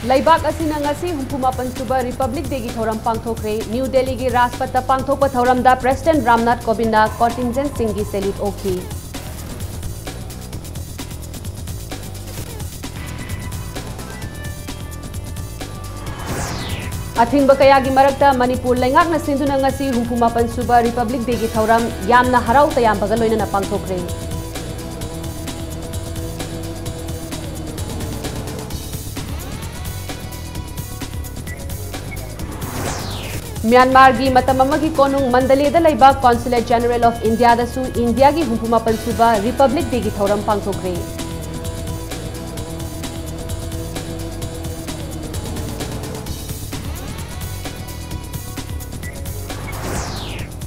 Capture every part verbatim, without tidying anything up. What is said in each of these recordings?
ꯂꯩꯕꯥꯛ ꯑꯁꯤꯅ ꯉꯁꯤ ꯍꯨꯝꯐꯨ ꯃꯥꯄꯟ ꯁꯨꯕ ꯔꯤꯄꯕ꯭ꯂꯤꯛ ꯗꯦꯒꯤ ꯊꯧꯔꯝ ꯄꯥꯡꯊꯣꯛꯈ꯭ꯔꯦ꯫ ꯅ꯭ꯌꯨ ꯗꯦꯜꯂꯤꯒꯤ ꯔꯥꯖꯄꯊꯇ ꯄꯥꯡꯊꯣꯛꯄ ꯊꯧꯔꯝꯗ ꯄ꯭ꯔꯦꯁꯤꯗꯦꯟꯠ ꯔꯥꯝꯅꯥꯊ ꯀꯣꯕꯤꯟꯗꯅ ꯀꯣꯟꯇꯤꯟꯖꯦꯟꯠꯁꯤꯡꯒꯤ ꯁꯦꯂ꯭ꯌꯨꯠ ꯑꯣꯛꯈꯤ꯫ ꯑꯊꯤꯡꯕ ꯀꯌꯥꯒꯤ ꯃꯔꯛꯇ ꯃꯅꯤꯄꯨꯔ ꯂꯩꯉꯥꯛꯅ ꯁꯤꯟꯗꯨꯅ ꯉꯁꯤ ꯍꯨꯝꯐꯨ ꯃꯥꯄꯟ ꯁꯨꯕ ꯔꯤꯄꯕ꯭ꯂꯤꯛ ꯗꯦꯒꯤ ꯊꯧꯔꯝ ꯌꯥꯝꯅ ꯍꯔꯥꯎ ꯇꯌꯥꯝꯕꯒ ꯂꯣꯏꯅꯅ ꯄꯥꯡꯊꯣꯛꯈ꯭ꯔꯦ꯫ ꯃ꯭ꯌꯥꯟꯃꯥꯔꯒꯤ ꯃꯇꯝ ꯑꯃꯒꯤ ꯀꯣꯅꯨꯡ ꯃꯟꯗꯂꯦꯗ ꯂꯩꯕ Consulate General of Indiaꯗꯁꯨ ꯏꯟꯗꯤꯌꯥꯒꯤ ꯍꯨꯝꯐꯨ ꯃꯥꯄꯟ ꯁꯨꯕ ꯔꯤꯄꯕ꯭ꯂꯤꯛ ꯗꯦꯒꯤ ꯊꯧꯔꯝ ꯄꯥꯡꯊꯣꯛꯈ꯭ꯔꯦ꯫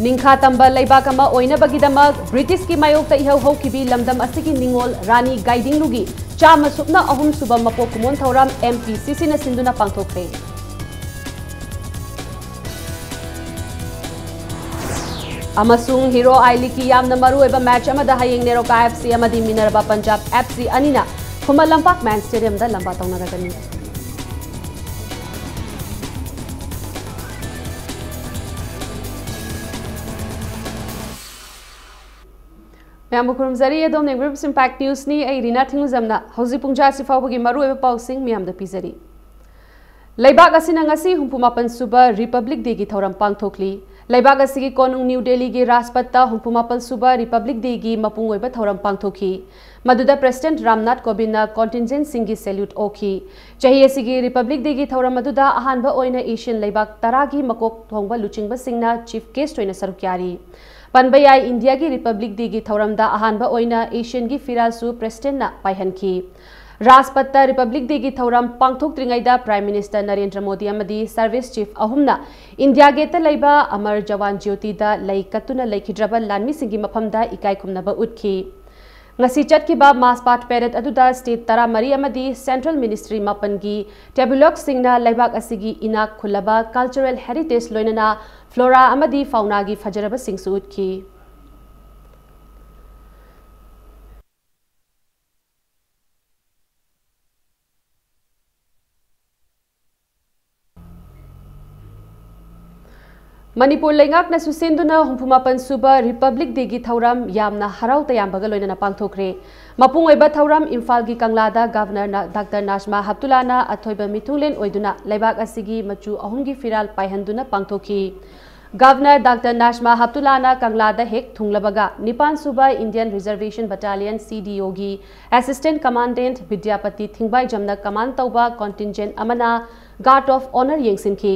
ꯅꯤꯡꯈꯥ ꯇꯝꯕ ꯂꯩꯕꯥꯛ ꯑꯃ ꯑꯣꯏꯅꯕꯒꯤꯗꯃꯛ ꯕ꯭ꯔꯤꯇꯤꯁꯀꯤ ꯃꯥꯌꯣꯛꯇ ꯏꯍꯧ ꯍꯧꯈꯤꯕꯤ ꯂꯝꯗꯝ ꯑꯁꯤꯒꯤ ꯅꯤꯉꯣꯜ ꯔꯥꯅꯤ ꯒꯥꯏꯗꯤꯡꯂꯨꯒꯤ ꯆꯥꯝꯃ ꯁꯨꯞꯅ ꯑꯍꯨꯝ ꯁꯨꯕ ꯃꯄꯣꯛ ꯀꯨꯝꯑꯣꯟ ꯊꯧꯔꯝ MPCCꯅ ꯁꯤꯟꯗꯨꯅ ꯄꯥꯡꯊꯣꯛꯈ꯭ꯔꯦ꯫ ꯑꯃꯁꯨꯡ ꯍꯤꯔꯣ ꯑꯥꯏ ꯂꯤꯒꯀꯤ ꯌꯥꯝꯅ ꯃꯔꯨꯑꯣꯏꯕ ꯃꯦꯆ ꯑꯃꯗ ꯍꯌꯦꯡ ꯅꯦꯔꯣꯀꯥ FC ꯑꯃꯗꯤ ꯃꯤꯅꯔꯚꯥ ꯄꯟꯖꯥꯕ FC ꯑꯅꯤꯅ ꯈꯨꯃꯟ ꯂꯝꯄꯥꯛ ꯃꯦꯟ ꯁ꯭ꯇꯦꯗꯤꯌꯝꯗ ꯂꯝꯕꯥ ꯇꯧꯅꯔꯒꯅꯤ꯫ ꯃꯌꯥꯝꯕꯨ ꯈꯨꯔꯨꯝꯖꯔꯤ꯫ ꯑꯗꯣꯝꯅ ꯌꯦꯡꯕꯤꯔꯤꯕꯁꯤ Impact Newsꯅꯤ꯫ ꯑꯩ ꯔꯤꯅꯥ ꯊꯤꯡꯉꯨꯖꯝꯅ ꯍꯧꯖꯤꯛ ꯄꯨꯡ ꯖꯥꯁꯤ ꯐꯥꯎꯕꯒꯤ ꯃꯔꯨꯑꯣꯏꯕ ꯄꯥꯎꯁꯤꯡ ꯃꯌꯥꯝꯗ ꯄꯤꯖꯔꯤ꯫ ꯂꯩꯕꯥꯛ ꯑꯁꯤꯅ ꯉꯁꯤ ꯍꯨꯝꯐꯨ ꯃꯥꯄꯟ ꯁꯨꯕ ꯔꯤꯄꯕ꯭ꯂꯤꯛ ꯗꯦꯒꯤ ꯊꯧꯔꯝ ꯄꯥꯡꯊꯣꯛꯂꯤ꯫ ꯂꯩꯕꯥꯛ ꯑꯁꯤꯒꯤ ꯀꯣꯅꯨꯡ ꯅ꯭ꯌꯨ ꯗꯦꯜꯂꯤꯒꯤ ꯔꯥꯖꯄꯊꯇ ꯍꯨꯝꯐꯨ ꯃꯥꯄꯟ ꯁꯨꯕ ꯔꯤꯄꯕ꯭ꯂꯤꯛ ꯗꯦꯒꯤ ꯃꯄꯨꯡ ꯑꯣꯏꯕ ꯊꯧꯔꯝ ꯄꯥꯡꯊꯣꯛꯈꯤ꯫ ꯃꯗꯨꯗ ꯄ꯭ꯔꯦꯁꯤꯗꯦꯟꯠ ꯔꯥꯝꯅꯥꯊ ꯀꯣꯕꯤꯟꯗꯅ ꯀꯣꯟꯇꯤꯟꯖꯦꯟꯠꯁꯤꯡꯒꯤ ꯁꯦꯂ꯭ꯌꯨꯠ ꯑꯣꯛꯈꯤ꯫ ꯆꯍꯤ ꯑꯁꯤꯒꯤ ꯔꯤꯄꯕ꯭ꯂꯤꯛ ꯗꯦꯒꯤ ꯊꯧꯔꯝ ꯑꯗꯨꯗ ꯑꯍꯥꯟꯕ ꯑꯣꯏꯅ ꯑꯦꯁꯤꯌꯥꯟ ꯂꯩꯕꯥꯛ ꯇꯔꯥꯒꯤ ꯃꯀꯣꯛ ꯊꯣꯡꯕ ꯂꯨꯆꯤꯡꯕꯁꯤꯡꯅ ꯆꯤꯐ ꯒꯦꯁ꯭ꯠ ꯑꯣꯏꯅ ꯁꯔꯨꯛ ꯌꯥꯔꯤ꯫ ꯄꯟꯕ ꯌꯥꯏ, ꯏꯟꯗꯤꯌꯥꯒꯤ ꯔꯤꯄꯕ꯭ꯂꯤꯛ ꯗꯦꯒꯤ ꯊꯧꯔꯝꯗ ꯑꯍꯥꯟꯕ ꯑꯣꯏꯅ ꯑꯦꯁꯤꯌꯥꯟꯒꯤ ꯐꯤꯔꯥꯜꯁꯨ ꯄ꯭ꯔꯦꯁꯤꯗꯦꯟꯠꯅ ꯄꯥꯏꯍꯟꯈꯤ꯫ ꯔꯥꯖꯄꯊꯇ ꯔꯤꯄꯕ꯭ꯂꯤꯛ ꯗꯦꯒꯤ ꯊꯧꯔꯝ ꯄꯥꯡꯊꯣꯛꯇ꯭ꯔꯤꯉꯩꯗ ꯄ꯭ꯔꯥꯏꯝ ꯃꯤꯅꯤꯁꯇꯔ ꯅꯔꯦꯟꯗ꯭ꯔ ꯃꯣꯗꯤ ꯑꯃꯗꯤ ꯁꯔꯚꯤꯁ ꯆꯤꯐ ꯑꯍꯨꯝꯅ ꯏꯟꯗꯤꯌꯥ ꯒꯦꯠꯇ ꯂꯩꯕ ꯑꯃꯔ ꯖꯋꯥꯟ ꯖ꯭ꯌꯣꯇꯤꯗ ꯂꯩ ꯀꯠꯇꯨꯅ ꯂꯩꯈꯤꯗ꯭ꯔꯕ ꯂꯥꯟꯃꯤꯁꯤꯡꯒꯤ ꯃꯐꯝꯗ ꯏꯀꯥꯏ ꯈꯨꯝꯅꯕ ꯎꯠꯈꯤ꯫ ꯉꯁꯤ ꯆꯠꯈꯤꯕ ꯃꯥꯁ ꯄꯥꯁꯠ ꯄꯦꯔꯦꯗ ꯑꯗꯨꯗ ꯁ꯭ꯇꯦꯠ ꯇꯔꯥꯃꯔꯤ ꯑꯃꯗꯤ ꯁꯦꯟꯇ꯭ꯔꯦꯜ ꯃꯤꯅꯤꯁꯇ꯭ꯔꯤ ꯃꯥꯄꯟꯒꯤ ꯇꯦꯕ꯭ꯂꯣꯛꯁꯤꯡꯅ ꯂꯩꯕꯥꯛ ꯑꯁꯤꯒꯤ ꯏꯅꯥꯛ ꯈꯨꯜꯂꯕ ꯀꯜꯆꯔꯦꯜ ꯍꯦꯔꯤꯇꯦꯖ ꯂꯣꯏꯅꯅ ꯐ꯭ꯂꯣꯔꯥ ꯑꯃꯗꯤ ꯐꯥꯎꯅꯥꯒꯤ ꯐꯖꯔꯕꯁꯤꯡꯁꯨ ꯎꯠꯈꯤ꯫ ꯃꯅꯤꯄꯨꯔ ꯂꯩꯉꯥꯛꯅ ꯁꯨꯁꯤꯟꯗꯨꯅ ꯍꯨꯝꯐꯨ ꯃꯥꯄꯟ ꯁꯨꯕ Republic Day ꯒꯤ ꯊꯧꯔꯝ ꯌꯥꯝꯅ ꯍꯔꯥꯎ ꯇꯌꯥꯝꯕꯒ ꯂꯣꯏꯅꯅ ꯄꯥꯡꯊꯣꯛꯈ꯭ꯔꯦ꯫ ꯃꯄꯨꯡ ꯑꯣꯏꯕ ꯊꯧꯔꯝ ꯏꯝꯐꯥꯜꯒꯤ ꯀꯪꯂꯥꯗ Governor ꯅ-, Doctor ꯅꯥꯖꯃꯥ ꯍꯞꯇꯨꯂꯥꯅ ꯑꯊꯣꯏꯕ ꯃꯤꯊꯨꯡꯂꯦꯟ ꯑꯣꯏꯗꯨꯅ ꯂꯩꯕꯥꯛ ꯑꯁꯤꯒꯤ ꯃꯆꯨ ꯑꯍꯨꯝꯒꯤ ꯐꯤꯔꯥꯜ ꯄꯥꯏꯍꯟꯗꯨꯅ ꯄꯥꯡꯊꯣꯛꯈꯤ꯫ Governor Doctor ꯅꯥꯖꯃꯥ ꯍꯞꯇꯨꯂꯥꯅ ꯀꯪꯂꯥꯗ ꯍꯦꯛ ꯊꯨꯡꯂꯕꯒ ꯅꯤꯄꯥꯟ ꯁꯨꯕ Indian Reservation Battalion C D O ꯒꯤ Assistant Commandant ꯕꯤꯗ꯭ꯌꯥꯄꯇꯤ ꯊꯤꯡꯕꯥꯏꯖꯝꯅ command ꯇꯧꯕ contingent ꯑꯃꯅ Guard of Honour ꯌꯦꯡꯁꯤꯟꯈꯤ꯫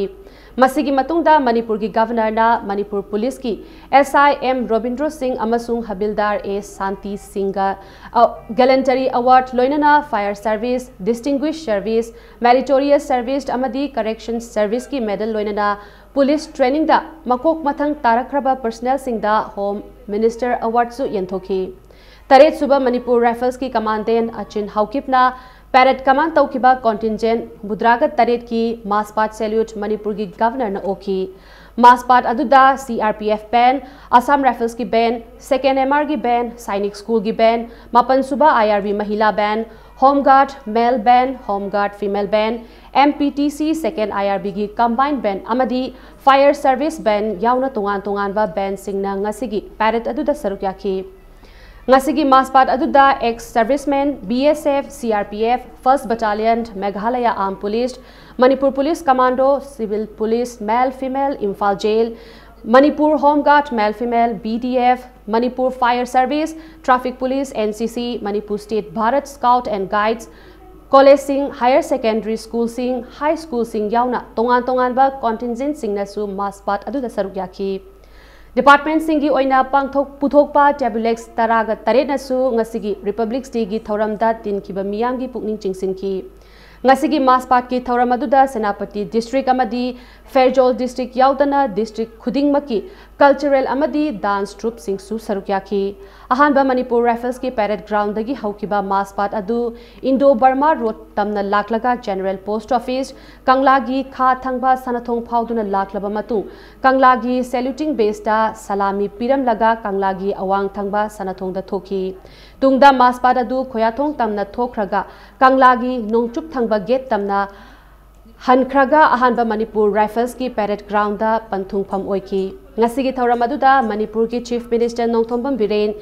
ꯃꯁꯤꯒꯤ ꯃꯇꯨꯡꯗ ꯃꯅꯤꯄꯨꯔꯒꯤ Governor ꯅ ꯃꯅꯤꯄꯨꯔ ꯄꯨꯂꯤꯁꯀꯤ S I M ꯔꯣꯕꯤꯟꯗ꯭ꯔꯣ ꯁꯤꯡ ꯑꯃꯁꯨꯡ ꯍꯕꯤꯜꯗꯥꯔ ꯑꯦ ꯁꯥꯟꯇꯤ ꯁꯤꯡꯒ, ꯑ, Gallantry Award ꯂꯣꯏꯅꯅ Fire Service, Distinguished Service, Meritorious Service ꯑꯃꯗꯤ Correction Service ꯀꯤ medal ꯂꯣꯏꯅꯅ ꯄꯨꯂꯤꯁ training ꯗ ꯃꯀꯣꯛ ꯃꯊꯪ ꯇꯥꯔꯛꯈ꯭ꯔꯕ personnel ꯁꯤꯡꯗ Home Minister Award ꯁꯨ ꯌꯦꯟꯊꯣꯛꯈꯤ꯫ ꯇꯔꯦꯠ ꯁꯨꯕ Manipur Rifles ꯀꯤ Commandant ꯑꯆꯤꯟ ꯍꯥꯎꯀꯤꯞꯅ parade command ꯇꯧꯈꯤꯕ contingent ꯃꯨꯗ꯭ꯔꯥꯒ ꯇꯔꯦꯠꯀꯤ mast past salute ꯃꯅꯤꯄꯨꯔꯒꯤ Governor ꯅ ꯑꯣꯛꯈꯤ꯫ Mast past ꯑꯗꯨꯗ C R P F band, Assam Rifles ꯀꯤ band, Second M R ꯒꯤ band, Sainik School ꯒꯤ band, ꯃꯥꯄꯟ ꯁꯨꯕ I R B Mahila band, Home Guard male band, Home Guard female band, M P T C Second I R B ꯒꯤ combined band ꯑꯃꯗꯤ Fire Service band ꯌꯥꯎꯅ ꯇꯣꯉꯥꯟ ꯇꯣꯉꯥꯟꯕ band ꯁꯤꯡꯅ ꯉꯁꯤꯒꯤ parade ꯑꯗꯨꯗ ꯁꯔꯨꯛ ꯌꯥꯈꯤ꯫ ꯉꯁꯤꯒꯤ mast past ꯑꯗꯨꯗ ex serviceman, B S F, C R P F, First Battalion, Meghalaya Armed Police, Manipur Police Commando, Civil Police, male, female, Imphal Jail, Manipur Home Guard, male, female, B D F, Manipur Fire Service, Traffic Police, N C C, Manipur State Bharat Scout and Guides, college ꯁꯤꯡ, higher secondary school ꯁꯤꯡ, high school ꯁꯤꯡ ꯌꯥꯎꯅ ꯇꯣꯉꯥꯟ ꯇꯣꯉꯥꯟꯕ contingent ꯁꯤꯡꯅꯁꯨ mast past ꯑꯗꯨꯗ ꯁꯔꯨꯛ ꯌꯥꯈꯤ꯫ Department ꯁꯤꯡꯒꯤ ꯑꯣꯏꯅ ꯄꯥꯡꯊꯣꯛ-, ꯄꯨꯊꯣꯛꯄ Tablex ꯇꯔꯥꯒ ꯇꯔꯦꯠꯅꯁꯨ ꯉꯁꯤꯒꯤ Republic Day ꯒꯤ ꯊꯧꯔꯝꯗ ꯇꯤꯟꯈꯤꯕ ꯃꯤꯌꯥꯝꯒꯤ ꯄꯨꯛꯅꯤꯡ ꯆꯤꯡꯁꯤꯟꯈꯤ꯫ ꯉꯁꯤꯒꯤ mast past ꯀꯤ ꯊꯧꯔꯝ ꯑꯗꯨꯗ ꯁꯦꯅꯥꯄꯇꯤ district ꯑꯃꯗꯤ ꯐꯦꯔꯖꯣꯜ district ꯌꯥꯎꯗꯅ district ꯈꯨꯗꯤꯡꯃꯛꯀꯤ cultural ꯑꯃꯗꯤ dance troupe ꯁꯤꯡꯁꯨ ꯁꯔꯨꯛ ꯌꯥꯈꯤ꯫ ꯑꯍꯥꯟꯕ Manipur Rifles ꯀꯤ parade ground ꯗꯒꯤ ꯍꯧꯈꯤꯕ mast past ꯑꯗꯨ Indo Burma Road ꯇꯝꯅ ꯂꯥꯛꯂꯒ General Post Office, ꯀꯪꯂꯥꯒꯤ ꯈꯥ ꯊꯪꯕ ꯁꯅꯥꯊꯣꯡ ꯐꯥꯎꯗꯨꯅ ꯂꯥꯛꯂꯕ ꯃꯇꯨꯡ, ꯀꯪꯂꯥꯒꯤ saluting base ꯇ ꯁꯂꯥꯃꯤ ꯄꯤꯔꯝꯂꯒ ꯀꯪꯂꯥꯒꯤ ꯑꯋꯥꯡ ꯊꯪꯕ ꯁꯅꯥꯊꯣꯡꯗ ꯊꯣꯛꯈꯤ꯫ ꯇꯨꯡꯗ mast past ꯑꯗꯨ ꯈꯣꯌꯥꯊꯣꯡ ꯇꯝꯅ ꯊꯣꯛꯈ꯭ꯔꯒ ꯀꯪꯂꯥꯒꯤ ꯅꯣꯡꯆꯨꯞ ꯊꯪꯕ gate ꯇꯝꯅ ꯍꯟꯈ꯭ꯔꯒ ꯑꯍꯥꯟꯕ ꯃꯅꯤꯄꯨꯔ ꯔꯥꯏꯐꯜꯁꯀꯤ ꯄꯦꯔꯦꯗ ꯒ꯭ꯔꯥꯎꯟꯗ ꯄꯟꯊꯨꯡꯐꯝ ꯑꯣꯏꯈꯤ꯫ ꯉꯁꯤꯒꯤ ꯊꯧꯔꯝ ꯑꯗꯨꯗ ꯃꯅꯤꯄꯨꯔꯒꯤ chief minister Nongthombam Biren,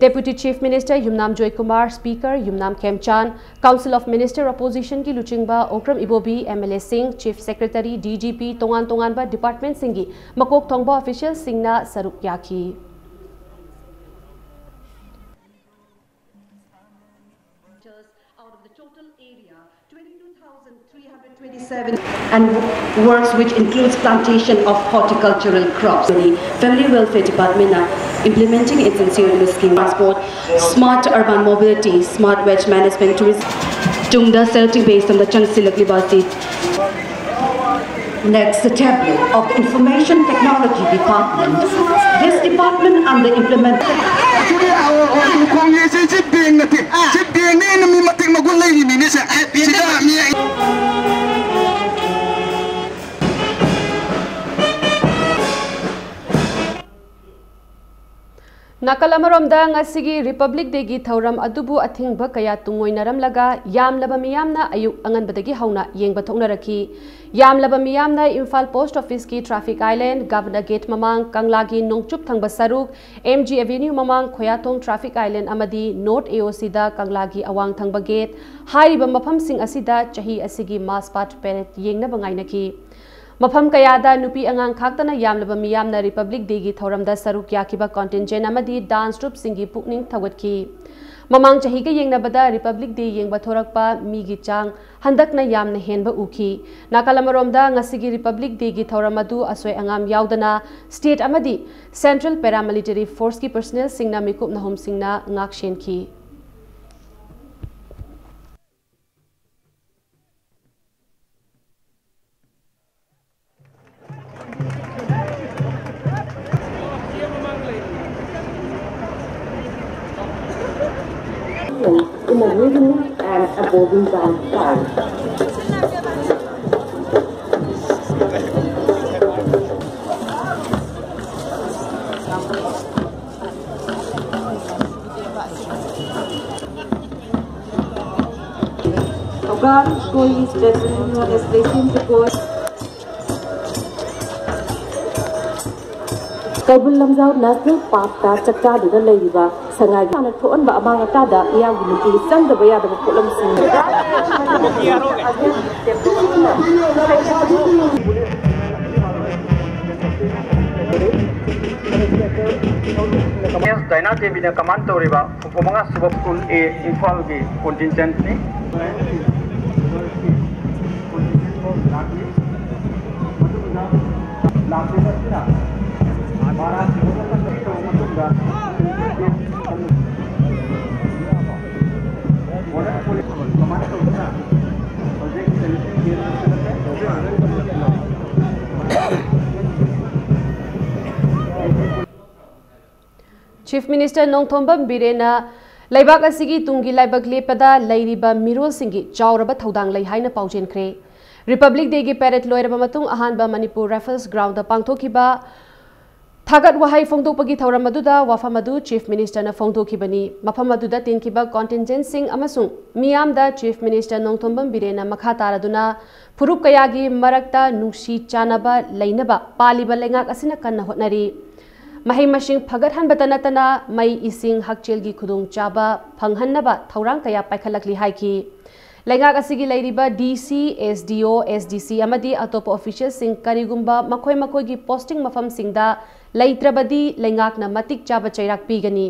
deputy chief minister Yumnam Joykumar, speaker Yumnam Khemchand, council of minister ꯑꯣꯄꯣꯖꯤꯁꯟꯒꯤ ꯂꯨꯆꯤꯡꯕ ꯑꯣꯀ꯭ꯔꯝ ꯏꯕꯣꯕꯤ, ꯑꯦꯝ ꯑꯦꯜ ꯑꯦꯁꯤꯡ, chief secretary, D G P, ꯇꯣꯉꯥꯟ ꯇꯣꯉꯥꯟꯕ ꯗꯤꯄꯥꯔꯠꯃꯦꯟꯠꯁꯤꯡꯒꯤ ꯃꯀꯣꯛ ꯊꯣꯡꯕ ꯑꯣꯐꯤꯁꯤꯌꯦꯜꯁꯤꯡꯅ ꯁꯔꯨꯛ ꯌꯥꯈꯤ꯫ Out of the total area, twenty-two thousand three hundred twenty-seven and works which includes plantation of horticultural crops. The Family Welfare Department are implementing its insurance scheme, transport, smart urban mobility, smart waste management, tourism. ꯇꯨꯡꯗ ꯁꯦꯜꯇꯤꯡ ꯕꯦꯁ ꯇꯝꯗ ꯆꯪꯁꯤꯜꯂꯛꯂꯤꯕ ꯑꯁꯤ Next, the tableau of the Information Technology Department. This department under implement. ꯑꯗꯨꯗꯤ ꯑꯣ, ꯑꯣ, ꯑꯗꯨ ꯈꯣꯡꯖꯦꯁꯦ ꯁꯤ bank ꯅꯠꯇꯦ꯫ ꯁꯤ ꯕꯦꯡꯅ ꯍꯦꯟꯅ ꯃꯤ ꯃꯇꯤꯛ ꯃꯒꯨꯟ ꯂꯩꯔꯤꯅꯤꯅꯦ ꯁꯦ꯫ ꯁꯤꯗ ꯃꯤ ꯑꯩ ꯅꯥꯀꯜ ꯑꯃꯔꯣꯝꯗ ꯉꯁꯤꯒꯤ ꯔꯤꯄꯕ꯭ꯂꯤꯛ ꯗꯦꯒꯤ ꯊꯧꯔꯝ ꯑꯗꯨꯕꯨ ꯑꯊꯤꯡꯕ ꯀꯌꯥ ꯇꯨꯡꯑꯣꯏꯅꯔꯝꯂꯒ ꯌꯥꯝꯂꯕ ꯃꯤꯌꯥꯝꯅ ꯑꯌꯨꯛ ꯑꯉꯟꯕꯗꯒꯤ ꯍꯧꯅ ꯌꯦꯡꯕ ꯊꯣꯛꯅꯔꯛꯈꯤ꯫ ꯌꯥꯝꯂꯕ ꯃꯤꯌꯥꯝꯅ ꯏꯝꯐꯥꯜ ꯄꯣꯁꯠ ꯑꯣꯐꯤꯁꯀꯤ ꯇ꯭ꯔꯥꯐꯤꯛ ꯑꯥꯏꯂꯦꯟ, ꯒꯕꯅꯔ ꯒꯦꯠ ꯃꯃꯥꯡ, ꯀꯪꯂꯥꯒꯤ ꯅꯣꯡꯆꯨꯞ ꯊꯪꯕ ꯁꯔꯨꯛ, ꯑꯦꯝ ꯖꯤ ꯑꯦꯚꯦꯅ꯭ꯌꯨ ꯃꯃꯥꯡ, ꯈꯣꯌꯥꯊꯣꯡ ꯇ꯭ꯔꯥꯐꯤꯛ ꯑꯥꯏꯂꯦꯟ ꯑꯃꯗꯤ ꯅꯣꯔꯠ ꯑꯦ ꯑꯣ ꯁꯤꯗ ꯀꯪꯂꯥꯒꯤ ꯑꯋꯥꯡ ꯊꯪꯕ ꯒꯦꯠ ꯍꯥꯏꯔꯤꯕ ꯃꯐꯝꯁꯤꯡ ꯑꯁꯤꯗ ꯆꯍꯤ ꯑꯁꯤꯒꯤ ꯃꯥꯔꯆ ꯄꯥꯁ꯭ꯠ ꯄꯦꯔꯦꯗ ꯌꯦꯡꯅꯕ ꯉꯥꯏꯅꯈꯤ꯫ ꯃꯐꯝ ꯀꯌꯥꯗ ꯅꯨꯄꯤ ꯑꯉꯥꯡ ꯈꯥꯛꯇꯅ ꯌꯥꯝꯂꯕ ꯃꯤꯌꯥꯝꯅ ꯔꯤꯄꯕ꯭ꯂꯤꯛ ꯗꯦꯒꯤ ꯊꯧꯔꯝꯗ ꯁꯔꯨꯛ ꯌꯥꯈꯤꯕ ꯀꯟꯇꯤꯟꯖꯦꯟꯠ ꯑꯃꯗꯤ ꯗꯥꯟꯁ ꯇ꯭ꯔꯨꯞꯁꯤꯡꯒꯤ ꯄꯨꯛꯅꯤꯡ ꯊꯧꯒꯠꯈꯤ꯫ ꯃꯃꯥꯡ ꯆꯍꯤꯒ ꯌꯦꯡꯅꯕꯗ ꯔꯤꯄꯕ꯭ꯂꯤꯛ ꯗꯦ ꯌꯦꯡꯕ ꯊꯣꯔꯛꯄ ꯃꯤꯒꯤ ꯆꯥꯡ ꯍꯟꯗꯛꯅ ꯌꯥꯝꯅ ꯍꯦꯟꯕ ꯎꯈꯤ꯫ ꯅꯥꯀꯜ ꯑꯃꯔꯣꯝꯗ ꯉꯁꯤꯒꯤ ꯔꯤꯄꯕ꯭ꯂꯤꯛ ꯗꯦꯒꯤ ꯊꯧꯔꯝ ꯑꯗꯨ ꯑꯁꯣꯏ ꯑꯉꯥꯝ ꯌꯥꯎꯗꯅ ꯁ꯭ꯇꯦꯠ ꯑꯃꯗꯤ ꯁꯦꯟꯇ꯭ꯔꯦꯜ ꯄꯦꯔꯥꯃꯤꯂꯤꯇꯔꯤ ꯐꯣꯔꯁꯀꯤ ꯄꯔꯁꯅꯦꯜꯁꯤꯡꯅ ꯃꯤꯀꯨꯞ ꯅꯍꯨꯝꯁꯤꯡꯅ ꯉꯥꯛ ꯁꯦꯟꯈꯤ꯫ In a rhythmic and a body dance style. Goi is better known as Leisim Goi. Keibul Lamjao national ꯄꯥꯔꯛꯇ ꯆꯥꯛꯆꯥꯗꯨꯅ ꯂꯩꯔꯤꯕ ꯁꯉꯥꯏꯒꯤ ꯍꯥꯟꯅ ꯊꯣꯛꯍꯟꯕ ꯑꯃꯥꯡ ꯑꯇꯥꯗ ꯃꯤꯌꯥꯝꯒꯤ ꯅꯨꯡꯇꯤꯒꯤ ꯆꯪꯗꯕ ꯌꯥꯗꯕ ꯄꯣꯠꯂꯝꯁꯤꯡ꯫ ꯗꯥꯏꯅꯥ ꯗꯦꯕꯤꯅ ꯀꯃꯥꯟ ꯇꯧꯔꯤꯕ ꯍꯨꯝꯐꯨ ꯃꯉꯥ ꯁꯨꯕ ꯄꯨꯜ ꯑꯦ ꯏꯝꯐꯥꯜꯒꯤ ꯀꯣꯟꯇꯤꯟꯖꯦꯟꯠꯅꯤ꯫ Chief Minister ꯅꯣꯡꯊꯣꯝꯕꯝ ꯕꯤꯔꯦꯟꯅ ꯂꯩꯕꯥꯛ ꯑꯁꯤꯒꯤ ꯇꯨꯡꯒꯤ ꯂꯥꯏꯕꯛ ꯂꯦꯞꯄꯗ ꯂꯩꯔꯤꯕ ꯃꯤꯔꯣꯜꯁꯤꯡꯒꯤ ꯆꯥꯎꯔꯕ ꯊꯧꯗꯥꯡ ꯂꯩ ꯍꯥꯏꯅ ꯄꯥꯎꯖꯦꯟꯈ꯭ꯔꯦ꯫ Republic Day ꯒꯤ parade ꯂꯣꯏꯔꯕ ꯃꯇꯨꯡ ꯑꯍꯥꯟꯕ ꯃꯅꯤꯄꯨꯔ Rifles ground ꯗ ꯄꯥꯡꯊꯣꯛꯈꯤꯕ ꯊꯥꯒꯠ ꯋꯥꯍꯩ ꯐꯣꯡꯗꯣꯛꯄꯒꯤ ꯊꯧꯔꯝ ꯑꯗꯨꯗ ꯋꯥꯐꯝ ꯑꯗꯨ Chief Minister ꯅ ꯐꯣꯡꯗꯣꯛꯈꯤꯕꯅꯤ꯫ ꯃꯐꯝ ꯑꯗꯨꯗ ꯇꯤꯟꯈꯤꯕ contingent ꯁꯤꯡ ꯑꯃꯁꯨꯡ ꯃꯤꯌꯥꯝꯗ Chief Minister ꯅꯣꯡꯊꯣꯝꯕꯝ ꯕꯤꯔꯦꯟꯅ ꯃꯈꯥ ꯇꯥꯔꯗꯨꯅ ꯐꯨꯔꯨꯞ ꯀꯌꯥꯒꯤ ꯃꯔꯛꯇ ꯅꯨꯡꯁꯤ ꯆꯥꯟꯅꯕ ꯂꯩꯅꯕ ꯄꯥꯜꯂꯤꯕ ꯂꯩꯉꯥꯛ ꯑꯁꯤꯅ ꯀꯟꯅ ꯍꯣꯠꯅꯔꯤ꯫ ꯃꯍꯩ ꯃꯁꯤꯡ ꯐꯒꯠꯍꯟꯕꯇ ꯅꯠꯇꯅ ꯃꯩ, ꯏꯁꯤꯡ, ꯍꯛꯁꯦꯜꯒꯤ ꯈꯨꯗꯣꯡꯆꯥꯕ ꯐꯪꯍꯟꯅꯕ ꯊꯧꯔꯥꯡ ꯀꯌꯥ ꯄꯥꯏꯈꯠꯂꯛꯂꯤ ꯍꯥꯏꯈꯤ꯫ ꯂꯩꯉꯥꯛ ꯑꯁꯤꯒꯤ ꯂꯩꯔꯤꯕ D C, S D O, S D C ꯑꯃꯗꯤ ꯑꯇꯣꯞꯄ official ꯁꯤꯡ ꯀꯔꯤꯒꯨꯝꯕ ꯃꯈꯣꯏ ꯃꯈꯣꯏꯒꯤ posting ꯃꯐꯝꯁꯤꯡꯗ ꯂꯩꯇ꯭ꯔꯕꯗꯤ ꯂꯩꯉꯥꯛꯅ ꯃꯇꯤꯛ ꯆꯥꯕ ꯆꯩꯔꯥꯛ ꯄꯤꯒꯅꯤ꯫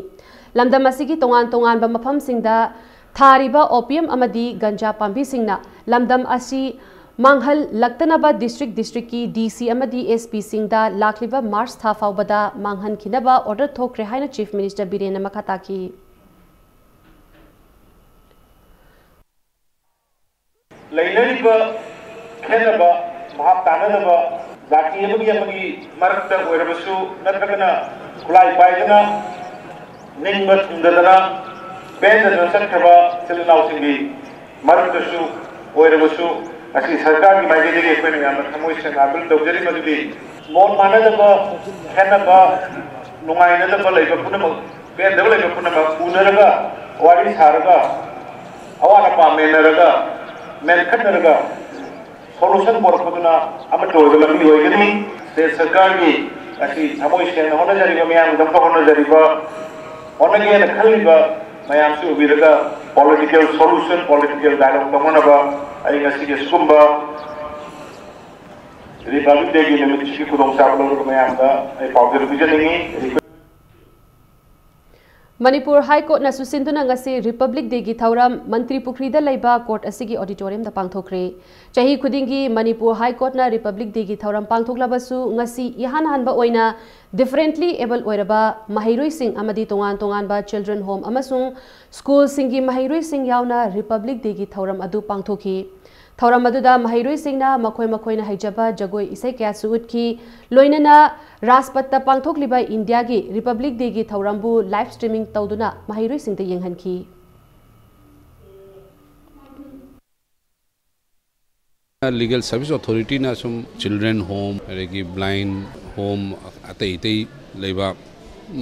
ꯂꯝꯗꯝ ꯑꯁꯤꯒꯤ ꯇꯣꯉꯥꯟ ꯇꯣꯉꯥꯟꯕ ꯃꯐꯝꯁꯤꯡꯗ ꯊꯥꯔꯤꯕ opium ꯑꯃꯗꯤ ꯒꯟꯖꯥ ꯄꯥꯝꯕꯤꯁꯤꯡꯅ ꯂꯝꯗꯝ ꯑꯁꯤ ꯃꯥꯡꯍꯜꯂꯛꯇꯅꯕ district district ꯀꯤ D C ꯑꯃꯗꯤ S P ꯁꯤꯡꯗ ꯂꯥꯛꯂꯤꯕ March ꯊꯥ ꯐꯥꯎꯕꯗ ꯃꯥꯡꯍꯟꯈꯤꯅꯕ order ꯊꯣꯛꯈ꯭ꯔꯦ ꯍꯥꯏꯅ Chief Minister ꯕꯤꯔꯦꯟꯅ ꯃꯈꯥ ꯇꯥꯈꯤ꯫ ꯂꯩꯅꯔꯤꯕ ꯈꯦꯠꯅꯕ, ꯚꯥꯞ ꯇꯥꯅꯗꯕ, ꯖꯥꯇꯤ ꯑꯃꯒꯤ ꯑꯃꯒꯤ ꯃꯔꯛꯇ ꯑꯣꯏꯔꯕꯁꯨ ꯅꯠꯇ꯭ꯔꯒꯅ ꯈꯨꯠꯂꯥꯏ ꯄꯥꯏꯗꯅ ꯅꯤꯡꯕ ꯊꯨꯡꯗꯗꯅ ꯄꯦꯟꯗꯗꯅ ꯆꯠꯈ꯭ꯔꯕ ꯏꯆꯤꯜ ꯏꯅꯥꯎꯁꯤꯡꯒꯤ ꯃꯔꯛꯇꯁꯨ ꯑꯣꯏꯔꯕꯁꯨ, ꯉꯁꯤ ꯁꯔꯀꯥꯔꯒꯤ ꯃꯥꯏꯀꯩꯗꯒꯤ ꯑꯩꯈꯣꯏꯅ ꯌꯥꯝꯅ ꯊꯃꯣꯏ ꯁꯦꯡꯅ appeal ꯇꯧꯖꯔꯤ꯫ ꯃꯗꯨꯗꯤ ꯃꯣꯠ ꯃꯥꯟꯅꯗꯕ, ꯈꯦꯠꯅꯕ, ꯅꯨꯡꯉꯥꯏꯅꯗꯕ ꯂꯩꯕ ꯄꯨꯝꯅꯃꯛ, ꯄꯦꯟꯗꯕ ꯂꯩꯕ ꯄꯨꯝꯅꯃꯛ ꯎꯅꯔꯒ, ꯋꯥꯔꯤ ꯁꯥꯔꯒ, ꯑꯋꯥꯠ ꯑꯄꯥ ꯃꯦꯟꯅꯔꯒ, ꯃꯦꯟꯈꯠꯅꯔꯒ ꯁꯣꯂꯨꯁꯟ ꯄꯨꯔꯛꯄꯗꯨꯅ ꯑꯃꯠꯇ ꯑꯣꯏꯕ ꯂꯝꯕꯤ ꯑꯣꯏꯒꯅꯤ꯫ ꯁ꯭ꯇꯦꯠ ꯁꯔꯀꯥꯔꯒꯤ ꯉꯁꯤ ꯊꯃꯣꯏ ꯁꯦꯡꯅ ꯍꯣꯠꯅꯖꯔꯤꯕ, ꯃꯤꯌꯥꯝꯒꯤꯗꯃꯛꯇ ꯍꯣꯠꯅꯖꯔꯤꯕ, ꯍꯣꯠꯅꯒꯦꯅ ꯈꯜꯂꯤꯕ ꯃꯌꯥꯝꯁꯤ ꯎꯕꯤꯔꯒ political solution, political dialogue ꯇꯧꯅꯅꯕ ꯑꯩ ꯉꯁꯤꯒꯤ ꯑꯁꯤꯒꯨꯝꯕ Republic Dayꯒꯤ ꯅꯨꯃꯤꯠꯁꯤꯒꯤ ꯈꯨꯗꯣꯡꯆꯥꯕ ꯂꯧꯔꯒ ꯃꯌꯥꯝꯗ ꯑꯩ ꯄꯥꯎꯖꯦꯜ ꯄꯤꯖꯅꯤꯡꯏ꯫ ꯃꯅꯤꯄꯨꯔ ꯍꯥꯏ ꯀꯣꯔꯠꯅꯁꯨ ꯁꯤꯟꯗꯨꯅ ꯉꯁꯤ ꯔꯤꯄꯕ꯭ꯂꯤꯛ ꯗꯦꯒꯤ ꯊꯧꯔꯝ ꯃꯟꯇ꯭ꯔꯤ ꯄꯨꯈ꯭ꯔꯤꯗ ꯂꯩꯕ ꯀꯣꯔꯠ ꯑꯁꯤꯒꯤ ꯑꯣꯗꯤꯇꯣꯔꯤꯌꯝꯗ ꯄꯥꯡꯊꯣꯛꯈ꯭ꯔꯦ꯫ ꯆꯍꯤ ꯈꯨꯗꯤꯡꯒꯤ ꯃꯅꯤꯄꯨꯔ ꯍꯥꯏ ꯀꯣꯔꯠꯅ ꯔꯤꯄꯕ꯭ꯂꯤꯛ ꯗꯦꯒꯤ ꯊꯧꯔꯝ ꯄꯥꯡꯊꯣꯛꯂꯕꯁꯨ ꯉꯁꯤ ꯏꯍꯥꯟ ꯍꯥꯟꯕ ꯑꯣꯏꯅ differently abled ꯑꯣꯏꯔꯕ ꯃꯍꯩꯔꯣꯏꯁꯤꯡ ꯑꯃꯗꯤ ꯇꯣꯉꯥꯟ ꯇꯣꯉꯥꯟꯕ children home ꯑꯃꯁꯨꯡ ꯁ꯭ꯀꯨꯜꯁꯤꯡꯒꯤ ꯃꯍꯩꯔꯣꯏꯁꯤꯡ ꯌꯥꯎꯅ ꯔꯤꯄꯕ꯭ꯂꯤꯛ ꯗꯦꯒꯤ ꯊꯧꯔꯝ ꯑꯗꯨ ꯄꯥꯡꯊꯣꯛꯈꯤ꯫ ꯊꯧꯔꯝ ꯑꯗꯨꯗ ꯃꯍꯩꯔꯣꯏꯁꯤꯡꯅ ꯃꯈꯣꯏ ꯃꯈꯣꯏꯅ ꯍꯩꯖꯕ ꯖꯒꯣꯏ ꯏꯁꯩ ꯀꯌꯥꯁꯨ ꯎꯠꯈꯤ꯫ ꯂꯣꯏꯅꯅ ꯔꯥꯖꯄꯠꯇ ꯄꯥꯡꯊꯣꯛꯂꯤꯕ ꯏꯟꯗꯤꯌꯥꯒꯤ ꯔꯤꯄꯕ꯭ꯂꯤꯛ ꯗꯦꯒꯤ ꯊꯧꯔꯝꯕꯨ live streaming ꯇꯧꯗꯨꯅ ꯃꯍꯩꯔꯣꯏꯁꯤꯡꯗ ꯌꯦꯡꯍꯟꯈꯤ꯫ Legal Service Authorityꯅ ꯁꯨꯝ children home, ꯑꯗꯒꯤ blind home, ꯑꯇꯩ ꯑꯇꯩ ꯂꯩꯕ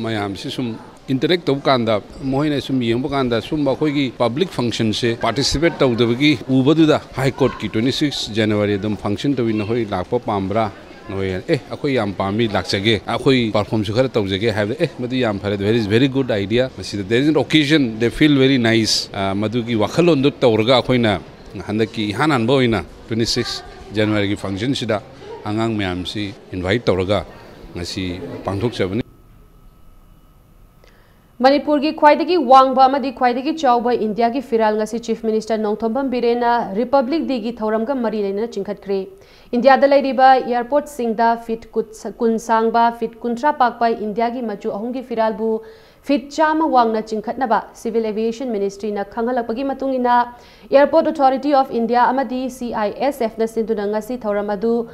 ꯃꯌꯥꯝꯁꯤ ꯁꯨꯝ interact ꯇꯧꯕ ꯀꯥꯟꯗ, ꯃꯈꯣꯏꯅ ꯁꯨꯝ ꯌꯦꯡꯕ ꯀꯥꯟꯗ, ꯁꯨꯝꯕ ꯑꯩꯈꯣꯏꯒꯤ public functionꯁꯦ participate ꯇꯧꯗꯕꯒꯤ ꯎꯕꯗꯨꯗ, High Courtꯀꯤ twenty six January ꯑꯗꯨꯝ function ꯇꯧꯏ, ꯅꯈꯣꯏ ꯂꯥꯛꯄ ꯄꯥꯝꯕ꯭ꯔꯥ? ꯅꯈꯣꯏ, "ꯑꯦ, ꯑꯩꯈꯣꯏ ꯌꯥꯝ ꯄꯥꯝꯃꯤ, ꯂꯥꯛꯆꯒꯦ, ꯑꯩꯈꯣꯏ performꯁꯨ ꯈꯔ ꯇꯧꯖꯒꯦ" ꯍꯥꯏꯕꯗ, "ꯑꯦ, ꯃꯗꯨ ꯌꯥꯝ ꯐꯔꯦ, very, very good idea, ꯃꯁꯤꯗ there is an occasion, they feel very nice", ꯑ, ꯃꯗꯨꯒꯤ ꯋꯥꯈꯜꯂꯣꯟꯗꯨ ꯇꯧꯔꯒ ꯑꯩꯈꯣꯏꯅ ꯍꯟꯗꯛꯀꯤ ꯏꯍꯥꯟ ꯍꯥꯟꯕ ꯑꯣꯏꯅ twenty six Januaryꯒꯤ functionꯁꯤꯗ ꯑꯉꯥꯡ ꯃꯌꯥꯝꯁꯤ invite ꯇꯧꯔꯒ ꯉꯁꯤ ꯄꯥꯡꯊꯣꯛꯆꯕꯅꯤ꯫ ꯃꯅꯤꯄꯨꯔꯒꯤ ꯈ꯭ꯋꯥꯏꯗꯒꯤ ꯋꯥꯡꯕ ꯑꯃꯗꯤ ꯈ꯭ꯋꯥꯏꯗꯒꯤ ꯆꯥꯎꯕ ꯏꯟꯗꯤꯌꯥꯒꯤ ꯐꯤꯔꯥꯜ ꯉꯁꯤ Chief Minister ꯅꯣꯡꯊꯣꯝꯕꯝ ꯕꯤꯔꯦꯟꯅ Republic Dayꯒꯤ ꯊꯧꯔꯝꯒ ꯃꯔꯤ ꯂꯩꯅꯅ ꯆꯤꯡꯈꯠꯈ꯭ꯔꯦ꯫ ꯏꯟꯗꯤꯌꯥꯗ ꯂꯩꯔꯤꯕ airportꯁꯤꯡꯗ feet ꯀꯨꯟ ꯁꯥꯡꯕ, feet ꯀꯨꯟꯊ꯭ꯔꯥ ꯄꯥꯛꯄ ꯏꯟꯗꯤꯌꯥꯒꯤ ꯃꯆꯨ ꯑꯍꯨꯝꯒꯤ ꯐꯤꯔꯥꯜꯕꯨ feet ꯆꯥꯝꯃ ꯋꯥꯡꯅ ꯆꯤꯡꯈꯠꯅꯕ Civil Aviation Ministryꯅ ꯈꯪꯍꯜꯂꯛꯄꯒꯤ ꯃꯇꯨꯡ ꯏꯟꯅ, Airport Authority of India ꯑꯃꯗꯤ C I S Fꯅ ꯁꯤꯟꯗꯨꯅ ꯉꯁꯤ ꯊꯧꯔꯝ ꯑꯗꯨ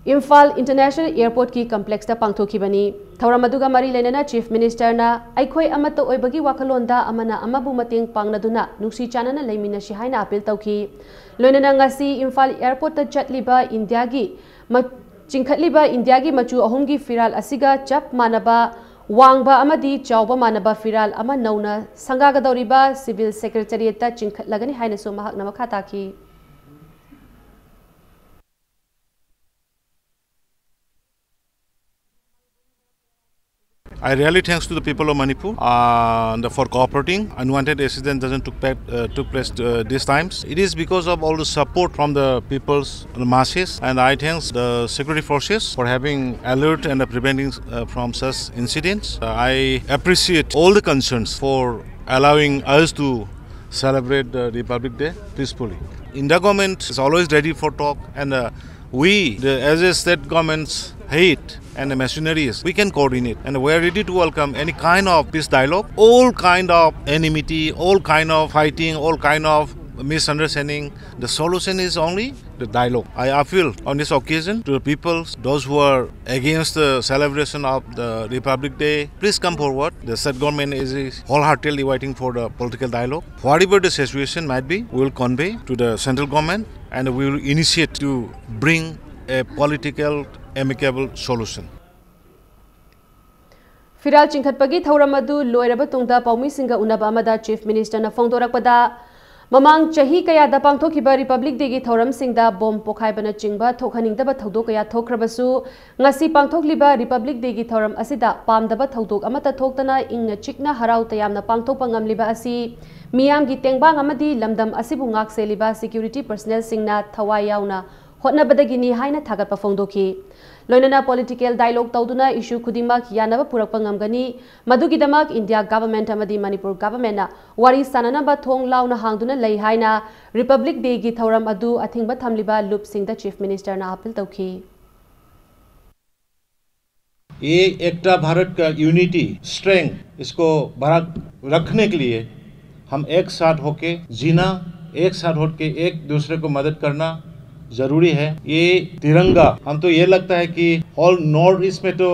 ꯏꯝꯐꯥꯜ International Airportꯀꯤ complexꯇ ꯄꯥꯡꯊꯣꯛꯈꯤꯕꯅꯤ꯫ ꯊꯧꯔꯝ ꯑꯗꯨꯒ ꯃꯔꯤ ꯂꯩꯅꯅ Chief Ministerꯅ "ꯑꯩꯈꯣꯏ ꯑꯃꯠꯇ ꯑꯣꯏꯕꯒꯤ ꯋꯥꯈꯜꯂꯣꯟꯗ ꯑꯃꯅ ꯑꯃꯕꯨ ꯃꯇꯦꯡ ꯄꯥꯡꯅꯗꯨꯅ ꯅꯨꯡꯁꯤ ꯆꯥꯟꯅꯅ ꯂꯩꯃꯤꯟꯅꯁꯤ" ꯍꯥꯏꯅ appeal ꯇꯧꯈꯤ꯫ ꯂꯣꯏꯅꯅ ꯉꯁꯤ ꯏꯝꯐꯥꯜ airportꯇ ꯆꯠꯂꯤꯕ ꯏꯟꯗꯤꯌꯥꯒꯤ ꯃ-, ꯆꯤꯡꯈꯠꯂꯤꯕ ꯏꯟꯗꯤꯌꯥꯒꯤ ꯃꯆꯨ ꯑꯍꯨꯝꯒꯤ ꯐꯤꯔꯥꯜ ꯑꯁꯤꯒ ꯆꯞ ꯃꯥꯟꯅꯕ ꯋꯥꯡꯕ ꯑꯃꯗꯤ ꯆꯥꯎꯕ ꯃꯥꯟꯅꯕ ꯐꯤꯔꯥꯜ ꯑꯃ ꯅꯧꯅ ꯁꯪꯒꯥꯒꯗꯧꯔꯤꯕ Civil Secretariatꯇ ꯆꯤꯡꯈꯠꯂꯒꯅꯤ ꯍꯥꯏꯅꯁꯨ ꯃꯍꯥꯛꯅ ꯃꯈꯥ ꯇꯥꯈꯤ꯫ I really thanks to the people of Manipur uh, the, for cooperating. Unwanted accident doesn't took, back, uh, took place uh, these times. It is because of all the support from the people's the masses, and I thanks the security forces for having alert and uh, preventing uh, from such incidents. Uh, I appreciate all the concerns for allowing us to celebrate the Republic Day peacefully. India government is always ready for talk, and uh, we, the, as a state governments, hate and the mercenaries, we can coordinate, and we are ready to welcome any kind of peace dialogue. All kind of enmity, all kind of fighting, all kind of misunderstanding, the solution is only the dialogue. I appeal on this occasion to the people, those who are against the celebration of the Republic Day, please come forward. The state government is wholeheartedly waiting for the political dialogue. Whatever the situation might be, we will convey to the central government and we will initiate to bring a political amicable solution. ꯐꯤꯔꯥꯜ ꯆꯤꯡꯈꯠꯄꯒꯤ ꯊꯧꯔꯝ ꯑꯗꯨ ꯂꯣꯏꯔꯕ ꯇꯨꯡꯗ ꯄꯥꯎꯃꯤꯁꯤꯡꯒ ꯎꯅꯕ ꯑꯃꯗ Chief Minister ꯅ ꯐꯣꯡꯗꯣꯔꯛꯄꯗ, ꯃꯃꯥꯡ ꯆꯍꯤ ꯀꯌꯥꯗ ꯄꯥꯡꯊꯣꯛꯈꯤꯕ Republic Day ꯒꯤ ꯊꯧꯔꯝꯁꯤꯡꯗ ꯕꯣꯝ ꯄꯣꯈꯥꯏꯕꯅꯆꯤꯡꯕ ꯊꯣꯛꯍꯟꯅꯤꯡꯗꯕ ꯊꯧꯗꯣꯛ ꯀꯌꯥ ꯊꯣꯛꯈ꯭ꯔꯕꯁꯨ, ꯉꯁꯤ ꯄꯥꯡꯊꯣꯛꯂꯤꯕ Republic Day ꯒꯤ ꯊꯧꯔꯝ ꯑꯁꯤꯗ ꯄꯥꯝꯗꯕ ꯊꯧꯗꯣꯛ ꯑꯃꯠꯇ ꯊꯣꯛꯇꯅ ꯏꯪꯅ ꯆꯤꯛꯅ ꯍꯔꯥꯎ ꯇꯌꯥꯝꯅ ꯄꯥꯡꯊꯣꯛꯄ ꯉꯝꯂꯤꯕ ꯑꯁꯤ ꯃꯤꯌꯥꯝꯒꯤ ꯇꯦꯡꯕꯥꯡ ꯑꯃꯗꯤ ꯂꯝꯗꯝ ꯑꯁꯤꯕꯨ ꯉꯥꯛ ꯁꯦꯜꯂꯤꯕ security personnel ꯁꯤꯡꯅ ꯊꯋꯥꯏ ꯌꯥꯎꯅ ꯍꯣꯠꯅꯕꯗꯒꯤꯅꯤ ꯍꯥꯏꯅ ꯊꯥꯒꯠꯄ ꯐꯣꯡꯗꯣꯛꯈꯤ꯫ ꯂꯣꯏꯅꯅ political dialogue ꯇꯧꯗꯨꯅ issue ꯈꯨꯗꯤꯡꯃꯛ ꯌꯥꯅꯕ ꯄꯨꯔꯛꯄ ꯉꯝꯒꯅꯤ꯫ ꯃꯗꯨꯒꯤꯗꯃꯛ India government ꯑꯃꯗꯤ Manipur government ꯅ ꯋꯥꯔꯤ ꯁꯥꯅꯅꯕ ꯊꯣꯡ ꯂꯥꯎꯅ ꯍꯥꯡꯗꯨꯅ ꯂꯩ ꯍꯥꯏꯅ Republic Day ꯒꯤ ꯊꯧꯔꯝ ꯑꯗꯨ ꯑꯊꯤꯡꯕ ꯊꯝꯂꯤꯕ ꯂꯨꯞꯁꯤꯡꯗ Chief Minister ꯅ appeal ꯇꯧꯈꯤ꯫ ये एकता भारत का यूनिटी, स्ट्रेंथ, इसको बरकरार रखने के लिए हम एक साथ होके जीना, एक साथ होके एक दूसरे को मदद करना जरूरी है। ये तिरंगा, हम तो ये लगता है कि ऑल नॉर्थ ईस्ट में तो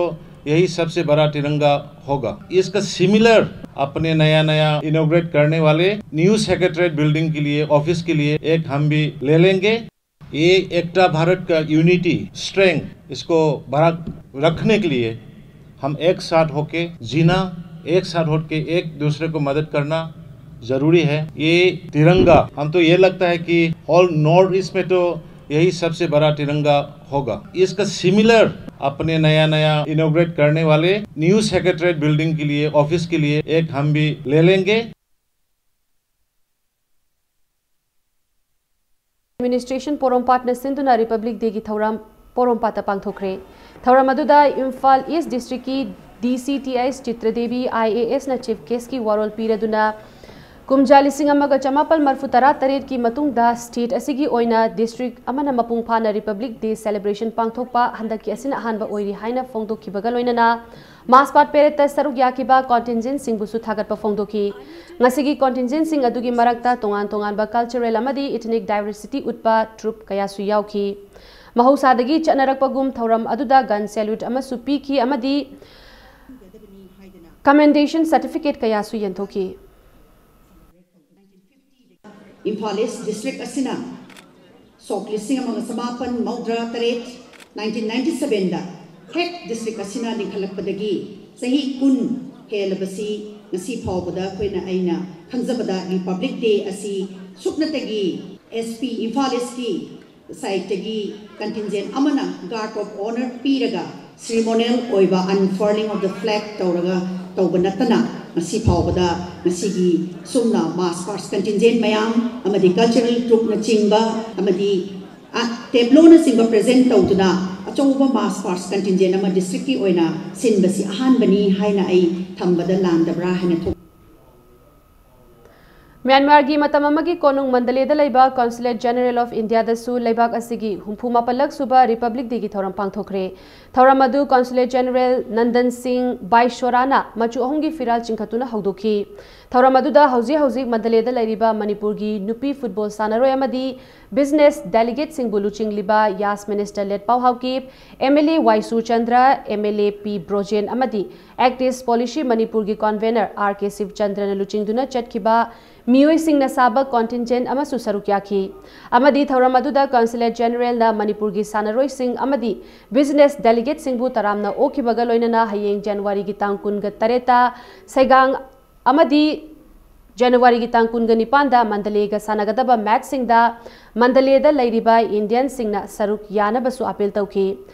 यही सबसे बड़ा तिरंगा होगा। इसका सिमिलर अपने नया नया इनॉग्रेट करने वाले न्यू सेक्रेटेरिएट बिल्डिंग के लिए, ऑफिस के लिए एक हम भी ले लेंगे। ये एकता भारत का यूनिटी, स्ट्रेंथ, इसको बरकरार रखने के लिए हम एक साथ होके जीना, एक साथ होके एक दूसरे को मदद करना जरूरी है। ये तिरंगा, हम तो ये लगता है कि ऑल नॉर्थ ईस्ट में तो यही सबसे बड़ा तिरंगा होगा। इसका सिमिलर अपने नया नया इनॉग्रेट करने वाले न्यू सेक्रेटरीट बिल्डिंग के लिए, ऑफिस के लिए एक हम भी ले लेंगे। ꯑꯦꯗꯃꯤꯅꯤꯁꯇ꯭ꯔꯦꯁꯟ ꯄꯣꯔꯣꯝꯄꯥꯠꯅ ꯁꯤꯟꯗꯨꯅ ꯔꯤꯄꯕ꯭ꯂꯤꯛ ꯗꯦꯒꯤ ꯊꯧꯔꯝ ꯄꯣꯔꯣꯝꯄꯥꯠꯇ ꯄꯥꯡꯊꯣꯛꯈ꯭ꯔꯦ꯫ ꯊꯧꯔꯝ ꯑꯗꯨꯗ ꯏꯝꯐꯥꯜ ꯏꯁ꯭ꯠ ꯗꯤꯁꯇ꯭ꯔꯤꯛꯀꯤ D C T H Chitradevi I A ꯑꯦꯁꯅ ꯆꯤꯐ ꯒꯦꯁ꯭ꯠꯀꯤ ꯋꯥꯔꯣꯜ ꯄꯤꯔꯗꯨꯅ, ꯀꯨꯝꯖꯥ ꯂꯤꯁꯤꯡ ꯑꯃꯒ ꯆꯃꯥꯄꯜ ꯃꯔꯐꯨ ꯇꯔꯥ ꯇꯔꯦꯠꯀꯤ ꯃꯇꯨꯡꯗ ꯁ꯭ꯇꯦꯠ ꯑꯁꯤꯒꯤ ꯑꯣꯏꯅ ꯗꯤꯁꯇ꯭ꯔꯤꯛ ꯑꯃꯅ ꯃꯄꯨꯡ ꯐꯥꯅ ꯔꯤꯄꯕ꯭ꯂꯤꯛ ꯗꯦ ꯁꯦꯂꯦꯕ꯭ꯔꯦꯁꯟ ꯄꯥꯡꯊꯣꯛꯄ ꯍꯟꯗꯛꯀꯤ ꯑꯁꯤꯅ ꯑꯍꯥꯟꯕ ꯑꯣꯏꯔꯤ ꯍꯥꯏꯅ ꯐꯣꯡꯗꯣꯛꯈꯤꯕꯒ ꯂꯣꯏꯅꯅ, ꯃꯥꯁ ꯄꯥꯁ꯭ꯠ ꯄꯦꯔꯦꯗꯇ ꯁꯔꯨꯛ ꯌꯥꯈꯤꯕ ꯀꯣꯟꯇꯤꯟꯖꯦꯟꯠꯁꯤꯡꯕꯨꯁꯨ ꯊꯥꯒꯠꯄ ꯐꯣꯡꯗꯣꯛꯈꯤ꯫ ꯉꯁꯤꯒꯤ ꯀꯣꯟꯇꯤꯟꯖꯦꯟꯠꯁꯤꯡ ꯑꯗꯨꯒꯤ ꯃꯔꯛꯇ ꯇꯣꯉꯥꯟ ꯇꯣꯉꯥꯟꯕ ꯀꯜꯆꯔꯦꯜ ꯑꯃꯗꯤ ꯏꯊꯅꯤꯛ ꯗꯥꯏꯕꯔꯁꯤꯇꯤ ꯎꯠꯄ ꯇ꯭ꯔꯨꯞ ꯀꯌꯥꯁꯨ ꯌꯥꯎꯈꯤ꯫ ꯃꯍꯧꯁꯥꯗꯒꯤ ꯆꯠꯅꯔꯛꯄꯒꯨꯝ ꯊꯧꯔꯝ ꯑꯗꯨꯗ ꯒꯟ ꯁꯦꯂ꯭ꯌꯨꯠ ꯑꯃꯁꯨ ꯄꯤꯈꯤ ꯑꯃꯗꯤ ꯀꯃꯦꯟꯗꯦꯁꯟ ꯁꯔꯇꯤꯐꯤꯀꯦꯠ ꯀꯌꯥꯁꯨ ꯌꯦꯟꯊꯣꯛꯈꯤ꯫ ꯏꯝꯐꯥꯜ ꯏꯁ꯭ꯠ ꯗꯤꯁꯇ꯭ꯔꯤꯛ ꯑꯁꯤꯅ ꯁꯣꯛ ꯂꯤꯁꯤꯡ ꯑꯃꯒ ꯆꯃꯥꯄꯟ ꯃꯧꯗ꯭ꯔꯥ ꯇꯔꯦꯠ, ꯅꯥꯏꯟꯇꯤꯟ ꯅꯥꯏꯟꯇꯤ ꯁꯕꯦꯟꯗ ꯍꯦꯛ ꯗꯤꯁꯇ꯭ꯔꯤꯛ ꯑꯁꯤꯅ ꯂꯤꯡꯈꯠꯂꯛꯄꯗꯒꯤ ꯆꯍꯤ ꯀꯨꯟ ꯍꯦꯜꯂꯕꯁꯤ ꯉꯁꯤ ꯐꯥꯎꯕꯗ ꯑꯩꯈꯣꯏꯅ, ꯑꯩꯅ ꯈꯪꯖꯕꯗ ꯔꯤꯄꯕ꯭ꯂꯤꯛ ꯗꯦ ꯑꯁꯤ ꯁꯨꯞꯅꯇꯒꯤ ꯑꯦꯁ ꯄꯤ ꯏꯝꯐꯥꯜ ꯏꯁ꯭ꯠꯀꯤ ꯁꯥꯏꯠꯇꯒꯤ ꯀꯟꯇꯤꯟꯖꯦꯟ ꯑꯃꯅ ꯒꯥꯔꯗ ꯑꯣꯐ ꯑꯣꯅꯔ ꯄꯤꯔꯒ ꯁꯤꯔꯤꯃꯣꯅꯤꯌꯦꯜ ꯑꯣꯏꯕ unfurling of the flag ꯇꯧꯔꯒ ꯇꯧꯕ ꯅꯠꯇꯅ ꯉꯁꯤ ꯐꯥꯎꯕꯗ ꯉꯁꯤꯒꯤ ꯁꯨꯝꯅ ꯃꯥꯁ ꯄꯥꯁ꯭ꯠ ꯀꯟꯇꯤꯟꯖꯦꯟ ꯃꯌꯥꯝ ꯑꯃꯗꯤ ꯀꯜꯆꯔꯦꯜ ꯇ꯭ꯔꯨꯞꯅꯆꯤꯡꯕ ꯑꯃꯗꯤ ꯇꯦꯕ꯭ꯂꯣꯅꯆꯤꯡꯕ ꯄ꯭ꯔꯦꯖꯦꯟ ꯇꯧꯗꯨꯅ ꯑꯆꯧꯕ ꯃꯥꯁ ꯄꯥꯁ꯭ꯠ ꯀꯟꯇꯤꯟꯖꯦꯟ ꯑꯃ ꯗꯤꯁꯇ꯭ꯔꯤꯛꯀꯤ ꯑꯣꯏꯅ ꯁꯤꯟꯕꯁꯤ ꯑꯍꯥꯟꯕꯅꯤ ꯍꯥꯏꯅ ꯑꯩ ꯊꯝꯕꯗ ꯂꯥꯟꯗꯕ꯭ꯔꯥ ꯍꯥꯏꯅ ꯊꯣꯛ ꯃ꯭ꯌꯥꯟꯃꯥꯔꯒꯤ ꯃꯇꯝ ꯑꯃꯒꯤ ꯀꯣꯅꯨꯡ ꯃꯟꯗꯂꯦꯗ ꯂꯩꯕ ꯀꯣꯟꯁꯨꯂꯦꯠ ꯖꯦꯅꯔꯦꯜ ꯑꯣꯐ ꯏꯟꯗꯤꯌꯥꯗꯁꯨ ꯂꯩꯕꯥꯛ ꯑꯁꯤꯒꯤ ꯍꯨꯝꯐꯨ ꯃꯥꯄꯜꯂꯛ ꯁꯨꯕ ꯔꯤꯄꯕ꯭ꯂꯤꯛ ꯗꯦꯒꯤ ꯊꯧꯔꯝ ꯄꯥꯡꯊꯣꯛꯈ꯭ꯔꯦ꯫ ꯊꯧꯔꯝ ꯑꯗꯨ ꯀꯣꯟꯁꯨꯂꯦꯠ ꯖꯦꯅꯔꯦꯜ ꯅꯟꯗꯟ ꯁꯤꯡ ꯕꯥꯏꯁꯣꯔꯥꯅ ꯃꯆꯨ ꯑꯍꯨꯝꯒꯤ ꯐꯤꯔꯥꯜ ꯆꯤꯡꯈꯠꯇꯨꯅ ꯍꯧꯗꯣꯛꯈꯤ꯫ ꯊꯧꯔꯝ ꯑꯗꯨꯗ ꯍꯧꯖꯤꯛ ꯍꯧꯖꯤꯛ ꯃꯟꯗꯂꯦꯗ ꯂꯩꯔꯤꯕ ꯃꯅꯤꯄꯨꯔꯒꯤ ꯅꯨꯄꯤ ꯐꯨꯠꯕꯣꯜ ꯁꯥꯟꯅꯔꯣꯏ ꯑꯃꯗꯤ ꯕꯤꯖꯤꯅꯦꯁ ꯗꯦꯂꯤꯒꯦꯠꯁꯤꯡꯕꯨ ꯂꯨꯆꯤꯡꯂꯤꯕ YAS minister Letpao Haokip, M L A Y Surchandra, M L A P Brojen ꯑꯃꯗꯤ ꯑꯦꯛꯇꯤꯁ ꯄꯣꯂꯤꯁꯤ ꯃꯅꯤꯄꯨꯔꯒꯤ ꯀꯣꯟꯚꯦꯅꯔ ꯑꯥꯔ ꯀꯦ ꯁꯤꯕꯆꯟꯗ꯭ꯔꯅ ꯂꯨꯆꯤꯡꯗꯨꯅ ꯆꯠꯈꯤꯕ ꯃꯤꯑꯣꯏꯁꯤꯡꯅ ꯁꯥꯕ ꯀꯣꯟꯇꯤꯟꯖꯦꯟ ꯑꯃꯁꯨ ꯁꯔꯨꯛ ꯌꯥꯈꯤ꯫ ꯑꯃꯗꯤ ꯊꯧꯔꯝ ꯑꯗꯨꯗ ꯀꯣꯟꯁꯨꯂꯦꯠ ꯖꯦꯅꯔꯦꯜꯅ ꯃꯅꯤꯄꯨꯔꯒꯤ ꯁꯥꯟꯅꯔꯣꯏꯁꯤꯡ ꯑꯃꯗꯤ ꯕꯤꯖꯤꯅꯦꯁ ꯗꯦꯂꯤꯒꯦꯠꯁꯤꯡꯕꯨ ꯇꯔꯥꯝꯅ ꯑꯣꯛꯈꯤꯕꯒ ꯂꯣꯏꯅꯅ ꯍꯌꯦꯡ ꯖꯅꯋꯥꯔꯤꯒꯤ ꯇꯥꯡ ꯀꯨꯟꯒ ꯇꯔꯦꯠꯇ ꯁꯩꯒꯥꯡ ꯑꯃꯗꯤ ꯖꯅꯋꯥꯔꯤꯒꯤ ꯇꯥꯡ ꯀꯨꯟꯒ ꯅꯤꯄꯥꯟꯗ ꯃꯟꯗꯂꯦꯒ ꯁꯥꯟꯅꯒꯗꯕ ꯃꯦꯆꯁꯤꯡꯗ ꯃꯟꯗꯂꯦꯗ ꯂꯩꯔꯤꯕ ꯏꯟꯗꯤꯌꯟꯁꯤꯡꯅ ꯁꯔꯨꯛ ꯌꯥꯅꯕꯁꯨ ꯑꯄꯤꯜ ꯇꯧꯈꯤ꯫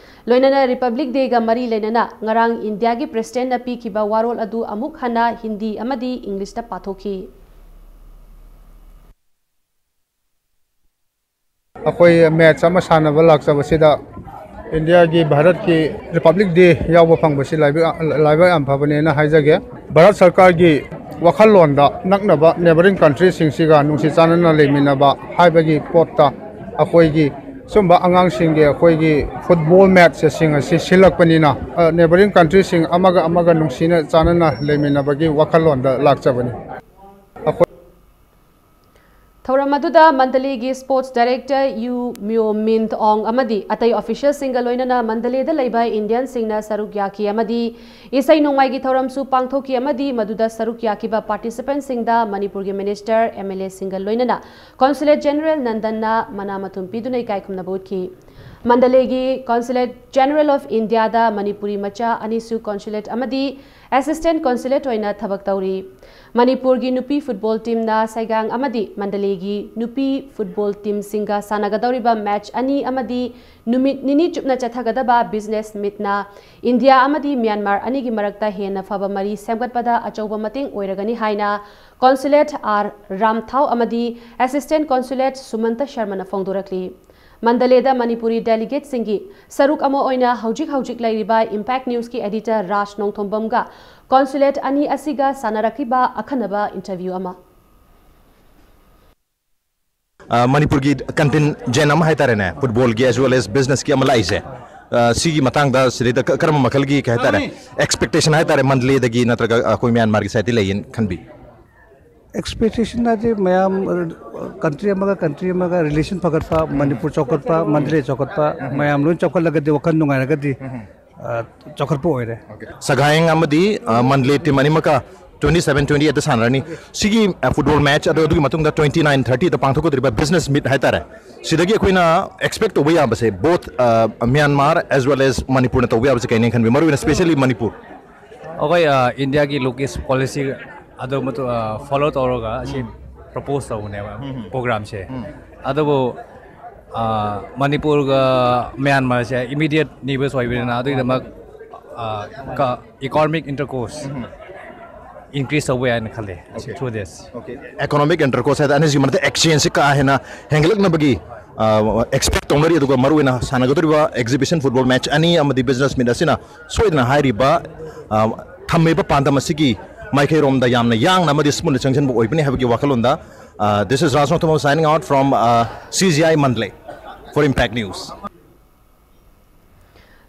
ꯂꯣꯏꯅꯅ ꯔꯤꯄꯕ꯭ꯂꯤꯛ ꯗꯦꯒ ꯃꯔꯤ ꯂꯩꯅꯅ ꯉꯔꯥꯡ ꯏꯟꯗꯤꯌꯥꯒꯤ ꯄ꯭ꯔꯦꯁꯤꯗꯦꯟꯠꯅ ꯄꯤꯈꯤꯕ ꯋꯥꯔꯣꯜ ꯑꯗꯨ ꯑꯃꯨꯛ ꯍꯟꯅ ꯍꯤꯟꯗꯤ ꯑꯃꯗꯤ ꯏꯪꯂꯤꯁꯇ ꯄꯥꯊꯣꯛꯈꯤ꯫ ꯑꯩꯈꯣꯏ ꯃꯦꯠꯆ ꯑꯃ ꯁꯥꯟꯅꯕ ꯂꯥꯛꯆꯕꯁꯤꯗ ꯏꯟꯗꯤꯌꯥꯒꯤ, ꯚꯥꯔꯠꯀꯤ ꯔꯤꯄꯕ꯭ꯂꯤꯛ ꯗꯦ ꯌꯥꯎꯕ ꯐꯪꯕꯁꯤ ꯂꯥꯏꯕꯛ, ꯂꯥꯏꯕꯛ ꯌꯥꯝ ꯐꯕꯅꯦꯅ ꯍꯥꯏꯖꯒꯦ꯫ ꯚꯥꯔꯠ ꯁꯔꯀꯥꯔꯒꯤ ꯋꯥꯈꯜꯂꯣꯟꯗ ꯅꯛꯅꯕ ꯅꯦꯕꯔꯤꯡ ꯀꯟꯇ꯭ꯔꯤꯁꯤꯡꯁꯤꯒ ꯅꯨꯡꯁꯤ ꯆꯥꯟꯅꯅ ꯂꯩꯃꯤꯟꯅꯕ ꯍꯥꯏꯕꯒꯤ ꯄꯣꯠꯇ ꯑꯩꯈꯣꯏꯒꯤ ꯁꯨꯝꯕ ꯑꯉꯥꯡꯁꯤꯡꯒꯤ ꯑꯩꯈꯣꯏꯒꯤ ꯐꯨꯠꯕꯣꯜ ꯃꯦꯠꯆꯁꯤꯡ ꯑꯁꯤ ꯁꯤꯜꯂꯛꯄꯅꯤꯅ, ꯑ, ꯅꯦꯕꯔꯤꯡ ꯀꯟꯇ꯭ꯔꯤꯁꯤꯡ ꯑꯃꯒ ꯑꯃꯒ ꯅꯨꯡꯁꯤꯅ ꯆꯥꯟꯅꯅ ꯂꯩꯃꯤꯟꯅꯕꯒꯤ ꯋꯥꯈꯜꯂꯣꯟꯗ ꯂꯥꯛꯆꯕꯅꯤ꯫ ꯑꯩꯈꯣꯏ ꯊꯧꯔꯝ ꯑꯗꯨꯗ ꯃꯟꯗꯂꯦꯒꯤ ꯁ꯭ꯄꯣꯔꯠꯁ ꯗꯥꯏꯔꯦꯛꯇꯔ ꯌꯨ ꯃ꯭ꯌꯣ ꯃꯤꯟ ꯑꯣꯡ ꯑꯃꯗꯤ ꯑꯇꯩ ꯑꯣꯐꯤꯁꯤꯌꯦꯜꯁꯤꯡꯒ ꯂꯣꯏꯅꯅ ꯃꯟꯗꯂꯦꯗ ꯂꯩꯕ ꯏꯟꯗꯤꯌꯟꯁꯤꯡꯅ ꯁꯔꯨꯛ ꯌꯥꯈꯤ ꯑꯃꯗꯤ ꯏꯁꯩ ꯅꯣꯡꯃꯥꯏꯒꯤ ꯊꯧꯔꯝꯁꯨ ꯄꯥꯡꯊꯣꯛꯈꯤ ꯑꯃꯗꯤ ꯃꯗꯨꯗ ꯁꯔꯨꯛ ꯌꯥꯈꯤꯕ ꯄꯥꯔꯇꯤꯁꯤꯄꯦꯟꯠꯁꯤꯡꯗ ꯃꯅꯤꯄꯨꯔꯒꯤ ꯃꯤꯅꯤꯁꯇꯔ, ꯑꯦꯝ ꯑꯦꯜ ꯑꯦꯁꯤꯡꯒ ꯂꯣꯏꯅꯅ ꯀꯣꯟꯁꯨꯂꯦꯠ ꯖꯦꯅꯔꯦꯜ ꯅꯟꯗꯟꯅ ꯃꯅꯥ ꯃꯊꯨꯝ ꯄꯤꯗꯨꯅ ꯏꯀꯥꯏ ꯈꯨꯝꯅꯕ ꯎꯠꯈꯤ꯫ ꯃꯟꯗꯂꯦꯒꯤ ꯀꯣꯟꯁꯨꯂꯦꯠ ꯖꯦꯅꯔꯦꯜ ꯑꯣꯐ ꯏꯟꯗꯤꯌꯥꯗ ꯃꯅꯤꯄꯨꯔꯤ ꯃꯆꯥ ꯑꯅꯤꯁꯨ ꯀꯣꯟꯁꯨꯂꯦꯠ ꯑꯃꯗꯤ ꯑꯦꯁꯤꯁꯇꯦꯟꯠ ꯀꯣꯟꯁꯨꯂꯦꯠ ꯑꯣꯏꯅ ꯊꯕꯛ ꯇꯧꯔꯤ꯫ ꯃꯅꯤꯄꯨꯔꯒꯤ ꯅꯨꯄꯤ ꯐꯨꯠꯕꯣꯜ ꯇꯤꯝꯅ ꯁꯩꯒꯥꯡ ꯑꯃꯗꯤ ꯃꯟꯗꯂꯦꯒꯤ ꯅꯨꯄꯤ ꯐꯨꯠꯕꯣꯜ ꯇꯤꯝꯁꯤꯡꯒ ꯁꯥꯟꯅꯒꯗꯧꯔꯤꯕ ꯃꯦꯠꯆ ꯑꯅꯤ ꯑꯃꯗꯤ ꯅꯨꯃꯤꯠ ꯅꯤꯅꯤ ꯆꯨꯞꯅ ꯆꯠꯊꯒꯗꯕ ꯕꯤꯖꯤꯅꯦꯁ ꯃꯤꯠꯅ ꯏꯟꯗꯤꯌꯥ ꯑꯃꯗꯤ ꯃ꯭ꯌꯥꯟꯃꯥꯔ ꯑꯅꯤꯒꯤ ꯃꯔꯛꯇ ꯍꯦꯟꯅ ꯐꯕ ꯃꯔꯤ ꯁꯦꯝꯒꯠꯄꯗ ꯑꯆꯧꯕ ꯃꯇꯦꯡ ꯑꯣꯏꯔꯒꯅꯤ ꯍꯥꯏꯅ ꯀꯣꯟꯁꯨꯂꯦꯠ ꯑꯥꯔ ꯔꯥꯝꯊꯥꯎ ꯑꯃꯗꯤ ꯑꯦꯁꯤꯁꯇꯦꯟꯠ ꯀꯣꯟꯁꯨꯂꯦꯠ ꯁꯨꯃꯟꯇ ꯁꯔꯃꯅ ꯐꯣꯡꯗꯣꯔꯛꯂꯤ꯫ ꯃꯟꯗꯂꯦꯗ ꯃꯅꯤꯄꯨꯔꯤ ꯗꯦꯂꯤꯒꯦꯠꯁꯤꯡꯒꯤ ꯁꯔꯨꯛ ꯑꯃ ꯑꯣꯏꯅ ꯍꯧꯖꯤꯛ ꯍꯧꯖꯤꯛ ꯂꯩꯔꯤꯕ ꯏꯝꯄꯦꯛ ꯅ꯭ꯌꯨꯁꯀꯤ ꯑꯦꯗꯤꯇꯔ ꯔꯥꯖ ꯅꯣꯡꯊꯣꯝꯕꯝꯒ ꯀꯣꯟꯁꯨꯂꯦꯠ ꯑꯅꯤ ꯑꯁꯤꯒ ꯁꯥꯟꯅꯔꯛꯈꯤꯕ ꯑꯈꯟꯅꯕ ꯏꯟꯇꯔꯚ꯭ꯌꯨ ꯑꯃ꯫ ꯑ, ꯃꯅꯤꯄꯨꯔꯒꯤ ꯀꯟꯇꯤꯟꯖꯦꯟ ꯑꯃ ꯍꯥꯏꯇꯥꯔꯦꯅꯦ, ꯐꯨꯠꯕꯣꯜꯒꯤ as well as ꯕꯤꯖꯤꯅꯦꯁꯀꯤ ꯑꯃ ꯂꯥꯛꯏꯁꯦ, ꯑ, ꯁꯤꯒꯤ ꯃꯇꯥꯡꯗ ꯁꯤꯗꯩꯗ ꯀ-, ꯀꯔꯝꯕ ꯃꯈꯜꯒꯤ, ꯀꯩ ꯍꯥꯏꯇꯥꯔꯦ, ꯑꯦꯛꯁꯄꯦꯛꯇꯦꯁꯟ ꯍꯥꯏꯇꯥꯔꯦ, ꯃꯟꯗꯂꯦꯗꯒꯤ ꯅꯠꯇ꯭ꯔꯒ ꯑꯩꯈꯣꯏ ꯃ꯭ꯌꯥꯟꯃꯥꯔꯒꯤ ꯁꯥꯏꯠꯇꯒꯤ ꯂꯩꯌꯦꯅ ꯈꯟꯕꯤ? ꯑꯦꯛꯁꯄꯦꯛꯇꯦꯁꯟ ꯍꯥꯏꯗꯤ ꯃꯌꯥꯝ, ꯑ, ꯀꯟꯇ꯭ꯔꯤ ꯑꯃꯒ ꯀꯟꯇ꯭ꯔꯤ ꯑꯃꯒ ꯔꯤꯂꯦꯁꯟ ꯐꯒꯠꯄ, ꯃꯅꯤꯄꯨꯔ ꯆꯥꯎꯈꯠꯄ, ꯃꯟꯗꯂꯦ ꯆꯥꯎꯈꯠꯄ, ꯃꯌꯥꯝ ꯂꯣꯏ ꯆꯥꯎꯈꯠꯂꯒꯗꯤ, ꯋꯥꯈꯜ ꯅꯨꯡꯉꯥꯏꯔꯒꯗꯤ, ꯑ, ꯆꯥꯎꯈꯠꯄ ꯑꯣꯏꯔꯦ꯫ ꯁꯒꯥꯌꯦꯡ ꯑꯃꯗꯤ, ꯑ, Mandalay team ꯑꯅꯤꯃꯛꯀ twenty seven twenty eight ꯁꯥꯟꯅꯔꯅꯤ꯫ ꯁꯤꯒꯤ, ꯑ, ꯐꯨꯠꯕꯣꯜ ꯃꯦꯠꯆ ꯑꯗꯣ ꯑꯗꯨꯒꯤ ꯃꯇꯨꯡꯗ twenty nine thirty ꯄꯥꯡꯊꯣꯛꯀꯗꯧꯔꯤꯕ ꯕꯤꯖꯤꯅꯦꯁ ꯃꯤꯠ ꯍꯥꯏꯇꯥꯔꯦ, ꯁꯤꯗꯒꯤ ꯑꯩꯈꯣꯏꯅ ꯑꯦꯛꯁꯄꯦꯛ ꯇꯧꯕ ꯌꯥꯕꯁꯦ, ꯕꯣꯠ, ꯑ, ꯃ꯭ꯌꯥꯟꯃꯥꯔ as well as ꯃꯅꯤꯄꯨꯔꯅ ꯇꯧꯕ ꯌꯥꯕꯁꯦ ꯀꯩꯅꯦ ꯈꯟꯕꯤ, ꯃꯔꯨꯑꯣꯏꯅ ꯁ꯭ꯄꯦꯁꯦꯜꯂꯤ ꯃꯅꯤꯄꯨꯔ? ꯑꯩꯈꯣꯏ, ꯑ, ꯏꯟꯗꯤꯌꯥꯒꯤ ꯂꯨꯛ ꯏꯁ ꯄꯣꯂꯤꯁꯤ ꯑꯗꯨ ꯃꯇꯨꯡ ꯐꯣꯂꯣ ꯇꯧꯔꯒ ꯑꯁꯤ ꯄ꯭ꯔꯣꯄꯣꯁ ꯇꯧꯕꯅꯦꯕ ꯄ꯭ꯔꯣꯒ꯭ꯔꯥꯝꯁꯦ꯫ ꯑꯗꯨꯕꯨ ꯃꯅꯤꯄꯨꯔꯒ ꯃ꯭ꯌꯥꯟꯃꯥꯔꯁꯦ ꯏꯃꯤꯗꯤꯌꯦꯠ ꯅꯤꯕꯁ ꯑꯣꯏꯕꯅꯤꯅ ꯑꯗꯨꯒꯤꯗꯃꯛ ꯏꯀꯣꯅꯣꯃꯤꯛ ꯏꯟꯇꯔꯀꯣꯔꯁ ꯏꯟꯀ꯭ꯔꯤꯁ ꯇꯧꯕ ꯌꯥꯏꯅ ꯈꯜꯂꯦ꯫ ꯊ꯭ꯔꯨ ꯗꯤꯁ ꯏꯀꯣꯅꯣꯃꯤꯛ ꯏꯟꯇꯔꯀꯣꯔꯁ ꯍꯥꯏꯗꯤ ꯑꯅꯤꯁꯤꯒꯤ ꯃꯔꯛꯇ ꯑꯦꯛꯁꯆꯦꯟꯖꯁꯤ ꯀꯥ ꯍꯦꯟꯅ ꯍꯦꯟꯒꯠꯂꯛꯅꯕꯒꯤ ꯑꯦꯛꯁꯄꯦꯛ ꯇꯧꯅꯔꯤ꯫ ꯑꯗꯨꯒ ꯃꯔꯨꯑꯣꯏꯅ ꯁꯥꯟꯅꯒꯗꯧꯔꯤꯕ ꯑꯦꯛꯖꯤꯕꯤꯁꯟ ꯐꯨꯠꯕꯣꯜ ꯃꯦꯠꯆ ꯑꯅꯤ ꯑꯃꯗꯤ ꯕꯤꯖꯤꯅꯦꯁ ꯃꯤꯠ ꯑꯁꯤꯅ ꯁꯣꯏꯗꯅ ꯍꯥꯏꯔꯤꯕ ꯊꯝꯃꯤꯕ ꯄꯥꯟꯗꯝ ꯑꯁꯤꯒꯤ ꯃꯥꯏꯀꯩꯔꯣꯝꯗ ꯌꯥꯝꯅ ꯌꯥꯡꯅ ꯑꯃꯗꯤ ꯁ꯭ꯃꯨꯠꯅ ꯆꯪꯁꯤꯟꯕ ꯑꯣꯏꯕꯅꯤ ꯍꯥꯏꯕꯒꯤ ꯋꯥꯈꯜꯂꯣꯟꯗ꯫ This is Rajnath Thomas signing out from C G I Mandalay for Impact News.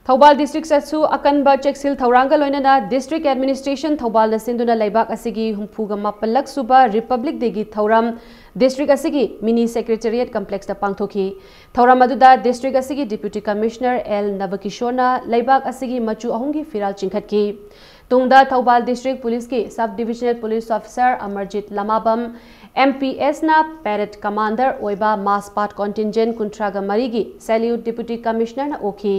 Thoubal ꯗꯤꯁꯇ꯭ꯔꯤꯛꯇꯁꯨ ꯑꯀꯟꯕ ꯆꯦꯛꯁꯤꯜ ꯊꯧꯔꯥꯡꯒ ꯂꯣꯏꯅꯅ ꯗꯤꯁꯇ꯭ꯔꯤꯛ ꯑꯦꯗꯃꯤꯅꯤꯁꯇ꯭ꯔꯦꯁꯟ ꯊꯧꯕꯥꯜꯅ ꯁꯤꯟꯗꯨꯅ ꯂꯩꯕꯥꯛ ꯑꯁꯤꯒꯤ ꯍꯨꯝꯐꯨꯒ ꯃꯥꯄꯜꯂꯛ ꯁꯨꯕ ꯔꯤꯄꯕ꯭ꯂꯤꯛ ꯗꯦꯒꯤ ꯊꯧꯔꯝ ꯗꯤꯁꯇ꯭ꯔꯤꯛ ꯑꯁꯤꯒꯤ ꯃꯤꯅꯤ ꯁꯦꯀ꯭ꯔꯦꯇꯦꯔꯤꯌꯦꯠ ꯀꯝꯄ꯭ꯂꯦꯛꯁꯇ ꯄꯥꯡꯊꯣꯛꯈꯤ꯫ ꯊꯧꯔꯝ ꯑꯗꯨꯗ ꯗꯤꯁꯇ꯭ꯔꯤꯛ ꯑꯁꯤꯒꯤ ꯗꯤꯄ꯭ꯌꯨꯇꯤ ꯀꯃꯤꯁꯅꯔ ꯑꯦꯜ ꯅꯕꯀꯤꯁꯣꯔꯅ ꯂꯩꯕꯥꯛ ꯑꯁꯤꯒꯤ ꯃꯆꯨ ꯑꯍꯨꯝꯒꯤ ꯐꯤꯔꯥꯜ ꯆꯤꯡꯈꯠꯈꯤ꯫ ꯇꯨꯡꯗ ꯊꯧꯕꯥꯜ ꯗꯤꯁꯇ꯭ꯔꯤꯛ ꯄꯨꯂꯤꯁꯀꯤ sub divisional police officer Amarjit Lamabam, M P S ꯅ ꯄꯦꯔꯦꯗ ꯀꯃꯥꯟꯗꯔ ꯑꯣꯏꯕ ꯃꯥꯁ ꯄꯥꯠ ꯀꯣꯟꯇꯤꯟꯖꯦꯟ ꯀꯨꯟꯊ꯭ꯔꯥꯒ ꯃꯔꯤꯒꯤ ꯁꯦꯂ꯭ꯌꯨꯠ ꯗꯤꯄ꯭ꯌꯨꯇꯤ ꯀꯃꯤꯁꯅꯔꯅ ꯑꯣꯛꯈꯤ꯫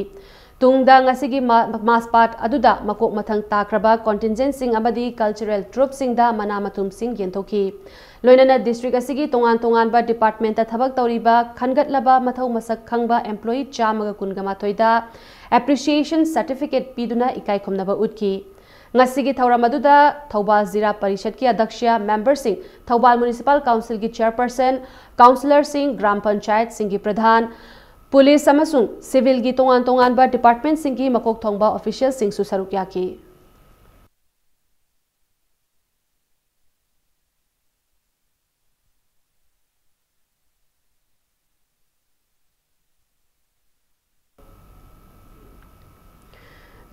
ꯇꯨꯡꯗ ꯉꯁꯤꯒꯤ ꯃꯥꯁ ꯄꯥꯠ ꯑꯗꯨꯗ ꯃꯀꯣꯛ ꯃꯊꯪ ꯇꯥꯈ꯭ꯔꯕ ꯀꯣꯟꯇꯤꯟꯖꯦꯟꯁꯤꯡ ꯑꯃꯗꯤ ꯀꯜꯆꯔꯦꯜ ꯇ꯭ꯔꯨꯞꯁꯤꯡꯗ ꯃꯅꯥ ꯃꯊꯨꯝꯁꯤꯡ ꯌꯦꯟꯊꯣꯛꯈꯤ꯫ ꯂꯣꯏꯅꯅ ꯗꯤꯁꯇ꯭ꯔꯤꯛ ꯑꯁꯤꯒꯤ ꯇꯣꯉꯥꯟ ꯇꯣꯉꯥꯟꯕ ꯗꯤꯄꯥꯔꯠꯃꯦꯟꯇ ꯊꯕꯛ ꯇꯧꯔꯤꯕ ꯈꯟꯒꯠꯂꯕ ꯃꯊꯧ ꯃꯁꯛ ꯈꯪꯕ ꯑꯦꯝꯄ꯭ꯂꯣꯌꯤ ꯆꯥꯝꯃꯒ ꯀꯨꯟꯒ ꯃꯥꯊꯣꯏꯗ ꯑꯦꯄ꯭ꯔꯤꯁꯤꯌꯦꯁꯟ ꯁꯥꯔꯇꯤꯐꯤꯀꯦꯠ ꯄꯤꯗꯨꯅ ꯏꯀꯥꯏ ꯈꯨꯝꯅꯕ ꯎꯠꯈꯤ꯫ ꯉꯁꯤꯒꯤ ꯊꯧꯔꯝ ꯑꯗꯨꯗ ꯊꯧꯕꯥꯜ ꯖꯤꯂꯥ ꯄꯔꯤꯁꯠꯀꯤ ꯑꯗ꯭ꯌꯛꯁ, ꯃꯦꯝꯕꯔꯁꯤꯡ, ꯊꯧꯕꯥꯜ ꯃ꯭ꯌꯨꯅꯤꯁꯤꯄꯥꯜ ꯀꯥꯎꯟꯁꯤꯜꯒꯤ ꯆꯦꯌꯔꯄꯔꯁꯟ, ꯀꯥꯎꯟꯁꯤꯂꯔꯁꯤꯡ, ꯒ꯭ꯔꯥꯝ ꯄꯟꯆꯥꯌꯠꯁꯤꯡꯒꯤ ꯄ꯭ꯔꯙꯥꯟ, ꯄꯨꯂꯤꯁ ꯑꯃꯁꯨꯡ ꯁꯤꯚꯤꯜꯒꯤ ꯇꯣꯉꯥꯟ ꯇꯣꯉꯥꯟꯕ ꯗꯤꯄꯥꯔꯠꯃꯦꯟꯠꯁꯤꯡꯒꯤ ꯃꯀꯣꯛ ꯊꯣꯡꯕ ꯑꯣꯐꯤꯁꯤꯌꯦꯜꯁꯤꯡꯁꯨ ꯁꯔꯨꯛ ꯌꯥꯈꯤ꯫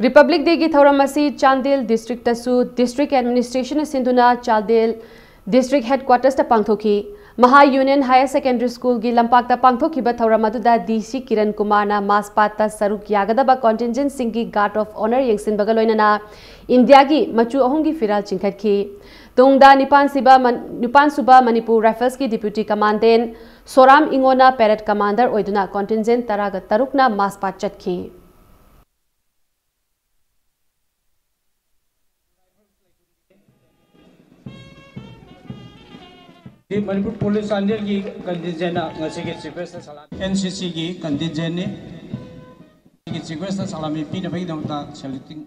ꯔꯤꯄꯕ꯭ꯂꯤꯛ ꯗꯦꯒꯤ ꯊꯧꯔꯝ ꯑꯁꯤ ꯆꯥꯟꯗꯦꯜ ꯗꯤꯁꯇ꯭ꯔꯤꯛꯇꯁꯨ ꯗꯤꯁꯇ꯭ꯔꯤꯛ ꯑꯦꯗꯃꯤꯅꯤꯁꯇ꯭ꯔꯦꯁꯟꯅ ꯁꯤꯟꯗꯨꯅ ꯆꯥꯟꯗꯦꯜ ꯗꯤꯁꯇ꯭ꯔꯤꯛ ꯍꯦꯗꯀ꯭ꯋꯥꯇꯔꯁꯇ ꯄꯥꯡꯊꯣꯛꯈꯤ꯫ ꯃꯍꯥ ꯌꯨꯅꯤꯌꯟ ꯍꯥꯌꯔ ꯁꯦꯀꯦꯟꯗꯔꯤ ꯁ꯭ꯀꯨꯜꯒꯤ ꯂꯝꯄꯥꯛꯇ ꯄꯥꯡꯊꯣꯛꯈꯤꯕ ꯊꯧꯔꯝ ꯑꯗꯨꯗ ꯗꯤ ꯁꯤ ꯀꯤꯔꯟ ꯀꯨꯃꯥꯔꯅ ꯃꯥꯁ ꯄꯥꯠꯇ ꯁꯔꯨꯛ ꯌꯥꯒꯗꯕ ꯀꯣꯟꯇꯤꯟꯖꯦꯟꯁꯤꯡꯒꯤ ꯒꯥꯔꯗ ꯑꯣꯐ ꯑꯣꯅꯔ ꯌꯦꯡꯁꯤꯟꯕꯒ ꯂꯣꯏꯅꯅ ꯏꯟꯗꯤꯌꯥꯒꯤ ꯃꯆꯨ ꯑꯍꯨꯝꯒꯤ ꯐꯤꯔꯥꯜ ꯆꯤꯡꯈꯠꯈꯤ꯫ ꯇꯨꯡꯗ ꯅꯤꯄꯥꯟ ꯁꯤꯕ ꯃꯟ-, ꯅꯤꯄꯥꯟ ꯁꯨꯕ ꯃꯅꯤꯄꯨꯔ ꯔꯥꯏꯐꯜꯁꯀꯤ ꯗꯤꯄ꯭ꯌꯨꯇꯤ ꯀꯃꯥꯟꯗꯦꯟ ꯁꯣꯔꯥꯝ ꯏꯉꯣꯅ ꯄꯦꯔꯦꯗ ꯀꯃꯥꯟꯗꯔ ꯑꯣꯏꯗꯨꯅ ꯀꯣꯟꯇꯤꯟꯖꯦꯟ ꯇꯔꯥꯒ ꯇꯔꯨꯛꯅ ꯃꯥꯁ ꯄꯥꯠ ꯆꯠꯈꯤ꯫ ꯃꯅꯤꯄꯨꯔ ꯄꯨꯂꯤꯁ ꯆꯥꯟꯗꯦꯜꯒꯤ ꯀꯟꯇꯤꯟꯖꯦꯟꯅ ꯉꯁꯤꯒꯤ ꯆꯤꯐ ꯒꯦꯁꯇ ꯁꯂꯥꯃꯤ, ꯑꯦꯟ ꯁꯤ ꯁꯤꯒꯤ ꯀꯟꯇꯤꯟꯖꯦꯟꯅꯤ꯫ ꯉꯁꯤꯒꯤ ꯆꯤꯐ ꯒꯦꯁꯇ ꯁꯂꯥꯃꯤ ꯄꯤꯅꯕꯒꯤꯗꯃꯛꯇ ꯁꯦꯂꯨꯇꯤꯡ꯫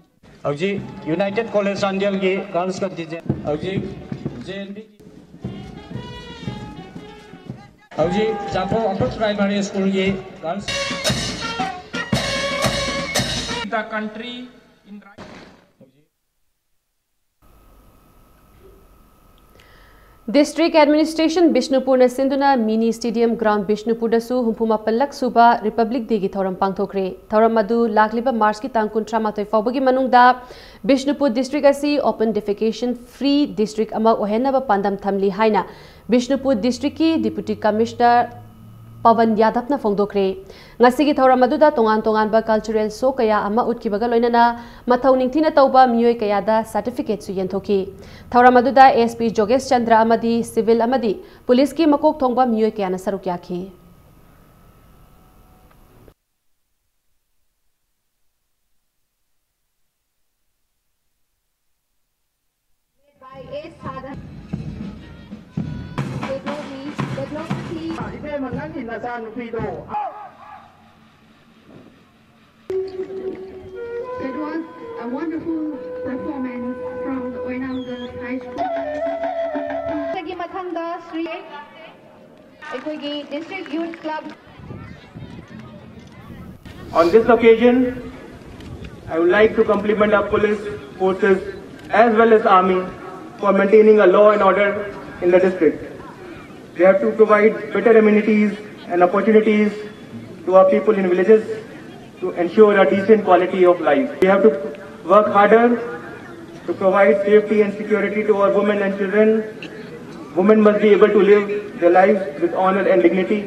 ꯍꯧꯖꯤꯛ ꯌꯨꯅꯥꯏꯇꯦꯠ ꯀꯣꯂꯦꯖ ꯆꯥꯟꯗꯦꯜꯒꯤ ꯒꯥꯔꯜꯁ ꯀꯟꯇꯤꯟꯖꯦꯟ, ꯍꯧꯖꯤꯛ ꯖꯦ ꯑꯦꯟ ꯕꯤꯒꯤ, ꯍꯧꯖꯤꯛ ꯆꯥꯐꯧ ꯑꯄꯔ ꯄ꯭ꯔꯥꯏꯃꯥꯔꯤ ꯁ꯭ꯀꯨꯜꯒꯤ girls. The country in right. District Administration ꯕꯤꯁꯅꯨꯄꯨꯔꯅ ꯁꯤꯟꯗꯨꯅ ꯃꯤꯅꯤ ꯁ꯭ꯇꯦꯗꯤꯌꯝ ꯒ꯭ꯔꯥꯎꯟ ꯕꯤꯁꯅꯨꯄꯨꯔꯗꯁꯨ ꯍꯨꯝꯐꯨ ꯃꯥꯄꯜꯂꯛ ꯁꯨꯕ ꯔꯤꯄꯕ꯭ꯂꯤꯛ ꯗꯦꯒꯤ ꯊꯧꯔꯝ ꯄꯥꯡꯊꯣꯛꯈ꯭ꯔꯦ꯫ ꯊꯧꯔꯝ ꯑꯗꯨ ꯂꯥꯛꯂꯤꯕ ꯃꯥꯔꯆꯀꯤ ꯇꯥꯡ ꯀꯨꯟꯊ꯭ꯔꯥ ꯃꯥꯊꯣꯏ ꯐꯥꯎꯕꯒꯤ ꯃꯅꯨꯡꯗ ꯕꯤꯁꯅꯨꯄꯨꯔ ꯗꯤꯁꯇ꯭ꯔꯤꯛ ꯑꯁꯤ ꯑꯣꯄꯟ ꯗꯤꯐꯦꯀꯦꯁꯟ ꯐ꯭ꯔꯤ ꯗꯤꯁꯇ꯭ꯔꯤꯛ ꯑꯃ ꯑꯣꯏꯍꯟꯅꯕ ꯄꯥꯟꯗꯝ ꯊꯝꯂꯤ ꯍꯥꯏꯅ ꯕꯤꯁꯅꯨꯄꯨꯔ ꯗꯤꯁꯇ꯭ꯔꯤꯛꯀꯤ ꯗꯤꯄ꯭ꯌꯨꯇꯤ ꯀꯃꯤꯁꯅꯔ ꯄꯋꯟ ꯌꯥꯗꯕꯅ ꯐꯣꯡꯗꯣꯛꯈ꯭ꯔꯦ꯫ ꯉꯁꯤꯒꯤ ꯊꯧꯔꯝ ꯑꯗꯨꯗ ꯇꯣꯉꯥꯟ ꯇꯣꯉꯥꯟꯕ ꯀꯜꯆꯔꯦꯜ ꯁꯣ ꯀꯌꯥ ꯑꯃ ꯎꯠꯈꯤꯕꯒ ꯂꯣꯏꯅꯅ ꯃꯊꯧ ꯅꯤꯡꯊꯤꯅ ꯇꯧꯕ ꯃꯤꯑꯣꯏ ꯀꯌꯥꯗ ꯁꯥꯔꯇꯤꯐꯤꯀꯦꯠꯁꯨ ꯌꯦꯟꯊꯣꯛꯈꯤ꯫ ꯊꯧꯔꯝ ꯑꯗꯨꯗ ꯑꯦꯁ ꯄꯤ ꯖꯣꯒꯦꯁ ꯆꯟꯗ꯭ꯔ ꯑꯃꯗꯤ ꯁꯤꯚꯤꯜ ꯑꯃꯗꯤ ꯄꯨꯂꯤꯁꯀꯤ ꯃꯀꯣꯛ ꯊꯣꯡꯕ ꯃꯤꯑꯣꯏ ꯀꯌꯥꯅ ꯁꯔꯨꯛ ꯌꯥꯈꯤ꯫ By S Sadhan. They told me, they told me. ꯏꯕꯦꯝꯃ, ꯅꯪꯒꯤ ꯅꯆꯥꯅꯨꯄꯤꯗꯣ꯫ That was a wonderful performance from the Oinam Girls High School. ꯁꯤꯒꯤ ꯃꯊꯪꯗ ꯁ꯭ꯔꯤ ꯑꯩꯈꯣꯏꯒꯤ District Youth Club. On this occasion, I would like to compliment our police forces as well as army for maintaining a law and order in the district. They have to provide better amenities and opportunities to our people in villages to ensure a decent quality of life. We have to work harder to provide safety and security to our women and children. Women must be able to live their lives with honor and dignity.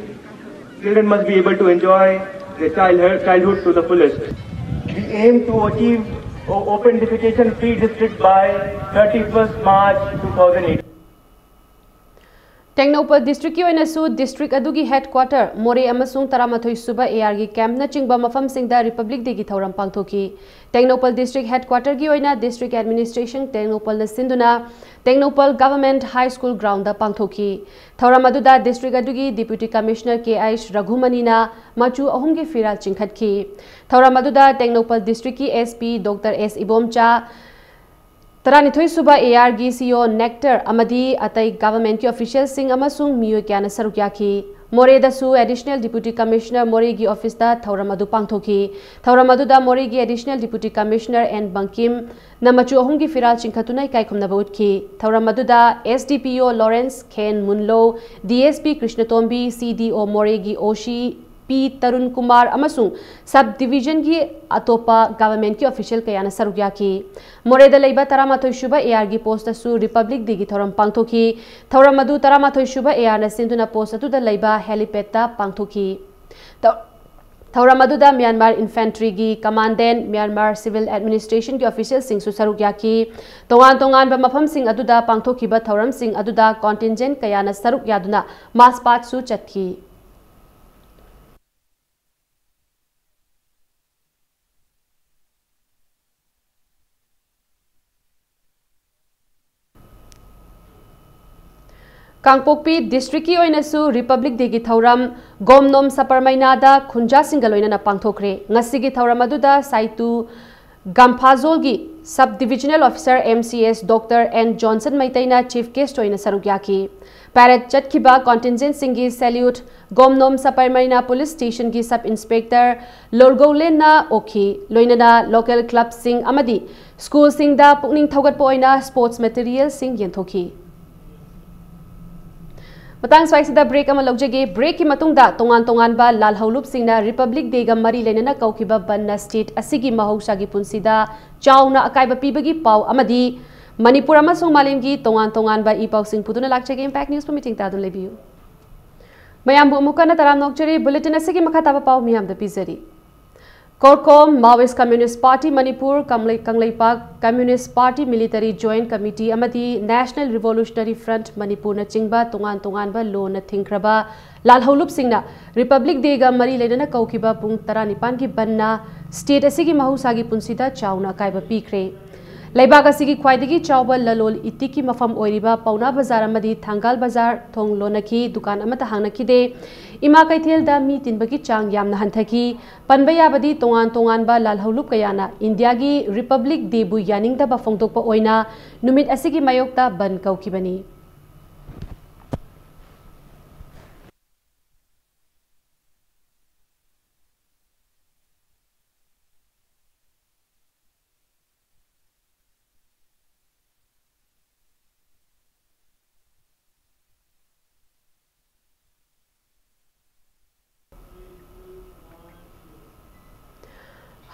Children must be able to enjoy their childhood, childhood to the fullest. We aim to achieve o-, open defecation free district by thirty-first March two thousand eight. Tengnoupal district ꯀꯤ ꯑꯣꯏꯅꯁꯨ district ꯑꯗꯨꯒꯤ headquarter, ꯃꯣꯔꯦ ꯑꯃꯁꯨꯡ ꯇꯔꯥꯃꯥꯊꯣꯏ ꯁꯨꯕ A R ꯒꯤ camp ꯅꯆꯤꯡꯕ ꯃꯐꯝꯁꯤꯡꯗ Republic Day ꯒꯤ ꯊꯧꯔꯝ ꯄꯥꯡꯊꯣꯛꯈꯤ꯫ ꯇꯦꯡꯅꯧꯄꯜ district headquarter ꯒꯤ ꯑꯣꯏꯅ district administration ꯇꯦꯡꯅꯧꯄꯜꯅ ꯁꯤꯟꯗꯨꯅ Tengnoupal Government High School ground ꯗ ꯄꯥꯡꯊꯣꯛꯈꯤ꯫ ꯊꯧꯔꯝ ꯑꯗꯨꯗ district ꯑꯗꯨꯒꯤ Deputy Commissioner K H ꯔꯘꯨꯃꯅꯤꯅ ꯃꯆꯨ ꯑꯍꯨꯝꯒꯤ ꯐꯤꯔꯥꯜ ꯆꯤꯡꯈꯠꯈꯤ꯫ ꯊꯧꯔꯝ ꯑꯗꯨꯗ ꯇꯦꯡꯅꯧꯄꯜ district ꯀꯤ S P Doctor S Ibomcha, ꯇꯔꯥꯅꯤꯊꯣꯏ ꯁꯨꯕ A R ꯒꯤ C E O Nectar ꯑꯃꯗꯤ ꯑꯇꯩ government ꯀꯤ official ꯁꯤꯡ ꯑꯃꯁꯨꯡ ꯃꯤꯑꯣꯏ ꯀꯌꯥꯅ ꯁꯔꯨꯛ ꯌꯥꯈꯤ꯫ ꯃꯣꯔꯦꯗꯁꯨ Additional Deputy Commissioner ꯃꯣꯔꯦꯒꯤ office ꯇ ꯊꯧꯔꯝ ꯑꯗꯨ ꯄꯥꯡꯊꯣꯛꯈꯤ꯫ ꯊꯧꯔꯝ ꯑꯗꯨꯗ ꯃꯣꯔꯦꯒꯤ Additional Deputy Commissioner N ꯕꯪꯀꯤꯝꯅ ꯃꯆꯨ ꯑꯍꯨꯝꯒꯤ ꯐꯤꯔꯥꯜ ꯆꯤꯡꯈꯠꯇꯨꯅ ꯏꯀꯥꯏ ꯈꯨꯝꯅꯕ ꯎꯠꯈꯤ꯫ ꯊꯧꯔꯝ ꯑꯗꯨꯗ S D P O Lawrence ꯈꯦꯟ ꯃꯨꯟꯂꯣ, D S P ꯀ꯭ꯔꯤꯁꯅꯇꯣꯝꯕꯤ, C D O ꯃꯣꯔꯦꯒꯤ O C P Tarun Kumar ꯑꯃꯁꯨꯡ sub division ꯒꯤ ꯑꯇꯣꯞꯄ government ꯀꯤ official ꯀꯌꯥꯅ ꯁꯔꯨꯛ ꯌꯥꯈꯤ꯫ ꯃꯣꯔꯦꯗ ꯂꯩꯕ ꯇꯔꯥꯃꯥꯊꯣꯏ ꯁꯨꯕ A R ꯒꯤ post ꯇꯁꯨ Republic Day ꯒꯤ ꯊꯧꯔꯝ ꯄꯥꯡꯊꯣꯛꯈꯤ꯫ ꯊꯧꯔꯝ ꯑꯗꯨ ꯇꯔꯥꯃꯥꯊꯣꯏ ꯁꯨꯕ A R ꯅ ꯁꯤꯟꯗꯨꯅ post ꯑꯗꯨꯗ ꯂꯩꯕ helipad ꯇ ꯄꯥꯡꯊꯣꯛꯈꯤ꯫ ꯊꯧ-, ꯊꯧꯔꯝ ꯑꯗꯨꯗ Myanmar Infantry ꯒꯤ Commandant, Myanmar Civil Administration ꯒꯤ official ꯁꯤꯡꯁꯨ ꯁꯔꯨꯛ ꯌꯥꯈꯤ꯫ ꯇꯣꯉꯥꯟ ꯇꯣꯉꯥꯟꯕ ꯃꯐꯝꯁꯤꯡ ꯑꯗꯨꯗ ꯄꯥꯡꯊꯣꯛꯈꯤꯕ ꯊꯧꯔꯝꯁꯤꯡ ꯑꯗꯨꯗ contingent ꯀꯌꯥꯅ ꯁꯔꯨꯛ ꯌꯥꯗꯨꯅ march past ꯁꯨ ꯆꯠꯈꯤ꯫ ꯀꯥꯡꯄꯣꯛꯄꯤ district ꯀꯤ ꯑꯣꯏꯅꯁꯨ Republic Day ꯒꯤ ꯊꯧꯔꯝ ꯒꯣꯝꯅꯣꯝ ꯁꯄꯔꯃꯩꯅꯥꯗ ꯈꯨꯟꯖꯥꯁꯤꯡꯒ ꯂꯣꯏꯅꯅ ꯄꯥꯡꯊꯣꯛꯈ꯭ꯔꯦ꯫ ꯉꯁꯤꯒꯤ ꯊꯧꯔꯝ ꯑꯗꯨꯗ ꯁꯥꯏꯇꯨ ꯒꯝꯐꯥꯖꯣꯜꯒꯤ sub divisional officer M C S Doctor N Johnson ꯃꯩꯇꯩꯅ chief guest ꯑꯣꯏꯅ ꯁꯔꯨꯛ ꯌꯥꯈꯤ꯫ Parade ꯆꯠꯈꯤꯕ contingent ꯁꯤꯡꯒꯤ salute ꯒꯣꯝꯅꯣꯝ ꯁꯄꯔꯃꯩꯅꯥ police station ꯒꯤ sub inspector ꯂꯣꯔꯒꯧꯂꯦꯟꯅ ꯑꯣꯛꯈꯤ꯫ ꯂꯣꯏꯅꯅ local club ꯁꯤꯡ ꯑꯃꯗꯤ school ꯁꯤꯡꯗ ꯄꯨꯛꯅꯤꯡ ꯊꯧꯒꯠꯄ ꯑꯣꯏꯅ sports material ꯁꯤꯡ ꯌꯦꯟꯊꯣꯛꯈꯤ꯫ ꯃꯇꯥꯡ ꯁ꯭ꯋꯥꯏꯁꯤꯗ break ꯑꯃ ꯂꯧꯖꯒꯦ꯫ Break ꯀꯤ ꯃꯇꯨꯡꯗ ꯇꯣꯉꯥꯟ ꯇꯣꯉꯥꯟꯕ ꯂꯥꯜꯍꯧꯂꯨꯞꯁꯤꯡꯅ Republic Day ꯒ ꯃꯔꯤ ꯂꯩꯅꯅ ꯀꯧꯈꯤꯕ ꯕꯟꯅ state ꯑꯁꯤꯒꯤ ꯃꯍꯧꯁꯥꯒꯤ ꯄꯨꯟꯁꯤꯗ ꯆꯥꯎꯅ ꯑꯀꯥꯏꯕ ꯄꯤꯕꯒꯤ ꯄꯥꯎ ꯑꯃꯗꯤ ꯃꯅꯤꯄꯨꯔ ꯑꯃꯁꯨꯡ ꯃꯥꯂꯦꯝꯒꯤ ꯇꯣꯉꯥꯟ ꯇꯣꯉꯥꯟꯕ ꯏ ꯄꯥꯎꯁꯤꯡ ꯄꯨꯗꯨꯅ ꯂꯥꯛꯆꯒꯦ꯫ Impact News ꯄꯨ ꯃꯤꯠꯌꯦꯡ ꯇꯥꯗꯨꯅ ꯂꯩꯕꯤꯌꯨ꯫ ꯃꯌꯥꯝꯕꯨ ꯑꯃꯨꯛ ꯍꯟꯅ ꯇꯔꯥꯝꯅ ꯑꯣꯛꯆꯔꯤ꯫ Bulletin ꯑꯁꯤꯒꯤ ꯃꯈꯥ ꯇꯥꯕ ꯄꯥꯎ ꯃꯤꯌꯥꯝꯗ ꯄꯤꯖꯔꯤ꯫ CORCOM, Maoist Communist Party Manipur, ꯀꯪꯂꯩ-, Kangleipak Communist Party Military Joint Committee ꯑꯃꯗꯤ National Revolutionary Front ꯃꯅꯤꯄꯨꯔꯅꯆꯤꯡꯕ ꯇꯣꯉꯥꯟ ꯇꯣꯉꯥꯟꯕ ꯂꯣꯅ ꯊꯤꯡꯈ꯭ꯔꯕ ꯂꯥꯜꯍꯧꯂꯨꯞꯁꯤꯡꯅ Republic Day ꯒ ꯃꯔꯤ ꯂꯩꯅꯅ ꯀꯧꯈꯤꯕ ꯄꯨꯡ ꯇꯔꯥꯅꯤꯄꯥꯟꯒꯤ ꯕꯟꯅ state ꯑꯁꯤꯒꯤ ꯃꯍꯧꯁꯥꯒꯤ ꯄꯨꯟꯁꯤꯗ ꯆꯥꯎꯅ ꯑꯀꯥꯏꯕ ꯄꯤꯈ꯭ꯔꯦ꯫ ꯂꯩꯕꯥꯛ ꯑꯁꯤꯒꯤ ꯈ꯭ꯋꯥꯏꯗꯒꯤ ꯆꯥꯎꯕ ꯂꯂꯣꯜ ꯏꯇꯤꯛꯀꯤ ꯃꯐꯝ ꯑꯣꯏꯔꯤꯕ ꯄꯥꯎꯅꯥ ꯕꯖꯥꯔ ꯑꯃꯗꯤ ꯊꯪꯒꯥꯜ ꯕꯖꯥꯔ ꯊꯣꯡ ꯂꯣꯟꯅꯈꯤ, ꯗꯨꯀꯥꯟ ꯑꯃꯠꯇ ꯍꯥꯡꯅꯈꯤꯗꯦ꯫ ꯏꯃꯥ ꯀꯩꯊꯦꯜꯗ ꯃꯤ ꯇꯤꯟꯕꯒꯤ ꯆꯥꯡ ꯌꯥꯝꯅ ꯍꯟꯊꯈꯤ꯫ ꯄꯟꯕ ꯌꯥꯕꯗꯤ, ꯇꯣꯉꯥꯟ ꯇꯣꯉꯥꯟꯕ ꯂꯥꯜꯍꯧꯂꯨꯞ ꯀꯌꯥꯅ ꯏꯟꯗꯤꯌꯥꯒꯤ Republic Day ꯕꯨ ꯌꯥꯅꯤꯡꯗꯕ ꯐꯣꯡꯗꯣꯛꯄ ꯑꯣꯏꯅ ꯅꯨꯃꯤꯠ ꯑꯁꯤꯒꯤ ꯃꯥꯌꯣꯛꯇ ꯕꯟ ꯀꯧꯈꯤꯕꯅꯤ꯫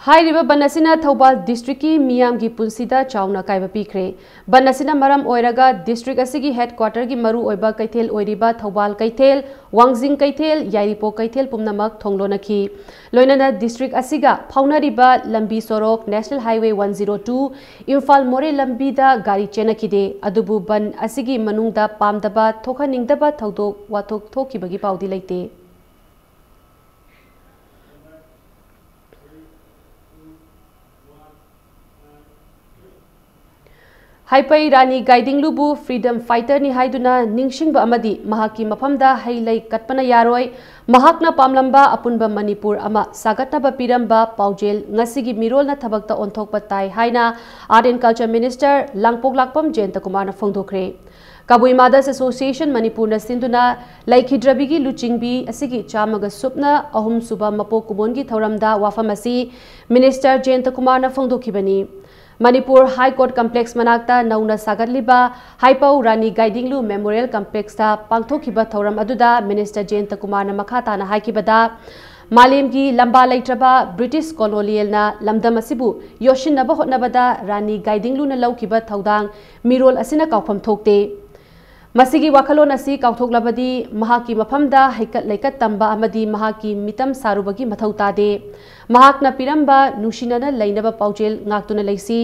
ꯍꯥꯏꯔꯤꯕ ꯕꯟ ꯑꯁꯤꯅ ꯊꯧꯕꯥꯜ district ꯀꯤ ꯃꯤꯌꯥꯝꯒꯤ ꯄꯨꯟꯁꯤꯗ ꯆꯥꯎꯅ ꯑꯀꯥꯏꯕ ꯄꯤꯈ꯭ꯔꯦ꯫ ꯕꯟ ꯑꯁꯤꯅ ꯃꯔꯝ ꯑꯣꯏꯔꯒ district ꯑꯁꯤꯒꯤ headquarter ꯒꯤ ꯃꯔꯨ ꯑꯣꯏꯕ ꯀꯩꯊꯦꯜ ꯑꯣꯏꯔꯤꯕ ꯊꯧꯕꯥꯜ ꯀꯩꯊꯦꯜ, ꯋꯥꯡꯖꯤꯡ ꯀꯩꯊꯦꯜ, ꯌꯥꯏꯔꯤꯄꯣꯛ ꯀꯩꯊꯦꯜ ꯄꯨꯝꯅꯃꯛ ꯊꯣꯡ ꯂꯣꯟꯅꯈꯤ꯫ ꯂꯣꯏꯅꯅ district ꯑꯁꯤꯒ ꯐꯥꯎꯅꯔꯤꯕ ꯂꯝꯕꯤ ꯁꯣꯔꯣꯛ National Highway one zero two, Imphal ꯃꯣꯔꯦ ꯂꯝꯕꯤꯗ ꯒꯥꯔꯤ ꯆꯦꯟꯅꯈꯤꯗꯦ꯫ ꯑꯗꯨꯕꯨ ꯕꯟ ꯑꯁꯤꯒꯤ ꯃꯅꯨꯡꯗ ꯄꯥꯝꯗꯕ ꯊꯣꯛꯍꯟꯅꯤꯡꯗꯕ ꯊꯧꯗꯣꯛ ꯋꯥꯊꯣꯛ ꯊꯣꯛꯈꯤꯕꯒꯤ ꯄꯥꯎꯗꯤ ꯂꯩꯇꯦ꯫ ꯍꯩꯄꯩ ꯔꯥꯅꯤ ꯒꯥꯏꯗꯤꯡꯂꯨꯕꯨ freedom fighter ꯅꯤ ꯍꯥꯏꯗꯨꯅ ꯅꯤꯡꯁꯤꯡꯕ ꯑꯃꯗꯤ ꯃꯍꯥꯛꯀꯤ ꯃꯐꯝꯗ ꯍꯩ ꯂꯩ ꯀꯠꯄꯅ ꯌꯥꯔꯣꯏ, ꯃꯍꯥꯛꯅ ꯄꯥꯝꯂꯝꯕ ꯑꯄꯨꯟꯕ ꯃꯅꯤꯄꯨꯔ ꯑꯃ ꯁꯥꯒꯠꯅꯕ ꯄꯤꯔꯝꯕ ꯄꯥꯎꯖꯦꯜ ꯉꯁꯤꯒꯤ ꯃꯤꯔꯣꯜꯅ ꯊꯕꯛꯇ ꯑꯣꯟꯊꯣꯛꯄ ꯇꯥꯏ ꯍꯥꯏꯅ Art and Culture Minister Langpoklakpam ꯖꯌꯟꯇꯀꯨꯃꯥꯔꯅ ꯐꯣꯡꯗꯣꯛꯈ꯭ꯔꯦ꯫ Kabui Mothers Association ꯃꯅꯤꯄꯨꯔꯅ ꯁꯤꯟꯗꯨꯅ ꯂꯩꯈꯤꯗ꯭ꯔꯕꯤꯒꯤ ꯂꯨꯆꯤꯡꯕꯤ ꯑꯁꯤꯒꯤ ꯆꯥꯝꯃꯒ ꯁꯨꯞꯅ ꯑꯍꯨꯝ ꯁꯨꯕ ꯃꯄꯣꯛ ꯀꯨꯝꯑꯣꯟꯒꯤ ꯊꯧꯔꯝꯗ ꯋꯥꯐꯝ ꯑꯁꯤ Minister ꯖꯌꯟꯇꯀꯨꯃꯥꯔꯅ ꯐꯣꯡꯗꯣꯛꯈꯤꯕꯅꯤ꯫ Manipur High Court Complex ꯃꯅꯥꯛꯇ ꯅꯧꯅ ꯁꯥꯒꯠꯂꯤꯕ ꯍꯩꯄꯧ ꯔꯥꯅꯤ ꯒꯥꯏꯗꯤꯡꯂꯨ Memorial Complex ꯇ ꯄꯥꯡꯊꯣꯛꯈꯤꯕ ꯊꯧꯔꯝ ꯑꯗꯨꯗ Minister ꯖꯌꯟꯇꯀꯨꯃꯥꯔꯅ ꯃꯈꯥ ꯇꯥꯅ ꯍꯥꯏꯈꯤꯕꯗ, ꯃꯥꯂꯦꯝꯒꯤ ꯂꯝꯕꯥ ꯂꯩꯇ꯭ꯔꯕ British colonial ꯅ ꯂꯝꯗꯝ ꯑꯁꯤꯕꯨ ꯌꯣꯠꯁꯤꯟꯅꯕ ꯍꯣꯠꯅꯕꯗ ꯔꯥꯅꯤ ꯒꯥꯏꯗꯤꯡꯂꯨꯅ ꯂꯧꯈꯤꯕ ꯊꯧꯗꯥꯡ ꯃꯤꯔꯣꯜ ꯑꯁꯤꯅ ꯀꯥꯎꯐꯝ ꯊꯣꯛꯇꯦ꯫ ꯃꯁꯤꯒꯤ ꯋꯥꯈꯜꯂꯣꯟ ꯑꯁꯤ ꯀꯥꯎꯊꯣꯛꯂꯕꯗꯤ ꯃꯍꯥꯛꯀꯤ ꯃꯐꯝꯗ ꯍꯩꯀꯠ ꯂꯩꯀꯠ ꯇꯝꯕ ꯑꯃꯗꯤ ꯃꯍꯥꯛꯀꯤ ꯃꯤꯇꯝ ꯁꯥꯔꯨꯕꯒꯤ ꯃꯊꯧ ꯇꯥꯗꯦ꯫ ꯃꯍꯥꯛꯅ ꯄꯤꯔꯝꯕ ꯅꯨꯡꯁꯤꯅꯅ ꯂꯩꯅꯕ ꯄꯥꯎꯖꯦꯜ ꯉꯥꯛꯇꯨꯅ ꯂꯩꯁꯤ꯫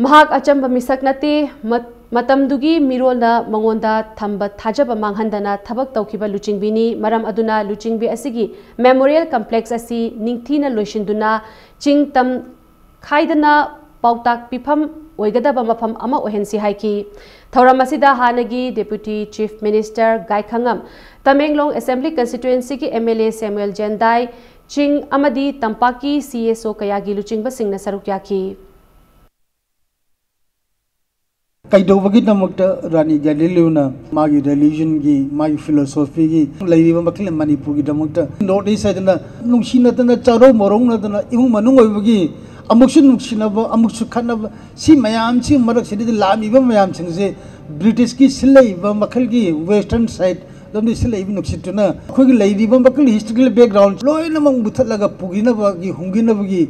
ꯃꯍꯥꯛ ꯑꯆꯝꯕ ꯃꯤꯁꯛ ꯅꯠꯇꯦ꯫ ꯃ-, ꯃꯇꯝꯗꯨꯒꯤ ꯃꯤꯔꯣꯜꯅ ꯃꯉꯣꯟꯗ ꯊꯝꯕ ꯊꯥꯖꯕ ꯃꯥꯡꯍꯟꯗꯅ ꯊꯕꯛ ꯇꯧꯈꯤꯕ ꯂꯨꯆꯤꯡꯕꯤꯅꯤ꯫ ꯃꯔꯝ ꯑꯗꯨꯅ ꯂꯨꯆꯤꯡꯕꯤ ꯑꯁꯤꯒꯤ Memorial Complex ꯑꯁꯤ ꯅꯤꯡꯊꯤꯅ ꯂꯣꯏꯁꯤꯟꯗꯨꯅ ꯆꯤꯡ ꯇꯝ ꯈꯥꯏꯗꯅ ꯄꯥꯎꯇꯥꯛ ꯄꯤꯐꯝ ꯑꯣꯏꯒꯗꯕ ꯃꯐꯝ ꯑꯃ ꯑꯣꯏꯍꯟꯁꯤ ꯍꯥꯏꯈꯤ꯫ ꯊꯧꯔꯝ ꯑꯁꯤꯗ ꯍꯥꯟꯅꯒꯤ Deputy Chief Minister ꯒꯥꯏꯈꯉꯝ, Tamenglong Assembly Constituencyꯒꯤ MLA ꯁꯦꯃꯨꯑꯦꯜ ꯖꯦꯟꯗꯥꯏ, ꯆꯤꯡ ꯑꯃꯗꯤ ꯇꯝꯄꯥꯛꯀꯤ CSO ꯀꯌꯥꯒꯤ ꯂꯨꯆꯤꯡꯕꯁꯤꯡꯅ ꯁꯔꯨꯛ ꯌꯥꯈꯤ꯫ ꯀꯩꯗꯧꯕꯒꯤꯗꯃꯛꯇ ꯔꯥꯅꯤ ꯒꯥꯏꯗꯤꯟꯂꯨꯅ ꯃꯥꯒꯤ ꯔꯤꯂꯤꯖꯟꯒꯤ, ꯃꯥꯒꯤ ꯐꯤꯂꯣꯁꯣꯐꯤꯒꯤ ꯂꯩꯔꯤꯕ ꯃꯈꯩ ꯃꯅꯤꯄꯨꯔꯒꯤꯗꯃꯛꯇ North East ꯍꯥꯏꯗꯅ ꯅꯨꯡꯁꯤꯅꯗꯅ ꯆꯥꯔꯧ ꯃꯔꯧꯅꯗꯅ ꯏꯃꯨꯡ ꯃꯅꯨꯡ ꯑꯣꯏꯕꯒꯤ ꯑꯃꯨꯛꯁꯨ ꯅꯨꯡꯁꯤꯅꯕ ꯑꯃꯨꯛꯁꯨ ꯈꯠꯅꯕ, ꯁꯤ ꯃꯌꯥꯝꯁꯤ ꯃꯔꯛꯁꯤꯗꯗꯤ ꯂꯥꯛꯂꯤꯕ ꯃꯌꯥꯝꯁꯤꯡꯁꯦ ꯕ꯭ꯔꯤꯇꯤꯁꯀꯤ ꯁꯤꯜꯂꯛꯏꯕ ꯃꯈꯜꯒꯤ Western side ꯂꯣꯝꯗꯒꯤ ꯁꯤꯜꯂꯛꯏꯕ ꯅꯨꯡꯁꯤꯠꯇꯨꯅ ꯑꯩꯈꯣꯏꯒꯤ ꯂꯩꯔꯤꯕ ꯃꯈꯜ historical background ꯂꯣꯏꯅꯃꯛ ꯃꯨꯊꯠꯂꯒ ꯄꯨꯈꯤꯅꯕꯒꯤ ꯍꯨꯝꯈꯤꯅꯕꯒꯤ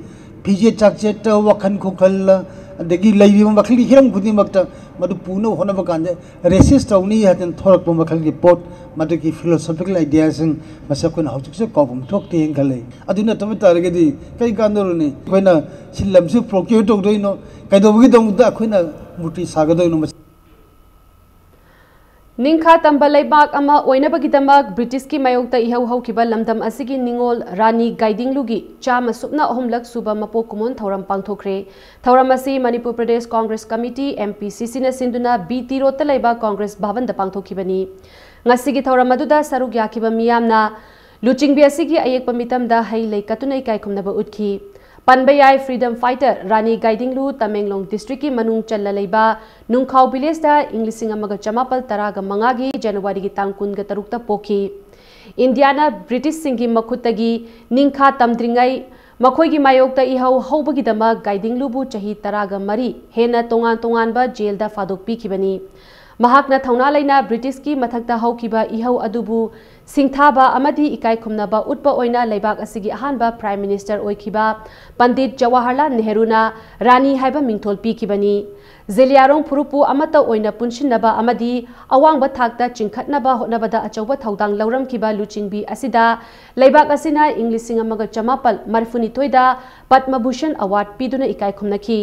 ꯐꯤꯖꯦꯠ ꯆꯥꯛꯆꯦꯠꯇ, ꯋꯥꯈꯜ ꯈꯨꯈꯜ, ꯑꯗꯒꯤ ꯂꯩꯔꯤꯕ ꯃꯈꯜꯒꯤ ꯍꯤꯔꯝ ꯈꯨꯗꯤꯡꯃꯛꯇ ꯃꯗꯨ ꯄꯨꯅꯕ ꯍꯣꯠꯅꯕ ꯀꯥꯟꯗ resist ꯇꯧꯅꯤ ꯍꯥꯏꯗꯅ ꯊꯣꯔꯛꯄ ꯃꯈꯜꯒꯤ ꯄꯣꯠ, ꯃꯗꯨꯒꯤ philosophical ideaꯁꯤꯡ ꯃꯁꯤ ꯑꯩꯈꯣꯏꯅ ꯍꯧꯖꯤꯛꯁꯨ ꯀꯥꯎꯐꯝ ꯊꯣꯛꯇꯦ ꯍꯥꯏꯅ ꯈꯜꯂꯤ꯫ ꯑꯗꯨ ꯅꯠꯇꯕ ꯇꯥꯔꯒꯗꯤ ꯀꯔꯤ ꯀꯥꯟꯅꯔꯨꯅꯤ? ꯑꯩꯈꯣꯏꯅ ꯁꯤ ꯂꯝꯁꯤ procure ꯇꯧꯗꯣꯏꯅꯣ? ꯀꯩꯗꯧꯕꯒꯤꯗꯃꯛꯇ ꯑꯩꯈꯣꯏꯅ ꯃꯨꯔꯇꯤ ꯁꯥꯒꯗꯣꯏꯅꯣ? ꯅꯤꯡꯈꯥ ꯇꯝꯕ ꯂꯩꯕꯥꯛ ꯑꯃ ꯑꯣꯏꯅꯕꯒꯤꯗꯃꯛ ꯕ꯭ꯔꯤꯇꯤꯁꯀꯤ ꯃꯥꯌꯣꯛꯇ ꯏꯍꯧ ꯍꯧꯈꯤꯕ ꯂꯝꯗꯝ ꯑꯁꯤꯒꯤ ꯅꯤꯉꯣꯜ ꯔꯥꯅꯤ ꯒꯥꯏꯗꯤꯡꯂꯨꯒꯤ ꯆꯥꯝꯃ ꯁꯨꯞꯅ ꯑꯍꯨꯝꯂꯛ ꯁꯨꯕ ꯃꯄꯣꯛ ꯀꯨꯝꯑꯣꯟ ꯊꯧꯔꯝ ꯄꯥꯡꯊꯣꯛꯈ꯭ꯔꯦ꯫ ꯊꯧꯔꯝ ꯑꯁꯤ ꯃꯅꯤꯄꯨꯔ ꯄ꯭ꯔꯗꯦꯁ ꯀꯣꯡꯒ꯭ꯔꯦꯁ ꯀꯃꯤꯇꯤ, MPCCꯅ ꯁꯤꯟꯗꯨꯅ BT Roadꯇ ꯂꯩꯕ ꯀꯣꯡꯒ꯭ꯔꯦꯁ ꯚꯕꯟꯗ ꯄꯥꯡꯊꯣꯛꯈꯤꯕꯅꯤ꯫ ꯉꯁꯤꯒꯤ ꯊꯧꯔꯝ ꯑꯗꯨꯗ ꯁꯔꯨꯛ ꯌꯥꯈꯤꯕ ꯃꯤꯌꯥꯝꯅ ꯂꯨꯆꯤꯡꯕꯤ ꯑꯁꯤꯒꯤ ꯑꯌꯦꯛꯄ ꯃꯤꯇꯝꯗ ꯍꯩ ꯂꯩ ꯀꯠꯇꯨꯅ ꯏꯀꯥꯏ ꯈꯨꯝꯅꯕ ꯎꯠꯈꯤ꯫ ꯄꯟꯕ ꯌꯥꯏ, freedom fighter ꯔꯥꯅꯤ ꯒꯥꯏꯗꯤꯡꯂꯨ ꯇꯃꯦꯡꯂꯣꯡ districtꯀꯤ ꯃꯅꯨꯡ ꯆꯜꯂ ꯂꯩꯕ ꯅꯨꯡꯈꯥꯎ villageꯇ ꯏꯪ ꯂꯤꯁꯤꯡ ꯑꯃꯒ ꯆꯃꯥꯄꯜ ꯇꯔꯥꯒ ꯃꯉꯥꯒꯤ Januaryꯒꯤ ꯇꯥꯡ ꯀꯨꯟꯒ ꯇꯔꯨꯛꯇ ꯄꯣꯛꯈꯤ꯫ ꯏꯟꯗꯤꯌꯥꯅ ꯕ꯭ꯔꯤꯇꯤꯁꯁꯤꯡꯒꯤ ꯃꯈꯨꯠꯇꯒꯤ ꯅꯤꯡꯈꯥ ꯇꯝꯗ꯭ꯔꯤꯉꯩ ꯃꯈꯣꯏꯒꯤ ꯃꯥꯌꯣꯛꯇ ꯏꯍꯧ ꯍꯧꯕꯒꯤꯗꯃꯛ ꯒꯥꯏꯗꯤꯡꯂꯨꯕꯨ ꯆꯍꯤ ꯇꯔꯥꯒ ꯃꯔꯤ ꯍꯦꯟꯅ ꯇꯣꯉꯥꯟ ꯇꯣꯉꯥꯟꯕ ꯖꯦꯜꯗ ꯐꯥꯗꯣꯛꯄꯤꯈꯤꯕꯅꯤ꯫ ꯃꯍꯥꯛꯅ ꯊꯧꯅꯥ ꯂꯩꯅ ꯕ꯭ꯔꯤꯇꯤꯁꯀꯤ ꯃꯊꯛꯇ ꯍꯧꯈꯤꯕ ꯏꯍꯧ ꯑꯗꯨꯕꯨ ꯁꯤꯡꯊꯥꯕ ꯑꯃꯗꯤ ꯏꯀꯥꯏ ꯈꯨꯝꯅꯕ ꯎꯠꯄ ꯑꯣꯏꯅ ꯂꯩꯕꯥꯛ ꯑꯁꯤꯒꯤ ꯑꯍꯥꯟꯕ Prime Minister ꯑꯣꯏꯈꯤꯕ ꯄꯟꯗꯤꯠ ꯖꯋꯥꯍꯔꯂꯥꯜ ꯅꯦꯍꯔꯨꯅ ꯔꯥꯅꯤ ꯍꯥꯏꯕ ꯃꯤꯡꯊꯣꯜ ꯄꯤꯈꯤꯕꯅꯤ꯫ ꯖꯦꯂꯤꯌꯥꯡꯔꯣꯡ ꯐꯨꯔꯨꯞꯄꯨ ꯑꯃꯠꯇ ꯑꯣꯏꯅ ꯄꯨꯟꯁꯤꯟꯅꯕ ꯑꯃꯗꯤ ꯑꯋꯥꯡꯕ ꯊꯥꯛꯇ ꯆꯤꯡꯈꯠꯅꯕ ꯍꯣꯠꯅꯕꯗ ꯑꯆꯧꯕ ꯊꯧꯗꯥꯡ ꯂꯧꯔꯝꯈꯤꯕ ꯂꯨꯆꯤꯡꯕꯤ ꯑꯁꯤꯗ ꯂꯩꯕꯥꯛ ꯑꯁꯤꯅ ꯏꯪ ꯂꯤꯁꯤꯡ ꯑꯃꯒ ꯆꯃꯥꯄꯜ ꯃꯔꯤꯐꯨꯅꯤꯊꯣꯏꯗ ꯄꯗꯃ ꯚꯨꯁꯟ Award ꯄꯤꯗꯨꯅ ꯏꯀꯥꯏ ꯈꯨꯝꯅꯈꯤ꯫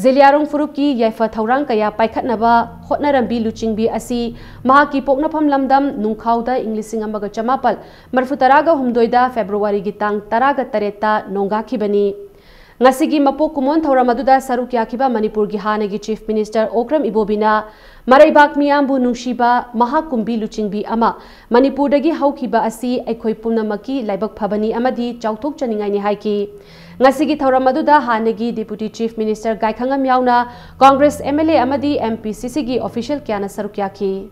ꯖꯦꯂꯤꯌꯥꯡꯔꯣꯡ ꯐꯨꯔꯨꯞꯀꯤ ꯌꯥꯏꯐ ꯊꯧꯔꯥꯡ ꯀꯌꯥ ꯄꯥꯏꯈꯠꯅꯕ ꯍꯣꯠꯅꯔꯝꯕꯤ ꯂꯨꯆꯤꯡꯕꯤ ꯑꯁꯤ ꯃꯍꯥꯛꯀꯤ ꯄꯣꯛꯅꯐꯝ ꯂꯝꯗꯝ ꯅꯨꯡꯈꯥꯎꯗ ꯏꯪ ꯂꯤꯁꯤꯡ ꯑꯃꯒ ꯆꯃꯥꯄꯜ ꯃꯔꯤꯐꯨ ꯇꯔꯥꯒ ꯍꯨꯝꯗꯣꯏꯗ Februaryꯒꯤ ꯇꯥꯡ ꯇꯔꯥꯒ ꯇꯔꯦꯠꯇ ꯅꯣꯡꯒꯥꯈꯤꯕꯅꯤ꯫ ꯉꯁꯤꯒꯤ ꯃꯄꯣꯛ ꯀꯨꯝꯑꯣꯟ ꯊꯧꯔꯝ ꯑꯗꯨꯗ ꯁꯔꯨꯛ ꯌꯥꯈꯤꯕ ꯃꯅꯤꯄꯨꯔꯒꯤ ꯍꯥꯟꯅꯒꯤ Chief Minister ꯑꯣꯀ꯭ꯔꯝ ꯏꯕꯣꯕꯤꯅ ꯃꯔꯩꯕꯥꯛ ꯃꯤꯌꯥꯝꯕꯨ ꯅꯨꯡꯁꯤꯕ ꯃꯍꯥꯛꯀꯨꯝꯕꯤ ꯂꯨꯆꯤꯡꯕꯤ ꯑꯃ ꯃꯅꯤꯄꯨꯔꯗꯒꯤ ꯍꯧꯈꯤꯕ ꯑꯁꯤ ꯑꯩꯈꯣꯏ ꯄꯨꯝꯅꯃꯛꯀꯤ ꯂꯥꯏꯕꯛ ꯐꯕꯅꯤ ꯑꯃꯗꯤ ꯆꯥꯎꯊꯣꯛꯆꯅꯤꯡꯉꯥꯏꯅꯤ ꯍꯥꯏꯈꯤ꯫ ꯉꯁꯤꯒꯤ ꯊꯧꯔꯝ ꯑꯗꯨꯗ ꯍꯥꯟꯅꯒꯤ Deputy Chief Minister ꯒꯥꯏꯈꯉꯝ ꯌꯥꯎꯅ Congress MLA ꯑꯃꯗꯤ MPCCꯒꯤ official ꯀꯌꯥꯅ ꯁꯔꯨꯛ ꯌꯥꯈꯤ꯫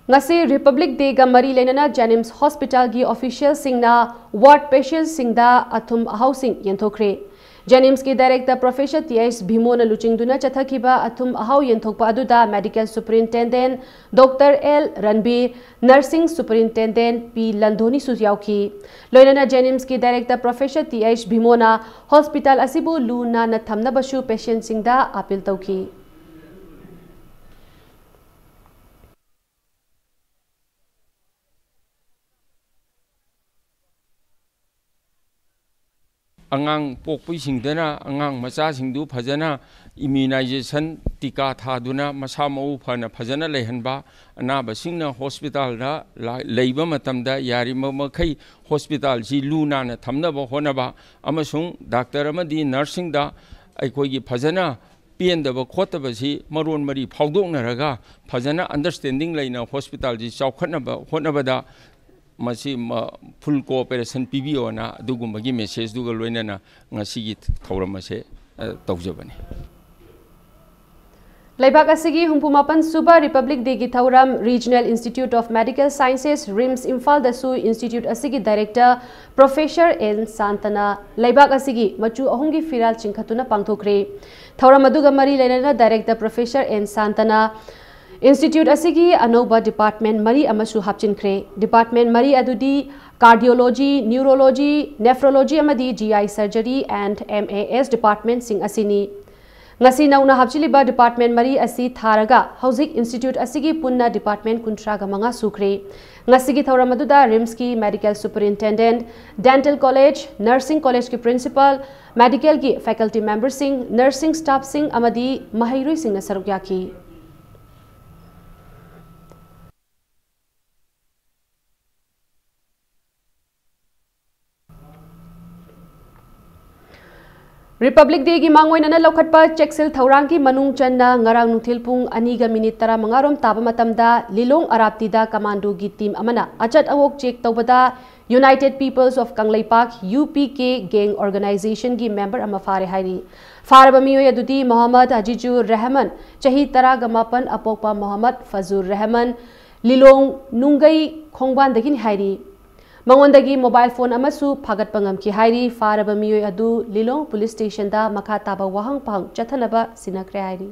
ꯉꯁꯤ Republic Dayꯒ ꯃꯔꯤ ꯂꯩꯅꯅ JNIMS Hospitalꯒꯤ officialꯁꯤꯡꯅ ward patientꯁꯤꯡꯗ ꯑꯊꯨꯝ ꯑꯍꯥꯎꯁꯤꯡ ꯌꯦꯟꯊꯣꯛꯈ꯭ꯔꯦ꯫ JNIMSꯀꯤ Director Professor T H ꯚꯤꯃꯣꯅ ꯂꯨꯆꯤꯡꯗꯨꯅ ꯆꯠꯊꯈꯤꯕ ꯑꯊꯨꯝ ꯑꯍꯥꯎ ꯌꯦꯟꯊꯣꯛꯄ ꯑꯗꯨꯗ Medical Superintendent Doctor L ꯔꯟꯕꯤꯔ, Nursing Superintendent P ꯂꯟꯙꯣꯅꯤꯁꯨ ꯌꯥꯎꯈꯤ꯫ ꯂꯣꯏꯅꯅ JNIMSꯀꯤ Director Professor T H ꯚꯤꯃꯣꯅ hospital ꯑꯁꯤꯕꯨ ꯂꯨ ꯅꯥꯟꯅ ꯊꯝꯅꯕꯁꯨ patientꯁꯤꯡꯗ appeal ꯇꯧꯈꯤ꯫ ꯑꯉꯥꯡ ꯄꯣꯛꯄꯁꯤꯡꯗꯅ ꯑꯉꯥꯡ ꯃꯆꯥꯁꯤꯡꯗꯨ ꯐꯖꯅ immunization, ꯇꯤꯀꯥ ꯊꯥꯗꯨꯅ ꯃꯁꯥ ꯃꯎ ꯐꯅ ꯐꯖꯅ ꯂꯩꯍꯟꯕ, ꯑꯅꯥꯕꯁꯤꯡꯅ hospitalꯗ ꯂꯥ-, ꯂꯩꯕ ꯃꯇꯝꯗ ꯌꯥꯔꯤꯕ ꯃꯈꯩ hospitalꯁꯤ ꯂꯨ ꯅꯥꯟꯅ ꯊꯝꯅꯕ ꯍꯣꯠꯅꯕ, ꯑꯃꯁꯨꯡ doctor ꯑꯃꯗꯤ nurseꯁꯤꯡꯗ ꯑꯩꯈꯣꯏꯒꯤ ꯐꯖꯅ ꯄꯦꯟꯗꯕ ꯈꯣꯠꯇꯕꯁꯤ ꯃꯔꯣꯟ ꯃꯔꯤ ꯐꯥꯎꯗꯣꯛꯅꯔꯒ ꯐꯖꯅ understanding ꯂꯩꯅ hospitalꯁꯤ ꯆꯥꯎꯈꯠꯅꯕ ꯍꯣꯠꯅꯕꯗ ꯃꯁꯤ ꯃ-, full cooperation ꯄꯤꯕꯤꯌꯣꯅ ꯑꯗꯨꯒꯨꯝꯕꯒꯤ messageꯗꯨꯒ ꯂꯣꯏꯅꯅ ꯉꯁꯤꯒꯤ ꯊꯧꯔꯝ ꯑꯁꯦ, ꯑ, ꯇꯧꯖꯕꯅꯤ꯫ ꯂꯩꯕꯥꯛ ꯑꯁꯤꯒꯤ ꯍꯨꯝꯐꯨ ꯃꯥꯄꯟ ꯁꯨꯕ Republic Day ꯒꯤ ꯊꯧꯔꯝ Regional Institute of Medical Sciences, RIMS, ꯏꯝꯐꯥꯜꯗꯁꯨ institute ꯑꯁꯤꯒꯤ director Professor N ꯁꯥꯟꯇꯅ ꯂꯩꯕꯥꯛ ꯑꯁꯤꯒꯤ ꯃꯆꯨ ꯑꯍꯨꯝꯒꯤ ꯐꯤꯔꯥꯜ ꯆꯤꯡꯈꯠꯇꯨꯅ ꯄꯥꯡꯊꯣꯛꯈ꯭ꯔꯦ꯫ ꯊꯧꯔꯝ ꯑꯗꯨꯒ ꯃꯔꯤ ꯂꯩꯅꯅ director Professor N ꯁꯥꯟꯇꯅ institute ꯑꯁꯤꯒꯤ ꯑꯅꯧꯕ department ꯃꯔꯤ ꯑꯃꯁꯨ ꯍꯥꯞꯆꯤꯟꯈ꯭ꯔꯦ꯫ Department ꯃꯔꯤ ꯑꯗꯨꯗꯤ Cardiology, Neurology, Nephrology ꯑꯃꯗꯤ G I Surgery and M A S department ꯁꯤꯡ ꯑꯁꯤꯅꯤ꯫ ꯉꯁꯤ ꯅꯧꯅ ꯍꯥꯞꯆꯤꯜꯂꯤꯕ department ꯃꯔꯤ ꯑꯁꯤ ꯊꯥꯔꯒ ꯍꯧꯖꯤꯛ institute ꯑꯁꯤꯒꯤ ꯄꯨꯟꯅ department ꯀꯨꯟꯊ꯭ꯔꯥꯒ ꯃꯉꯥ ꯁꯨꯈ꯭ꯔꯦ꯫ ꯉꯁꯤꯒꯤ ꯊꯧꯔꯝ ꯑꯗꯨꯗ RIMS ꯀꯤ Medical Superintendent, Dental College, Nursing College ꯀꯤ principal, medical ꯒꯤ faculty member ꯁꯤꯡ, nursing staff ꯁꯤꯡ ꯑꯃꯗꯤ ꯃꯍꯩꯔꯣꯏꯁꯤꯡꯅ ꯁꯔꯨꯛ ꯌꯥꯈꯤ꯫ Republic Day ꯒꯤ ꯃꯥꯡꯑꯣꯏꯅꯅ ꯂꯧꯈꯠꯄ ꯆꯦꯛꯁꯤꯜ ꯊꯧꯔꯥꯡꯒꯤ ꯃꯅꯨꯡ ꯆꯟꯅ ꯉꯔꯥꯡ ꯅꯨꯡꯊꯤꯜ ꯄꯨꯡ ꯑꯅꯤꯒ minute ꯇꯔꯥꯃꯉꯥ ꯔꯣꯝ ꯇꯥꯕ ꯃꯇꯝꯗ ꯂꯤꯂꯣꯡ ꯑꯔꯥꯞꯇꯤꯗ commando ꯒꯤ team ꯑꯃꯅ ꯑꯆꯠ ꯑꯋꯣꯛ check ꯇꯧꯕꯗ United Peoples of Kangleipak, U P K, gang organization ꯒꯤ member ꯑꯃ ꯐꯥꯔꯦ ꯍꯥꯏꯔꯤ꯫ ꯐꯥꯔꯕ ꯃꯤꯑꯣꯏ ꯑꯗꯨꯗꯤ ꯃꯣꯍꯝꯃꯗ ꯍꯖꯤꯖꯨꯔ ꯔꯦꯍꯃꯟ, ꯆꯍꯤ ꯇꯔꯥꯒ ꯃꯥꯄꯟ, ꯑꯄꯣꯛꯄ ꯃꯣꯍꯝꯃꯗ ꯐꯖꯨꯔ ꯔꯦꯍꯃꯟ, ꯂꯤꯂꯣꯡ ꯅꯨꯡꯒꯩ ꯈꯣꯡꯕꯥꯟꯗꯒꯤꯅꯤ ꯍꯥꯏꯔꯤ꯫ ꯃꯉꯣꯟꯗꯒꯤ mobile phone ꯑꯃꯁꯨ ꯐꯥꯒꯠꯄ ꯉꯝꯈꯤ ꯍꯥꯏꯔꯤ꯫ ꯐꯥꯔꯕ ꯃꯤꯑꯣꯏ ꯑꯗꯨ ꯂꯤꯂꯣꯡ police station ꯗ ꯃꯈꯥ ꯇꯥꯕ ꯋꯥꯍꯪ ꯄꯥꯎꯍꯪ ꯆꯠꯊꯅꯕ ꯁꯤꯟꯅꯈ꯭ꯔꯦ ꯍꯥꯏꯔꯤ꯫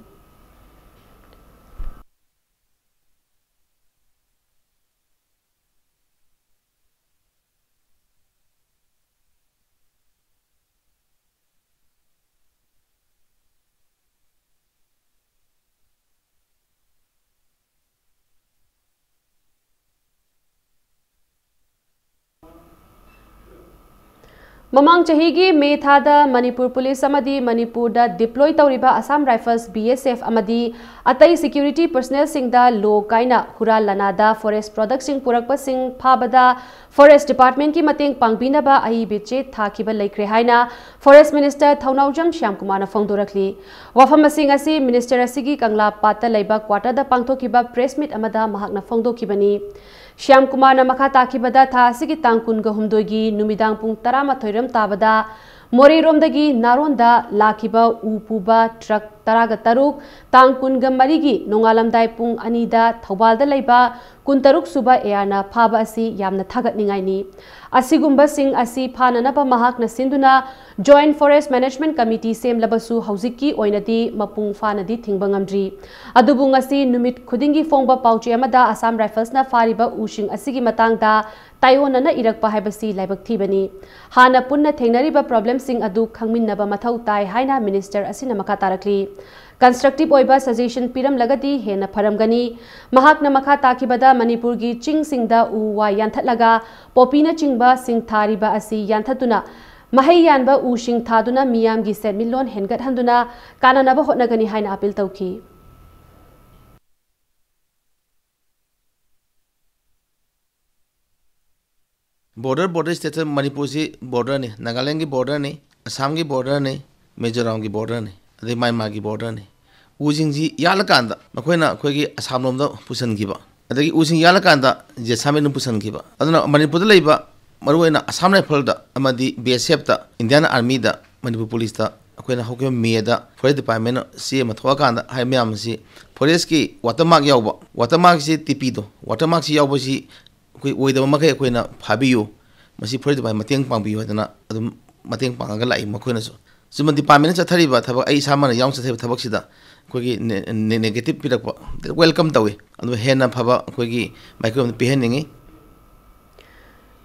ꯃꯃꯥꯡ ꯆꯍꯤꯒꯤ ꯃꯦ ꯊꯥꯗ ꯃꯅꯤꯄꯨꯔ ꯄꯨꯂꯤꯁ ꯑꯃꯗꯤ ꯃꯅꯤꯄꯨꯔꯗ deploy ꯇꯧꯔꯤꯕ Assam Rifles, B S F, ꯑꯃꯗꯤ ꯑꯇꯩ security personnel ꯁꯤꯡꯗ ꯂꯣ ꯀꯥꯏꯅ ꯍꯨꯔꯥꯟ ꯂꯥꯟꯅꯥꯗ forest product ꯁꯤꯡ ꯄꯨꯔꯛꯄꯁꯤꯡ ꯐꯥꯕꯗ forest department ꯀꯤ ꯃꯇꯦꯡ ꯄꯥꯡꯕꯤꯅꯕ ꯑꯏꯕ ꯆꯦ ꯊꯥꯈꯤꯕ ꯂꯩꯈ꯭ꯔꯦ ꯍꯥꯏꯅ Forest Minister ꯊꯧꯅꯥꯎꯖꯝ ꯁ꯭ꯌꯥꯝꯀꯨꯃꯥꯔꯅ ꯐꯣꯡꯗꯣꯔꯛꯂꯤ꯫ ꯋꯥꯐꯝ ꯑꯁꯤ ꯉꯁꯤ minister ꯑꯁꯤꯒꯤ ꯀꯪꯂꯥꯄꯥꯠꯇ ꯂꯩꯕ quarter ꯗ ꯄꯥꯡꯊꯣꯛꯈꯤꯕ press meet ꯑꯃꯗ ꯃꯍꯥꯛꯅ ꯐꯣꯡꯗꯣꯛꯈꯤꯕꯅꯤ꯫ ꯁ꯭ꯌꯥꯝꯀꯨꯃꯥꯔꯅ ꯃꯈꯥ ꯇꯥꯈꯤꯕꯗ ꯊꯥ ꯑꯁꯤꯒꯤ ꯇꯥꯡ ꯀꯨꯟꯒ ꯍꯨꯝꯗꯣꯏꯒꯤ ꯅꯨꯃꯤꯗꯥꯡ ꯄꯨꯡ ꯇꯔꯥꯃꯥꯊꯣꯏ ꯔꯣꯝ ꯇꯥꯕꯗ ꯃꯣꯔꯦꯔꯣꯝꯗꯒꯤ ꯅꯥꯔꯣꯟꯗ ꯂꯥꯛꯈꯤꯕ ꯎ ꯄꯨꯕ ꯇ꯭ꯔꯛ ꯇꯔꯥꯒ ꯇꯔꯨꯛ, ꯇꯥꯡ ꯀꯨꯟꯒ ꯃꯔꯤꯒꯤ ꯅꯣꯡꯉꯥꯜꯂꯝꯗꯥꯏ ꯄꯨꯡ ꯑꯅꯤꯗ ꯊꯧꯕꯥꯜꯗ ꯂꯩꯕ ꯀꯨꯟꯇꯔꯨꯛ ꯁꯨꯕ ꯑꯦꯌꯥꯔꯅ ꯐꯥꯕ ꯑꯁꯤ ꯌꯥꯝꯅ ꯊꯥꯒꯠꯅꯤꯡꯉꯥꯏꯅꯤ꯫ ꯑꯁꯤꯒꯨꯝꯕꯁꯤꯡ ꯑꯁꯤ ꯐꯥꯅꯅꯕ ꯃꯍꯥꯛꯅ ꯁꯤꯟꯗꯨꯅ Joint Forest Management Committee ꯁꯦꯝꯂꯕꯁꯨ ꯍꯧꯖꯤꯛꯀꯤ ꯑꯣꯏꯅꯗꯤ ꯃꯄꯨꯡ ꯐꯥꯅꯗꯤ ꯊꯤꯡꯕ ꯉꯝꯗ꯭ꯔꯤ꯫ ꯑꯗꯨꯕꯨ ꯉꯁꯤ ꯅꯨꯃꯤꯠ ꯈꯨꯗꯤꯡꯒꯤ ꯐꯣꯡꯕ ꯄꯥꯎꯆꯦ ꯑꯃꯗ Assam Riflesꯅ ꯐꯥꯔꯤꯕ ꯎꯁꯤꯡ ꯑꯁꯤꯒꯤ ꯃꯇꯥꯡꯗ ꯇꯥꯏꯑꯣꯟꯅꯅ ꯏꯔꯛꯄ ꯍꯥꯏꯕꯁꯤ ꯂꯥꯏꯕꯛ ꯊꯤꯕꯅꯤ꯫ ꯍꯥꯟꯅ ꯄꯨꯟꯅ ꯊꯦꯡꯅꯔꯤꯕ problemꯁꯤꯡ ꯑꯗꯨ ꯈꯪꯃꯤꯟꯅꯕ ꯃꯊꯧ ꯇꯥꯏ ꯍꯥꯏꯅ Minister ꯑꯁꯤꯅ ꯃꯈꯥ ꯇꯥꯔꯛꯂꯤ꯫ Constructive ꯑꯣꯏꯕ suggestion ꯄꯤꯔꯝꯂꯒꯗꯤ ꯍꯦꯟꯅ ꯐꯔꯝꯒꯅꯤ꯫ ꯃꯍꯥꯛꯅ ꯃꯈꯥ ꯇꯥꯈꯤꯕꯗ ꯃꯅꯤꯄꯨꯔꯒꯤ ꯆꯤꯡꯁꯤꯡꯗ ꯎ ꯋꯥ ꯌꯥꯟꯊꯠꯂꯒ ꯄꯣꯄꯤꯅꯆꯤꯡꯕ ꯁꯤꯡ ꯊꯥꯔꯤꯕ ꯑꯁꯤ ꯌꯥꯟꯊꯠꯇꯨꯅ ꯃꯍꯩ ꯌꯥꯟꯕ ꯎꯁꯤꯡ ꯊꯥꯗꯨꯅ ꯃꯤꯌꯥꯝꯒꯤ ꯁꯦꯟꯃꯤꯠꯂꯣꯟ ꯍꯦꯟꯒꯠꯍꯟꯗꯨꯅ ꯀꯥꯟꯅꯅꯕ ꯍꯣꯠꯅꯒꯅꯤ ꯍꯥꯏꯅ appeal ꯇꯧꯈꯤ꯫ Border, border state ꯃꯅꯤꯄꯨꯔꯁꯤ borderꯅꯤ, ꯅꯥꯒꯥꯂꯦꯟꯒꯤ borderꯅꯤ, ꯑꯁꯥꯝꯒꯤ borderꯅꯤ, ꯃꯤꯖꯣꯔꯥꯝꯒꯤ borderꯅꯤ, ꯑꯗꯩ ꯃ꯭ꯌꯥꯟꯃꯥꯔꯒꯤ borderꯅꯤ꯫ ꯎꯁꯤꯡꯁꯤ ꯌꯥꯜꯂꯀꯥꯟꯗ ꯃꯈꯣꯏꯅ ꯑꯩꯈꯣꯏꯒꯤ ꯑꯁꯥꯝ ꯂꯣꯝꯗ ꯄꯨꯁꯤꯟꯈꯤꯕ, ꯑꯗꯒꯤ ꯎꯁꯤꯡ ꯌꯥꯜꯂꯀꯥꯟꯗ ꯖꯦꯁꯥꯃꯤꯔꯗ ꯄꯨꯁꯤꯟꯈꯤꯕ꯫ ꯑꯗꯨꯅ ꯃꯅꯤꯄꯨꯔꯗ ꯂꯩꯕ ꯃꯔꯨꯑꯣꯏꯅ ꯑꯁꯥꯝ ꯔꯥꯏꯐꯜꯗ ꯑꯃꯗꯤ BSFꯇ, Indian Armyꯗ, ꯃꯅꯤꯄꯨꯔ ꯄꯨꯂꯤꯁꯇ ꯑꯩꯈꯣꯏꯅ ꯍꯧꯈꯤꯕ Mayꯗ Forest Departmentꯅ ꯆꯦ ꯑꯃ ꯊꯣꯛꯑꯀꯥꯟꯗ ꯍꯥꯏ ꯃꯌꯥꯝ ꯑꯁꯤ forestꯀꯤ watermark ꯌꯥꯎꯕ, watermarkꯁꯤ TPꯗꯣ, watermarkꯁꯤ ꯌꯥꯎꯕꯁꯤ ꯑꯩꯈꯣꯏ ꯑꯣꯏꯗꯕ ꯃꯈꯩ ꯑꯩꯈꯣꯏꯅ ꯐꯥꯕꯤꯌꯨ, ꯃꯁꯤ Forest Department ꯃꯇꯦꯡ ꯄꯥꯡꯕꯤꯌꯨ ꯍꯥꯏꯗꯅ ꯑꯗꯨꯝ ꯃꯇꯦꯡ ꯄꯥꯡꯉꯒ ꯂꯥꯛꯏ ꯃꯈꯣꯏꯅꯁꯨ꯫ ꯆꯨꯝꯅ departmentꯅ ꯆꯠꯊꯔꯤꯕ ꯊꯕꯛ, ꯑꯩ ꯏꯁꯥꯃꯛꯅ ꯌꯥꯎꯅ ꯆꯠꯊꯔꯤꯕ ꯊꯕꯛꯁꯤꯗ ꯑꯩꯈꯣꯏꯒꯤ ꯅꯦ-, ꯅꯦ-, negative ꯄꯤꯔꯛꯄ welcome ꯇꯧꯏ꯫ ꯑꯗꯨ ꯍꯦꯟꯅ ꯐꯕ ꯑꯩꯈꯣꯏꯒꯤ ꯃꯥꯏꯀꯩꯔꯣꯝꯗ ꯄꯤꯍꯟꯅꯤꯡꯏ꯫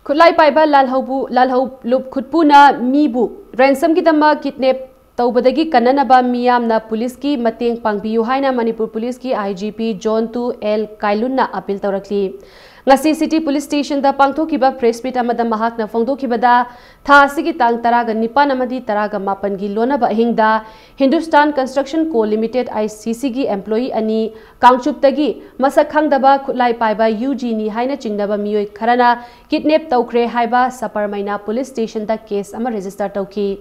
ꯈꯨꯠꯂꯥꯏ ꯄꯥꯏꯕ ꯂꯥꯜꯍꯧꯕꯨ, ꯂꯥꯜꯍꯧꯂꯨꯞ ꯈꯨꯠꯄꯨꯅ ꯃꯤꯕꯨ ransomꯒꯤꯗꯃꯛ kidnap ꯇꯧꯕꯗꯒꯤ ꯀꯟꯅꯅꯕ ꯃꯤꯌꯥꯝꯅ ꯄꯨꯂꯤꯁꯀꯤ ꯃꯇꯦꯡ ꯄꯥꯡꯕꯤꯌꯨ ꯍꯥꯏꯅ ꯃꯅꯤꯄꯨꯔ ꯄꯨꯂꯤꯁꯀꯤ IGP John two L Kailunꯅ appeal ꯇꯧꯔꯛꯂꯤ꯫ ꯉꯁꯤ City Police Stationꯗ ꯄꯥꯡꯊꯣꯛꯈꯤꯕ press meet ꯑꯃꯗ ꯃꯍꯥꯛꯅ ꯐꯣꯡꯗꯣꯛꯈꯤꯕꯗ, ꯊꯥ ꯑꯁꯤꯒꯤ ꯇꯥꯡ ꯇꯔꯥꯒ ꯅꯤꯄꯥꯟ ꯑꯃꯗꯤ ꯇꯔꯥꯒ ꯃꯥꯄꯟꯒꯤ ꯂꯣꯟꯅꯕ ꯑꯍꯤꯡꯗ Hindustan Construction Co Limited, ICCꯒꯤ employee ꯑꯅꯤ, ꯀꯥꯡꯆꯨꯞꯇꯒꯤ ꯃꯁꯛ ꯈꯪꯗꯕ ꯈꯨꯠꯂꯥꯏ ꯄꯥꯏꯕ UGꯅꯤ ꯍꯥꯏꯅ ꯆꯤꯡꯅꯕ ꯃꯤꯑꯣꯏ ꯈꯔꯅ kidnap ꯇꯧꯈ꯭ꯔꯦ ꯍꯥꯏꯕ ꯁꯄꯔꯃꯩꯅꯥ Police Stationꯗ case ꯑꯃ register ꯇꯧꯈꯤ꯫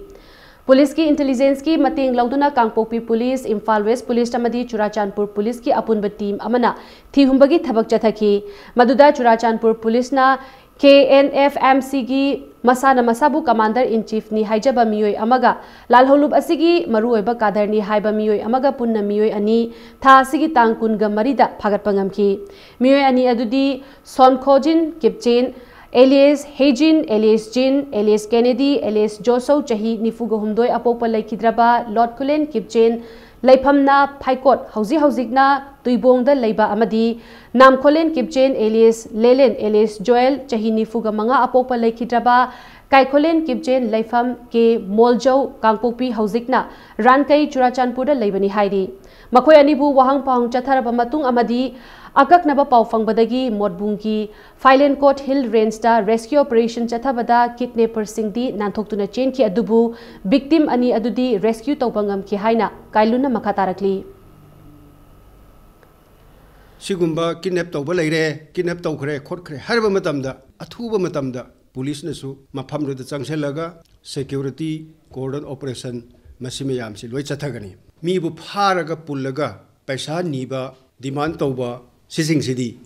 ꯄꯨꯂꯤꯁꯀꯤ intelligenceꯀꯤ ꯃꯇꯦꯡ ꯂꯧꯗꯨꯅ ꯀꯥꯡꯄꯣꯛꯄꯤ ꯄꯨꯂꯤꯁ, ꯏꯝꯐꯥꯜ West Police ꯑꯃꯗꯤ ꯆꯨꯔꯥꯆꯥꯟꯄꯨꯔ ꯄꯨꯂꯤꯁꯀꯤ ꯑꯄꯨꯟꯕ team ꯑꯃꯅ ꯊꯤꯍꯨꯝꯕꯒꯤ ꯊꯕꯛ ꯆꯠꯊꯈꯤ꯫ ꯃꯗꯨꯗ ꯆꯨꯔꯥꯆꯥꯟꯄꯨꯔ ꯄꯨꯂꯤꯁꯅ KNFMCꯒꯤ ꯃꯁꯥꯅ ꯃꯁꯥꯕꯨ Commander in Chief ꯅꯤ ꯍꯥꯏꯖꯕ ꯃꯤꯑꯣꯏ ꯑꯃꯒ ꯂꯥꯜꯍꯧꯂꯨꯞ ꯑꯁꯤꯒꯤ ꯃꯔꯨꯑꯣꯏꯕ cadre ꯅꯤ ꯍꯥꯏꯕ ꯃꯤꯑꯣꯏ ꯑꯃꯒ ꯄꯨꯟꯅ ꯃꯤꯑꯣꯏ ꯑꯅꯤ ꯊꯥ ꯑꯁꯤꯒꯤ ꯇꯥꯡ ꯀꯨꯟꯒ ꯃꯔꯤꯗ ꯐꯥꯒꯠꯄ ꯉꯝꯈꯤ꯫ ꯃꯤꯑꯣꯏ ꯑꯅꯤ ꯑꯗꯨꯗꯤ ꯁꯣꯟꯈꯣꯖꯤꯟ ꯀꯤꯞꯆꯦꯟ alias ꯍꯦꯖꯤꯟ alias ꯖꯤꯟ alias ꯀꯦꯅꯦꯗꯤ alias ꯖꯣꯁꯧ, ꯆꯍꯤ ꯅꯤꯐꯨꯒ ꯍꯨꯝꯗꯣꯏ, ꯑꯄꯣꯛꯄ ꯂꯩꯈꯤꯗ꯭ꯔꯕ ꯂꯣꯠꯈꯨꯂꯦꯟ ꯀꯤꯞꯆꯦꯟ, ꯂꯩꯐꯝꯅ ꯐꯥꯏꯀꯣꯠ, ꯍꯧꯖꯤꯛ ꯍꯧꯖꯤꯛꯅ ꯇꯨꯏꯕꯣꯡꯗ ꯂꯩꯕ, ꯑꯃꯗꯤ ꯅꯥꯝꯈꯣꯂꯦꯟ ꯀꯤꯞꯆꯦꯟ alias ꯂꯦꯂꯦꯟ alias ꯖꯣꯌꯦꯜ, ꯆꯍꯤ ꯅꯤꯐꯨꯒ ꯃꯉꯥ, ꯑꯄꯣꯛꯄ ꯂꯩꯈꯤꯗ꯭ꯔꯕ ꯀꯥꯏꯈꯣꯂꯦꯟ ꯀꯤꯞꯆꯦꯟ, ꯂꯩꯐꯝ ꯀꯦ ꯃꯣꯜꯖꯧ, ꯀꯥꯡꯄꯣꯛꯄꯤ, ꯍꯧꯖꯤꯛꯅ ꯔꯥꯟꯀꯩ, ꯆꯨꯔꯥꯆꯥꯟꯄꯨꯔꯗ ꯂꯩꯕꯅꯤ ꯍꯥꯏꯔꯤ꯫ ꯃꯈꯣꯏ ꯑꯅꯤꯕꯨ ꯋꯥꯍꯪ ꯄꯥꯎꯍꯪ ꯆꯠꯊꯔꯕ ꯃꯇꯨꯡ ꯑꯃꯗꯤ ꯑꯀꯛꯅꯕ ꯄꯥꯎ ꯐꯪꯕꯗꯒꯤ ꯃꯣꯠꯕꯨꯡꯒꯤ ꯐꯥꯏꯂꯦꯟꯀꯣꯠ Hill Range ꯇ rescue operation ꯆꯠꯊꯕꯗ kidnapper ꯁꯤꯡꯗꯤ ꯅꯥꯟꯊꯣꯛꯇꯨꯅ ꯆꯦꯟꯈꯤ, ꯑꯗꯨꯕꯨ victim ꯑꯅꯤ ꯑꯗꯨꯗꯤ rescue ꯇꯧꯕ ꯉꯝꯈꯤ ꯍꯥꯏꯅ ꯀꯥꯏꯂꯨꯅ ꯃꯈꯥ ꯇꯥꯔꯛꯂꯤ꯫ ꯁꯤꯒꯨꯝꯕ kidnap ꯇꯧꯕ ꯂꯩꯔꯦ, kidnap ꯇꯧꯈ꯭ꯔꯦ, ꯈꯣꯠꯈ꯭ꯔꯦ ꯍꯥꯏꯔꯕ ꯃꯇꯝꯗ, ꯑꯊꯨꯕ ꯃꯇꯝꯗ ꯄꯨꯂꯤꯁꯅꯁꯨ ꯃꯐꯝꯗꯨꯗ ꯆꯪꯁꯤꯜꯂꯒ security cordon operation ꯃꯁꯤ ꯃꯌꯥꯝꯁꯤ ꯂꯣꯏ ꯆꯠꯊꯒꯅꯤ꯫ ꯃꯤꯕꯨ ꯐꯥꯔꯒ ꯄꯨꯜꯂꯒ ꯄꯩꯁꯥ ꯅꯤꯕ, demand ꯇꯧꯕ, ꯁꯤꯁꯤꯡꯁꯤꯗꯤ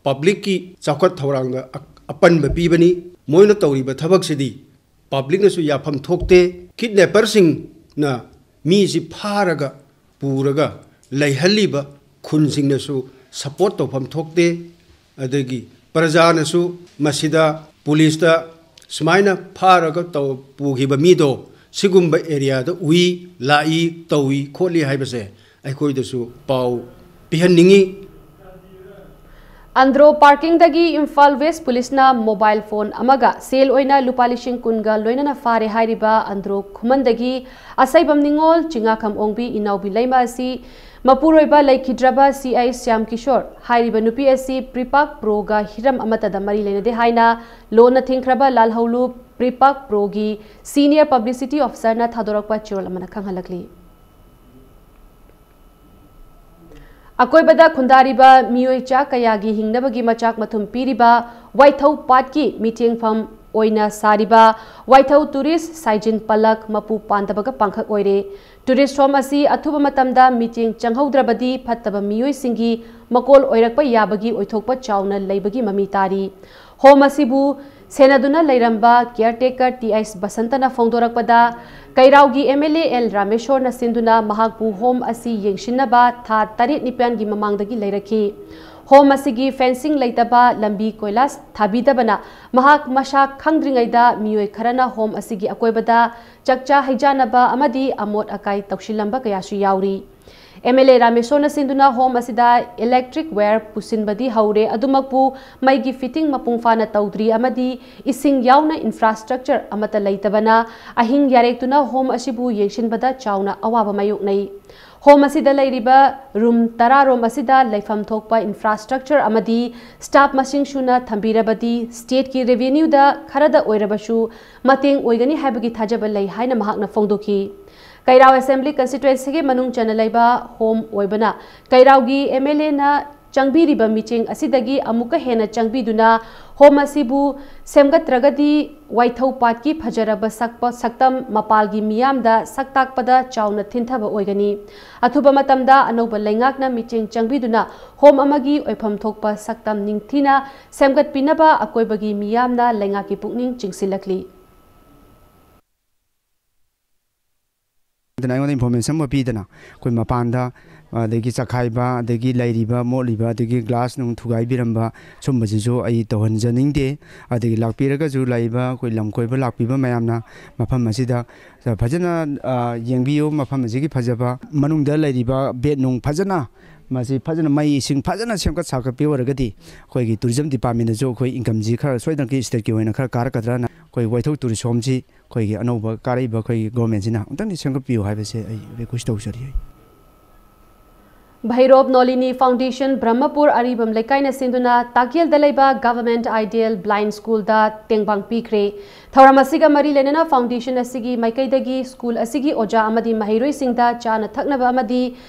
public ꯀꯤ ꯆꯥꯎꯈꯠ ꯊꯧꯔꯥꯡꯗ ꯑ-, ꯑꯄꯟꯕ ꯄꯤꯕꯅꯤ꯫ ꯃꯣꯏꯅ ꯇꯧꯔꯤꯕ ꯊꯕꯛꯁꯤꯗꯤ public ꯅꯁꯨ ꯌꯥꯐꯝ ꯊꯣꯛꯇꯦ꯫ Kidnapper ꯁꯤꯡꯅ ꯃꯤꯁꯤ ꯐꯥꯔꯒ ꯄꯨꯔꯒ ꯂꯩꯍꯜꯂꯤꯕ ꯈꯨꯟꯁꯤꯡꯅꯁꯨ support ꯇꯧꯐꯝ ꯊꯣꯛꯇꯦ꯫ ꯑꯗꯒꯤ ꯄ꯭ꯔꯖꯥꯅꯁꯨ ꯃꯁꯤꯗ ꯄꯨꯂꯤꯁꯇ ꯁꯨꯃꯥꯏꯅ ꯐꯥꯔꯒ ꯇꯧ-, ꯄꯨꯈꯤꯕ ꯃꯤꯗꯣ ꯁꯤꯒꯨꯝꯕ area ꯗ ꯎꯏ, ꯂꯥꯛꯏ, ꯇꯧꯏ, ꯈꯣꯠꯂꯤ ꯍꯥꯏꯕꯁꯦ ꯑꯩꯈꯣꯏꯗꯁꯨ ꯄꯥꯎ ꯄꯤꯍꯟꯅꯤꯡꯏ꯫ ꯑꯟꯗ꯭ꯔꯣ parking ꯗꯒꯤ ꯏꯝꯐꯥꯜ West ꯄꯨꯂꯤꯁꯅ mobile phone ꯑꯃꯒ ꯁꯦꯜ ꯑꯣꯏꯅ ꯂꯨꯄꯥ ꯂꯤꯁꯤꯡ ꯀꯨꯟꯒ ꯂꯣꯏꯅꯅ ꯐꯥꯔꯦ ꯍꯥꯏꯔꯤꯕ ꯑꯟꯗ꯭ꯔꯣ ꯈꯨꯃꯟꯗꯒꯤ ꯑꯁꯩꯕꯝ ꯅꯤꯉꯣꯜ, ꯆꯤꯉꯥꯈꯝ ꯑꯣꯡꯕꯤ, ꯏꯅꯥꯎꯕꯤ ꯂꯩꯃ ꯑꯁꯤ ꯃꯄꯨꯔꯣꯏꯕ ꯂꯩꯈꯤꯗ꯭ꯔꯕ C I ꯁ꯭ꯌꯥꯝ ꯀꯤꯁꯣꯔ ꯍꯥꯏꯔꯤꯕ ꯅꯨꯄꯤ ꯑꯁꯤ ꯄ꯭ꯔꯤꯄꯥꯛ ꯄ꯭ꯔꯣꯒ ꯍꯤꯔꯝ ꯑꯃꯠꯇꯗ ꯃꯔꯤ ꯂꯩꯅꯗꯦ ꯍꯥꯏꯅ ꯂꯣꯟꯅ ꯊꯤꯡꯈ꯭ꯔꯕ ꯂꯥꯜꯍꯧꯂꯨꯞ ꯄ꯭ꯔꯤꯄꯥꯛ ꯄ꯭ꯔꯣꯒꯤ senior publicity officer ꯅ ꯊꯥꯗꯣꯔꯛꯄ ꯆꯦꯔꯣꯜ ꯑꯃꯅ ꯈꯪꯍꯜꯂꯛꯂꯤ꯫ ꯑꯀꯣꯏꯕꯗ ꯈꯨꯟꯗꯥꯔꯤꯕ ꯃꯤꯑꯣꯏ ꯆꯥ ꯀꯌꯥꯒꯤ ꯍꯤꯡꯅꯕꯒꯤ ꯃꯆꯥꯛ ꯃꯊꯨꯝ ꯄꯤꯔꯤꯕ ꯋꯥꯏꯊꯧ ꯄꯥꯠꯀꯤ ꯃꯤꯠꯌꯦꯡꯐꯝ ꯑꯣꯏꯅ ꯁꯥꯔꯤꯕ ꯋꯥꯏꯊꯧ tourist ꯁꯥꯏꯖꯤꯟ ꯄꯂꯛ ꯃꯄꯨ ꯄꯥꯟꯗꯕꯒ ꯄꯥꯡꯈꯛ ꯑꯣꯏꯔꯦ꯫ Tourist home ꯑꯁꯤ ꯑꯊꯨꯕ ꯃꯇꯝꯗ ꯃꯤꯠꯌꯦꯡ ꯆꯪꯍꯧꯗ꯭ꯔꯕꯗꯤ ꯐꯠꯇꯕ ꯃꯤꯑꯣꯏꯁꯤꯡꯒꯤ ꯃꯀꯣꯜ ꯑꯣꯏꯔꯛꯄ ꯌꯥꯕꯒꯤ ꯑꯣꯏꯊꯣꯛꯄ ꯆꯥꯎꯅ ꯂꯩꯕꯒꯤ ꯃꯃꯤ ꯇꯥꯔꯤ꯫ Home ꯑꯁꯤꯕꯨ ꯁꯦꯟꯅꯗꯨꯅ ꯂꯩꯔꯝꯕ caretaker ꯇꯤ ꯑꯩꯆ ꯕꯁꯟꯇꯅ ꯐꯣꯡꯗꯣꯔꯛꯄꯗ, ꯀꯩꯔꯥꯎꯒꯤ ꯑꯦꯝ ꯑꯦꯜ ꯑꯦ ꯑꯦꯜ ꯔꯥꯃꯦꯁꯣꯔꯅ ꯁꯤꯟꯗꯨꯅ ꯃꯍꯥꯛꯄꯨ ꯍꯣꯝ ꯑꯁꯤ ꯌꯦꯡꯁꯤꯟꯅꯕ ꯊꯥ ꯇꯔꯦꯠ ꯅꯤꯄꯥꯟꯒꯤ ꯃꯃꯥꯡꯗꯒꯤ ꯂꯩꯔꯛꯈꯤ꯫ ꯍꯣꯝ ꯑꯁꯤꯒꯤ ꯐꯦꯟꯁꯤꯡ ꯂꯩꯇꯕ, ꯂꯝꯕꯤ ꯀꯣꯏꯂꯥꯁ ꯊꯥꯕꯤꯗꯕꯅ ꯃꯍꯥꯛ ꯃꯁꯥ ꯈꯪꯗ꯭ꯔꯤꯉꯩꯗ ꯃꯤꯑꯣꯏ ꯈꯔꯅ ꯍꯣꯝ ꯑꯁꯤꯒꯤ ꯑꯀꯣꯏꯕꯗ ꯆꯥꯛꯆꯥ ꯍꯩꯖꯥꯟꯅꯕ ꯑꯃꯗꯤ ꯑꯃꯣꯠ ꯑꯀꯥꯏ ꯇꯧꯁꯤꯜꯂꯝꯕ ꯀꯌꯥꯁꯨ ꯌꯥꯎꯔꯤ꯫ ꯑꯦꯝ ꯑꯦꯜ ꯑꯦ ꯔꯥꯃꯦꯁꯣꯔꯅ ꯁꯤꯟꯗꯨꯅ ꯍꯣꯝ ꯑꯁꯤꯗ electric wire ꯄꯨꯁꯤꯟꯕꯗꯤ ꯍꯧꯔꯦ, ꯑꯗꯨꯃꯛꯄꯨ ꯃꯩꯒꯤ fitting ꯃꯄꯨꯡ ꯐꯥꯅ ꯇꯧꯗ꯭ꯔꯤ ꯑꯃꯗꯤ ꯏꯁꯤꯡ ꯌꯥꯎꯅ infrastructure ꯑꯃꯠꯇ ꯂꯩꯇꯕꯅ ꯑꯍꯤꯡ ꯌꯥꯔꯦꯛꯇꯨꯅ ꯍꯣꯝ ꯑꯁꯤꯕꯨ ꯌꯦꯡꯁꯤꯟꯕꯗ ꯆꯥꯎꯅ ꯑꯋꯥꯕ ꯃꯥꯌꯣꯛꯅꯩ꯫ ꯍꯣꯝ ꯑꯁꯤꯗ ꯂꯩꯔꯤꯕ ꯔꯨꯝ ꯇꯔꯥ ꯔꯣꯝ ꯑꯁꯤꯗ ꯂꯩꯐꯝ ꯊꯣꯛꯄ infrastructure ꯑꯃꯗꯤ staff ꯃꯁꯤꯡ ꯁꯨꯅ ꯊꯝꯕꯤꯔꯕꯗꯤ stateꯀꯤ revenueꯗ ꯈꯔꯗ ꯑꯣꯏꯔꯕꯁꯨ ꯃꯇꯦꯡ ꯑꯣꯏꯒꯅꯤ ꯍꯥꯏꯕꯒꯤ ꯊꯥꯖꯕ ꯂꯩ ꯍꯥꯏꯅ ꯃꯍꯥꯛꯅ ꯐꯣꯡꯗꯣꯛꯈꯤ꯫ ꯀꯩꯔꯥꯎ assembly constituencyꯒꯤ ꯃꯅꯨꯡ ꯆꯟꯅ ꯂꯩꯕ ꯍꯣꯝ ꯑꯣꯏꯕꯅ ꯀꯩꯔꯥꯎꯒꯤ ꯑꯦꯝ ꯑꯦꯜ ꯑꯦꯅ ꯆꯪꯕꯤꯔꯤꯕ ꯃꯤꯠꯌꯦꯡ ꯑꯁꯤꯗꯒꯤ ꯑꯃꯨꯛꯀ ꯍꯦꯟꯅ ꯆꯪꯕꯤꯗꯨꯅ ꯍꯣꯝ ꯑꯁꯤꯕꯨ ꯁꯦꯝꯒꯠꯇ꯭ꯔꯒꯗꯤ ꯋꯥꯏꯊꯧ ꯄꯥꯠꯀꯤ ꯐꯖꯔꯕ ꯁꯛꯄ ꯁꯛꯇꯝ ꯃꯄꯥꯜꯒꯤ ꯃꯤꯌꯥꯝꯗ ꯁꯛ ꯇꯥꯛꯄꯗ ꯆꯥꯎꯅ ꯊꯤꯟꯊꯕ ꯑꯣꯏꯒꯅꯤ꯫ ꯑꯊꯨꯕ ꯃꯇꯝꯗ ꯑꯅꯧꯕ ꯂꯩꯉꯥꯛꯅ ꯃꯤꯠꯌꯦꯡ ꯆꯪꯕꯤꯗꯨꯅ ꯍꯣꯝ ꯑꯃꯒꯤ ꯑꯣꯏꯐꯝ ꯊꯣꯛꯄ ꯁꯛꯇꯝ ꯅꯤꯡꯊꯤꯅ ꯁꯦꯝꯒꯠꯄꯤꯅꯕ ꯑꯀꯣꯏꯕꯒꯤ ꯃꯤꯌꯥꯝꯅ ꯂꯩꯉꯥꯛꯀꯤ ꯄꯨꯛꯅꯤꯡ ꯆꯤꯡꯁꯤꯜꯂꯛꯂꯤ꯫ ꯑꯗꯨꯅ ꯑꯩꯉꯣꯟꯗ information ꯑꯃ ꯄꯤꯗꯅ ꯑꯩꯈꯣꯏ ꯃꯄꯥꯟꯗ, ꯑꯗꯒꯤ ꯆꯈꯥꯏꯕ, ꯑꯗꯒꯤ ꯂꯩꯔꯤꯕ ꯃꯣꯠꯂꯤꯕ, ꯑꯗꯒꯤ glass ꯅꯨꯡ ꯊꯨꯒꯥꯏꯕꯤꯔꯝꯕ, ꯁꯨꯝꯕꯁꯤꯁꯨ ꯑꯩ ꯇꯧꯍꯟꯖꯅꯤꯡꯗꯦ꯫ ꯑꯗꯒꯤ ꯂꯥꯛꯄꯤꯔꯒꯁꯨ ꯂꯩꯔꯤꯕ ꯑꯩꯈꯣꯏ ꯂꯝ ꯀꯣꯏꯕ ꯂꯥꯛꯄꯤꯕ ꯃꯌꯥꯝꯅ ꯃꯐꯝ ꯑꯁꯤꯗ ꯐꯖꯅ, ꯑ, ꯌꯦꯡꯕꯤꯌꯨ꯫ ꯃꯐꯝ ꯑꯁꯤꯒꯤ ꯐꯖꯕ, ꯃꯅꯨꯡꯗ ꯂꯩꯔꯤꯕ bed ꯅꯨꯡ ꯐꯖꯅ, ꯃꯁꯤ ꯐꯖꯅ ꯃꯩ ꯏꯁꯤꯡ ꯐꯖꯅ ꯁꯦꯝꯒꯠ ꯁꯥꯒꯠꯄꯤꯕ ꯑꯣꯏꯔꯒꯗꯤ ꯑꯩꯈꯣꯏꯒꯤ tourism departmentꯇꯁꯨ ꯑꯩꯈꯣꯏ incomeꯁꯤ ꯈꯔ ꯁꯣꯏꯗꯅ stateꯀꯤ ꯑꯣꯏꯅ ꯈꯔ ꯀꯥꯔꯛꯀꯗ꯭ꯔꯅ ꯑꯩꯈꯣꯏ ꯋꯥꯏꯊꯧ tourist homeꯁꯤ ꯑꯩꯈꯣꯏꯒꯤ ꯑꯅꯧꯕ ꯀꯥꯔꯛꯏꯕ ꯑꯩꯈꯣꯏꯒꯤ governmentꯁꯤꯅ ꯑꯃꯨꯛꯇꯪꯗꯤ ꯁꯦꯝꯒꯠꯄꯤꯌꯨ ꯍꯥꯏꯕꯁꯦ ꯑꯩ request ꯇꯧꯖꯔꯤ꯫ ꯚꯩꯔꯣꯞ ꯅꯣꯂꯤꯅꯤ Foundation ꯕ꯭ꯔꯍꯃꯄꯨꯔ ꯑꯔꯤꯕꯝ ꯂꯩꯀꯥꯏꯅ ꯁꯤꯟꯗꯨꯅ ꯇꯥꯛꯌꯦꯜꯗ ꯂꯩꯕ Government Ideal Blind Schoolꯗ ꯇꯦꯡꯕꯥꯡ ꯄꯤꯈ꯭ꯔꯦ꯫ ꯊꯧꯔꯝ ꯑꯁꯤꯒ ꯃꯔꯤ ꯂꯩꯅꯅ foundation ꯑꯁꯤꯒꯤ ꯃꯥꯏꯀꯩꯗꯒꯤ school ꯑꯁꯤꯒꯤ ꯑꯣꯖꯥ ꯑꯃꯗꯤ ꯃꯍꯩꯔꯣꯏꯁꯤꯡꯗ ꯆꯥꯅ ꯊꯛꯅꯕ ꯑꯃꯗꯤ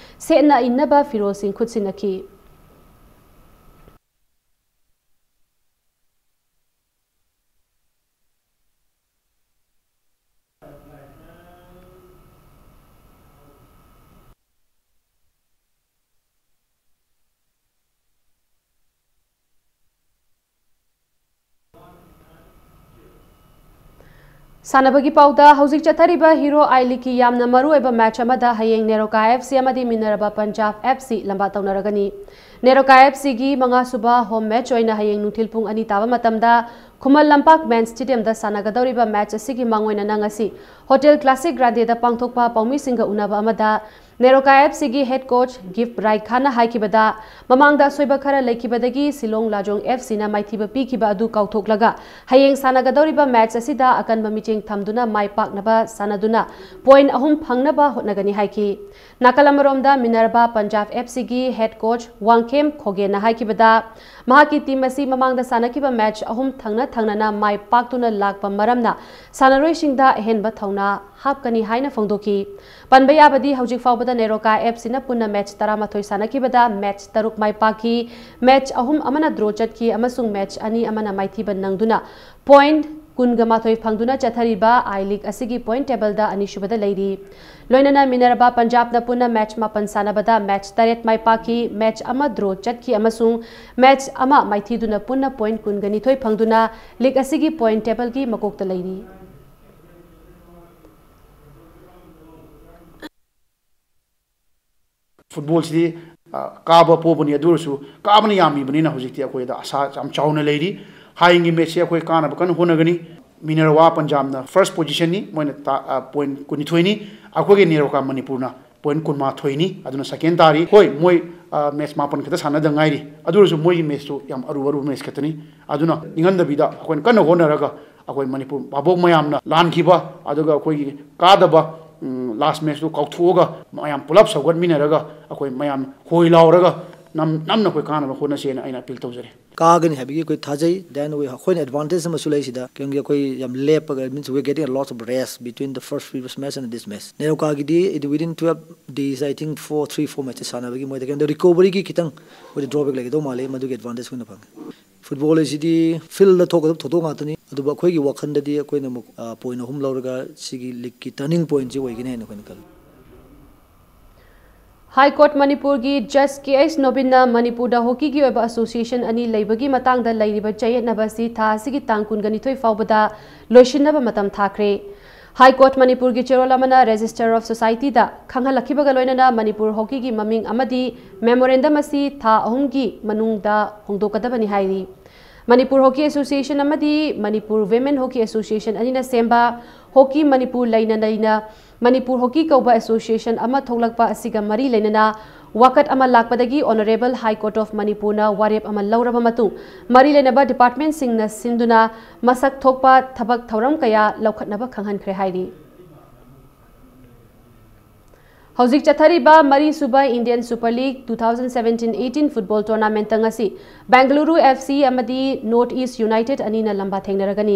ꯁꯦꯠꯅ ꯏꯟꯅꯕ ꯐꯤꯔꯣꯜꯁꯤꯡ ꯈꯨꯠꯁꯤꯟꯅꯈꯤ꯫ ꯁꯥꯟꯅꯕꯒꯤ ꯄꯥꯎꯗ, ꯍꯧꯖꯤꯛ ꯆꯠꯊꯔꯤꯕ ꯍꯤꯔꯣ ꯑꯥꯏ ꯂꯤꯒꯀꯤ ꯌꯥꯝꯅ ꯃꯔꯨꯑꯣꯏꯕ ꯃꯦꯆ ꯑꯃꯗ ꯍꯌꯦꯡ ꯅꯦꯔꯣꯀꯥ ꯑꯦꯐ ꯁꯤ ꯑꯃꯗꯤ ꯃꯤꯅꯔꯕꯥ ꯄꯟꯖꯥꯕ ꯑꯦꯐ ꯁꯤ ꯂꯝꯕꯥ ꯇꯧꯅꯔꯒꯅꯤ꯫ ꯅꯦꯔꯣꯀꯥ ꯑꯦꯐ ꯁꯤꯒꯤ ꯃꯉꯥ ꯁꯨꯕ ꯍꯣꯝ ꯃꯦꯆ ꯑꯣꯏꯅ ꯍꯌꯦꯡ ꯅꯨꯡꯊꯤꯜ ꯄꯨꯡ ꯑꯅꯤ ꯇꯥꯕ ꯃꯇꯝꯗ ꯈꯨꯃꯟ ꯂꯝꯄꯥꯛ ꯃꯦꯟ ꯁ꯭ꯇꯦꯗꯤꯌꯝꯗ ꯁꯥꯟꯅꯒꯗꯧꯔꯤꯕ ꯃꯦꯆ ꯑꯁꯤꯒꯤ ꯃꯥꯡꯑꯣꯏꯅꯅ ꯉꯁꯤ ꯍꯣꯇꯦꯜ ꯀ꯭ꯂꯥꯁꯤꯛ ꯒ꯭ꯔꯥꯟꯗꯦꯗ ꯄꯥꯡꯊꯣꯛꯄ ꯄꯥꯎꯃꯤꯁꯤꯡꯒ ꯎꯅꯕ ꯑꯃꯗ ꯅꯦꯔꯣꯀꯥ ꯑꯦꯐ ꯁꯤꯒꯤ ꯍꯦꯗ ꯀꯣꯆ ꯒꯤꯐ ꯔꯥꯏꯈꯥꯟꯅ ꯍꯥꯏꯈꯤꯕꯗ, ꯃꯃꯥꯡꯗ ꯑꯁꯣꯏꯕ ꯈꯔ ꯂꯩꯈꯤꯕꯗꯒꯤ ꯁꯤꯂꯣꯡ ꯂꯥꯖꯣꯡ ꯑꯦꯐ ꯁꯤꯅ ꯃꯥꯏꯊꯤꯕ ꯄꯤꯈꯤꯕ ꯑꯗꯨ ꯀꯥꯎꯊꯣꯛꯂꯒ ꯍꯌꯦꯡ ꯁꯥꯟꯅꯒꯗꯧꯔꯤꯕ ꯃꯦꯆ ꯑꯁꯤꯗ ꯑꯀꯟꯕ ꯃꯤꯠꯌꯦꯡ ꯊꯝꯗꯨꯅ ꯃꯥꯏ ꯄꯥꯛꯅꯕ ꯁꯥꯟꯅꯗꯨꯅ ꯄꯣꯏꯟ ꯑꯍꯨꯝ ꯐꯪꯅꯕ ꯍꯣꯠꯅꯒꯅꯤ ꯍꯥꯏꯈꯤ꯫ ꯅꯥꯀꯜ ꯑꯃꯔꯣꯝꯗ ꯃꯤꯅꯔꯕꯥ ꯄꯟꯖꯥꯕ ꯑꯦꯐ ꯁꯤꯒꯤ ꯍꯦꯗ ꯀꯣꯆ ꯋꯥꯡꯈꯦꯝ ꯈꯣꯒꯦꯟꯅ ꯍꯥꯏꯈꯤꯕꯗ, ꯃꯍꯥꯛꯀꯤ ꯇꯤꯝ ꯑꯁꯤ ꯃꯃꯥꯡꯗ ꯁꯥꯟꯅꯈꯤꯕ ꯃꯦꯆ ꯑꯍꯨꯝ ꯊꯪꯅ ꯊꯪꯅꯅ ꯃꯥꯏ ꯄꯥꯛꯇꯨꯅ ꯂꯥꯛꯄ ꯃꯔꯝꯅ ꯁꯥꯟꯅꯔꯣꯏꯁꯤꯡꯗ ꯑꯍꯦꯟꯕ ꯊꯧꯅꯥ ꯍꯥꯞꯀꯅꯤ ꯍꯥꯏꯅ ꯐꯣꯡꯗꯣꯛꯈꯤ꯫ ꯄꯟꯕ ꯌꯥꯕꯗꯤ, ꯍꯧꯖꯤꯛ ꯐꯥꯎꯕꯗ ꯅꯦꯔꯣꯀꯥ ꯑꯦꯐ ꯁꯤꯅ ꯄꯨꯟꯅ ꯃꯦꯆ ꯇꯔꯥꯃꯥꯊꯣꯏ ꯁꯥꯟꯅꯈꯤꯕꯗ ꯃꯦꯆ ꯇꯔꯨꯛ ꯃꯥꯏ ꯄꯥꯛꯈꯤ, ꯃꯦꯆ ꯑꯍꯨꯝ ꯑꯃꯅ ꯗ꯭ꯔꯣ ꯆꯠꯈꯤ ꯑꯃꯁꯨꯡ ꯃꯦꯆ ꯑꯅꯤ ꯑꯃꯅ ꯃꯥꯏꯊꯤꯕ ꯅꯪꯗꯨꯅ ꯄꯣꯏꯟ ꯀꯨꯟꯒ ꯃꯥꯊꯣꯏ ꯐꯪꯗꯨꯅ ꯆꯠꯊꯔꯤꯕ ꯑꯥꯏ ꯂꯤꯒ ꯑꯁꯤꯒꯤ ꯄꯣꯏꯟ ꯇꯦꯕꯜꯗ ꯑꯅꯤꯁꯨꯕꯗ ꯂꯩꯔꯤ꯫ ꯂꯣꯏꯅꯅ ꯃꯤꯅꯔꯕꯥ ꯄꯟꯖꯥꯕꯅ ꯄꯨꯟꯅ ꯃꯦꯆ ꯃꯥꯄꯟ ꯁꯥꯟꯅꯕꯗ ꯃꯦꯆ ꯇꯔꯦꯠ ꯃꯥꯏ ꯄꯥꯛꯈꯤ, ꯃꯦꯆ ꯑꯃ ꯗ꯭ꯔꯣ ꯆꯠꯈꯤ ꯑꯃꯁꯨꯡ ꯃꯦꯆ ꯑꯃ ꯃꯥꯏꯊꯤꯗꯨꯅ ꯄꯨꯟꯅ ꯄꯣꯏꯟ ꯀꯨꯟꯒ ꯅꯤꯊꯣꯏ ꯐꯪꯗꯨꯅ ꯂꯤꯒ ꯑꯁꯤꯒꯤ ꯄꯣꯏꯟ ꯇꯦꯕꯜꯒꯤ ꯃꯀꯣꯛꯇ ꯂꯩꯔꯤ꯫ ꯐꯨꯠꯕꯣꯜꯁꯤꯗꯤ, ꯑ, ꯀꯥꯕ ꯄꯣꯕꯅꯤ, ꯑꯗꯨ ꯑꯣꯏꯔꯁꯨ ꯀꯥꯕꯅ ꯌꯥꯝꯃꯤꯕꯅꯤꯅ ꯍꯧꯖꯤꯛꯇꯤ ꯑꯩꯈꯣꯏꯗ ꯑꯁꯥ ꯌꯥꯝ ꯆꯥꯎꯅ ꯂꯩꯔꯤ꯫ ꯍꯌꯦꯡꯒꯤ ꯃꯦꯠꯁꯁꯤ ꯑꯩꯈꯣꯏ ꯀꯥꯅꯕ ꯀꯟꯅ ꯍꯣꯠꯅꯒꯅꯤ꯫ ꯃꯤꯅꯔꯋꯥ ꯄꯟꯖꯥꯕꯅ ꯐꯥꯔꯁ ꯄꯣꯖꯤꯁꯟꯅꯤ, ꯃꯣꯏꯅ ꯇꯥ-, ꯑ, ꯄꯣꯏꯟ ꯀꯨꯟꯅꯤꯊꯣꯏꯅꯤ꯫ ꯑꯩꯈꯣꯏꯒꯤ ꯅꯦꯔꯣꯀꯥ ꯃꯅꯤꯄꯨꯔꯅ ꯄꯣꯏꯟ ꯀꯨꯟꯃꯥꯊꯣꯏꯅꯤ, ꯑꯗꯨꯅ ꯁꯦꯀꯦꯟ ꯇꯥꯔꯤ꯫ ꯍꯣꯏ, ꯃꯣꯏ, ꯑ, ꯃꯦꯠꯁ ꯃꯥꯄꯟ ꯈꯛꯇ ꯁꯥꯟꯅꯗ ꯉꯥꯏꯔꯤ, ꯑꯗꯨ ꯑꯣꯏꯔꯁꯨ ꯃꯣꯏꯒꯤ ꯃꯦꯠꯁꯇꯨ ꯌꯥꯝ ꯑꯔꯨ ꯑꯔꯨꯕ ꯃꯦꯠꯁ ꯈꯛꯇꯅꯤ꯫ ꯑꯗꯨꯅ ꯅꯤꯡꯍꯟꯗꯕꯤꯗ ꯑꯩꯈꯣꯏꯅ ꯀꯟꯅ ꯍꯣꯠꯅꯔꯒ ꯑꯩꯈꯣꯏ ꯃꯅꯤꯄꯨꯔ ꯚꯥꯕꯣꯛ ꯃꯌꯥꯝꯅ ꯂꯥꯟꯈꯤꯕ, ꯑꯗꯨꯒ ꯑꯩꯈꯣꯏꯒꯤ ꯀꯥꯗꯕ, ꯎꯝ, ꯂꯥꯁ ꯃꯦꯠꯁꯇꯨ ꯀꯥꯎꯊꯣꯛꯑꯒ ꯃꯌꯥꯝ ꯄꯨꯂꯞ ꯁꯧꯒꯠꯃꯤꯟꯅꯔꯒ ꯑꯩꯈꯣꯏ ꯃꯌꯥꯝ ꯍꯣꯏ ꯂꯥꯎꯔꯒ ꯅꯝ-, ꯅꯝꯅ ꯑꯩꯈꯣꯏ ꯀꯥꯅꯕ ꯍꯣꯠꯅꯁꯦꯅ ꯑꯩꯅ ꯑꯄꯤꯜ ꯇꯧꯖꯔꯤ꯫ ꯀꯥꯒꯅꯤ ꯍꯥꯏꯕꯒꯤ ꯑꯩꯈꯣꯏ ꯊꯥꯖꯩ꯫ Then we, ꯑꯩꯈꯣꯏꯅ ꯑꯦꯗꯚꯥꯟꯇꯦꯖ ꯑꯃꯁꯨ ꯂꯩ ꯁꯤꯗ, ꯀꯩꯒꯤꯅꯣꯗꯤ ꯑꯩꯈꯣꯏ ꯌꯥꯝ ꯂꯦꯞꯄꯒ, means we are getting a lot of rest between the first previous match and this match. ꯅꯦꯔꯣꯀꯥꯒꯤꯗꯤ it within twelve days, I think, four, three, four matches ꯁꯥꯟꯅꯕꯒꯤ ꯃꯣꯏꯗ ꯀꯩꯅꯣꯗ ꯔꯤꯀꯣꯕꯔꯤꯒꯤ ꯈꯤꯇꯪ ꯑꯩꯈꯣꯏꯗ ꯗ꯭ꯔꯣꯕꯦꯛ ꯂꯩꯒꯗꯧ ꯃꯥꯜꯂꯤ, ꯃꯗꯨꯒꯤ ꯑꯦꯗꯚꯥꯟꯇꯦꯖ ꯑꯩꯈꯣꯏꯅ ꯐꯪꯉꯤ꯫ ꯐꯨꯠꯕꯣꯜ ꯑꯁꯤꯗꯤ ꯐꯤꯜꯗ ꯊꯣꯛꯀꯗꯕ ꯊꯧꯗꯣꯛ ꯉꯥꯛꯇꯅꯤ, ꯑꯗꯨꯕꯨ ꯑꯩꯈꯣꯏꯒꯤ ꯋꯥꯈꯜꯗꯗꯤ ꯑꯩꯈꯣꯏꯅ ꯑꯃꯨꯛ, ꯑ, ꯄꯣꯏꯟ ꯑꯍꯨꯝ ꯂꯧꯔꯒ ꯁꯤꯒꯤ ꯂꯤꯒꯀꯤ ꯇꯔꯅꯤꯡ ꯄꯣꯏꯟꯁꯤ ꯑꯣꯏꯒꯅꯤ ꯍꯥꯏꯅ ꯑꯩꯈꯣꯏꯅ ꯈꯜꯂꯤ꯫ ꯍꯥꯏ ꯀꯣꯔꯠ ꯃꯅꯤꯄꯨꯔꯒꯤ ꯖꯁ ꯀꯦ ꯑꯩꯆ ꯅꯣꯕꯤꯟꯅ ꯃꯅꯤꯄꯨꯔꯗ ꯍꯣꯀꯤꯒꯤ ꯑꯣꯏꯕ ꯑꯦꯁꯣꯁꯤꯌꯦꯁꯟ ꯑꯅꯤ ꯂꯩꯕꯒꯤ ꯃꯇꯥꯡꯗ ꯂꯩꯔꯤꯕ ꯆꯌꯦꯠꯅꯕ ꯑꯁꯤ ꯊꯥ ꯑꯁꯤꯒꯤ ꯇꯥꯡ ꯀꯨꯟꯒ ꯅꯤꯊꯣꯏ ꯐꯥꯎꯕꯗ ꯂꯣꯏꯁꯤꯟꯅꯕ ꯃꯇꯝ ꯊꯥꯈ꯭ꯔꯦ꯫ ꯍꯥꯏ ꯀꯣꯔꯠ ꯃꯅꯤꯄꯨꯔꯒꯤ ꯆꯦꯔꯣꯜ ꯑꯃꯅ ꯔꯦꯖꯤꯁꯇꯔ ꯑꯣꯐ ꯁꯣꯁꯥꯏꯇꯤꯗ ꯈꯪꯍꯜꯂꯛꯈꯤꯕꯒ ꯂꯣꯏꯅꯅ ꯃꯅꯤꯄꯨꯔ ꯍꯣꯀꯤꯒꯤ ꯃꯃꯤꯡ ꯑꯃꯗꯤ ꯃꯦꯃꯣꯔꯦꯟꯗꯝ ꯑꯁꯤ ꯊꯥ ꯑꯍꯨꯝꯒꯤ ꯃꯅꯨꯡꯗ ꯍꯣꯡꯗꯣꯛꯀꯗꯕꯅꯤ ꯍꯥꯏꯔꯤ꯫ ꯃꯅꯤꯄꯨꯔ ꯍꯣꯀꯤ ꯑꯦꯁꯣꯁꯤꯌꯦꯁꯟ ꯑꯃꯗꯤ ꯃꯅꯤꯄꯨꯔ ꯋꯤꯃꯦꯟ ꯍꯣꯀꯤ ꯑꯦꯁꯣꯁꯤꯌꯦꯁꯟ ꯑꯅꯤꯅ ꯁꯦꯝꯕ ꯍꯣꯀꯤ ꯃꯅꯤꯄꯨꯔ ꯂꯩꯅ ꯂꯩꯅ ꯃꯅꯤꯄꯨꯔ ꯍꯣꯀꯤ ꯀꯧꯕ ꯑꯦꯁꯣꯁꯤꯌꯦꯁꯟ ꯑꯃ ꯊꯣꯛꯂꯛꯄ ꯑꯁꯤꯒ ꯃꯔꯤ ꯂꯩꯅꯅ ꯋꯥꯀꯠ ꯑꯃ ꯂꯥꯛꯄꯗꯒꯤ ꯑꯣꯅꯔꯦꯕꯜ ꯍꯥꯏ ꯀꯣꯔꯠ ꯑꯣꯐ ꯃꯅꯤꯄꯨꯔꯅ ꯋꯥꯔꯦꯞ ꯑꯃ ꯂꯧꯔꯕ ꯃꯇꯨꯡ, ꯃꯔꯤ ꯂꯩꯅꯕ ꯗꯤꯄꯥꯔꯠꯃꯦꯟꯁꯤꯡꯅ ꯁꯤꯟꯗꯨꯅ ꯃꯁꯛ ꯊꯣꯛꯄ ꯊꯕꯛ ꯊꯧꯔꯝ ꯀꯌꯥ ꯂꯧꯈꯠꯅꯕ ꯈꯪꯍꯟꯈ꯭ꯔꯦ ꯍꯥꯏꯔꯤ꯫ ꯍꯧꯖꯤꯛ ꯆꯠꯊꯔꯤꯕ ꯃꯔꯤꯁꯨꯕ Indian Super League two thousand seventeen eighteen football tournament ꯉꯁꯤ ꯕꯦꯡꯒꯂꯨꯔꯨ ꯑꯦꯐ ꯁꯤ ꯑꯃꯗꯤ ꯅꯣꯔꯠ ꯏꯁ ꯌꯨꯅꯥꯏꯇꯦꯗ ꯑꯅꯤꯅ ꯂꯝꯕꯥ ꯊꯦꯡꯅꯔꯒꯅꯤ꯫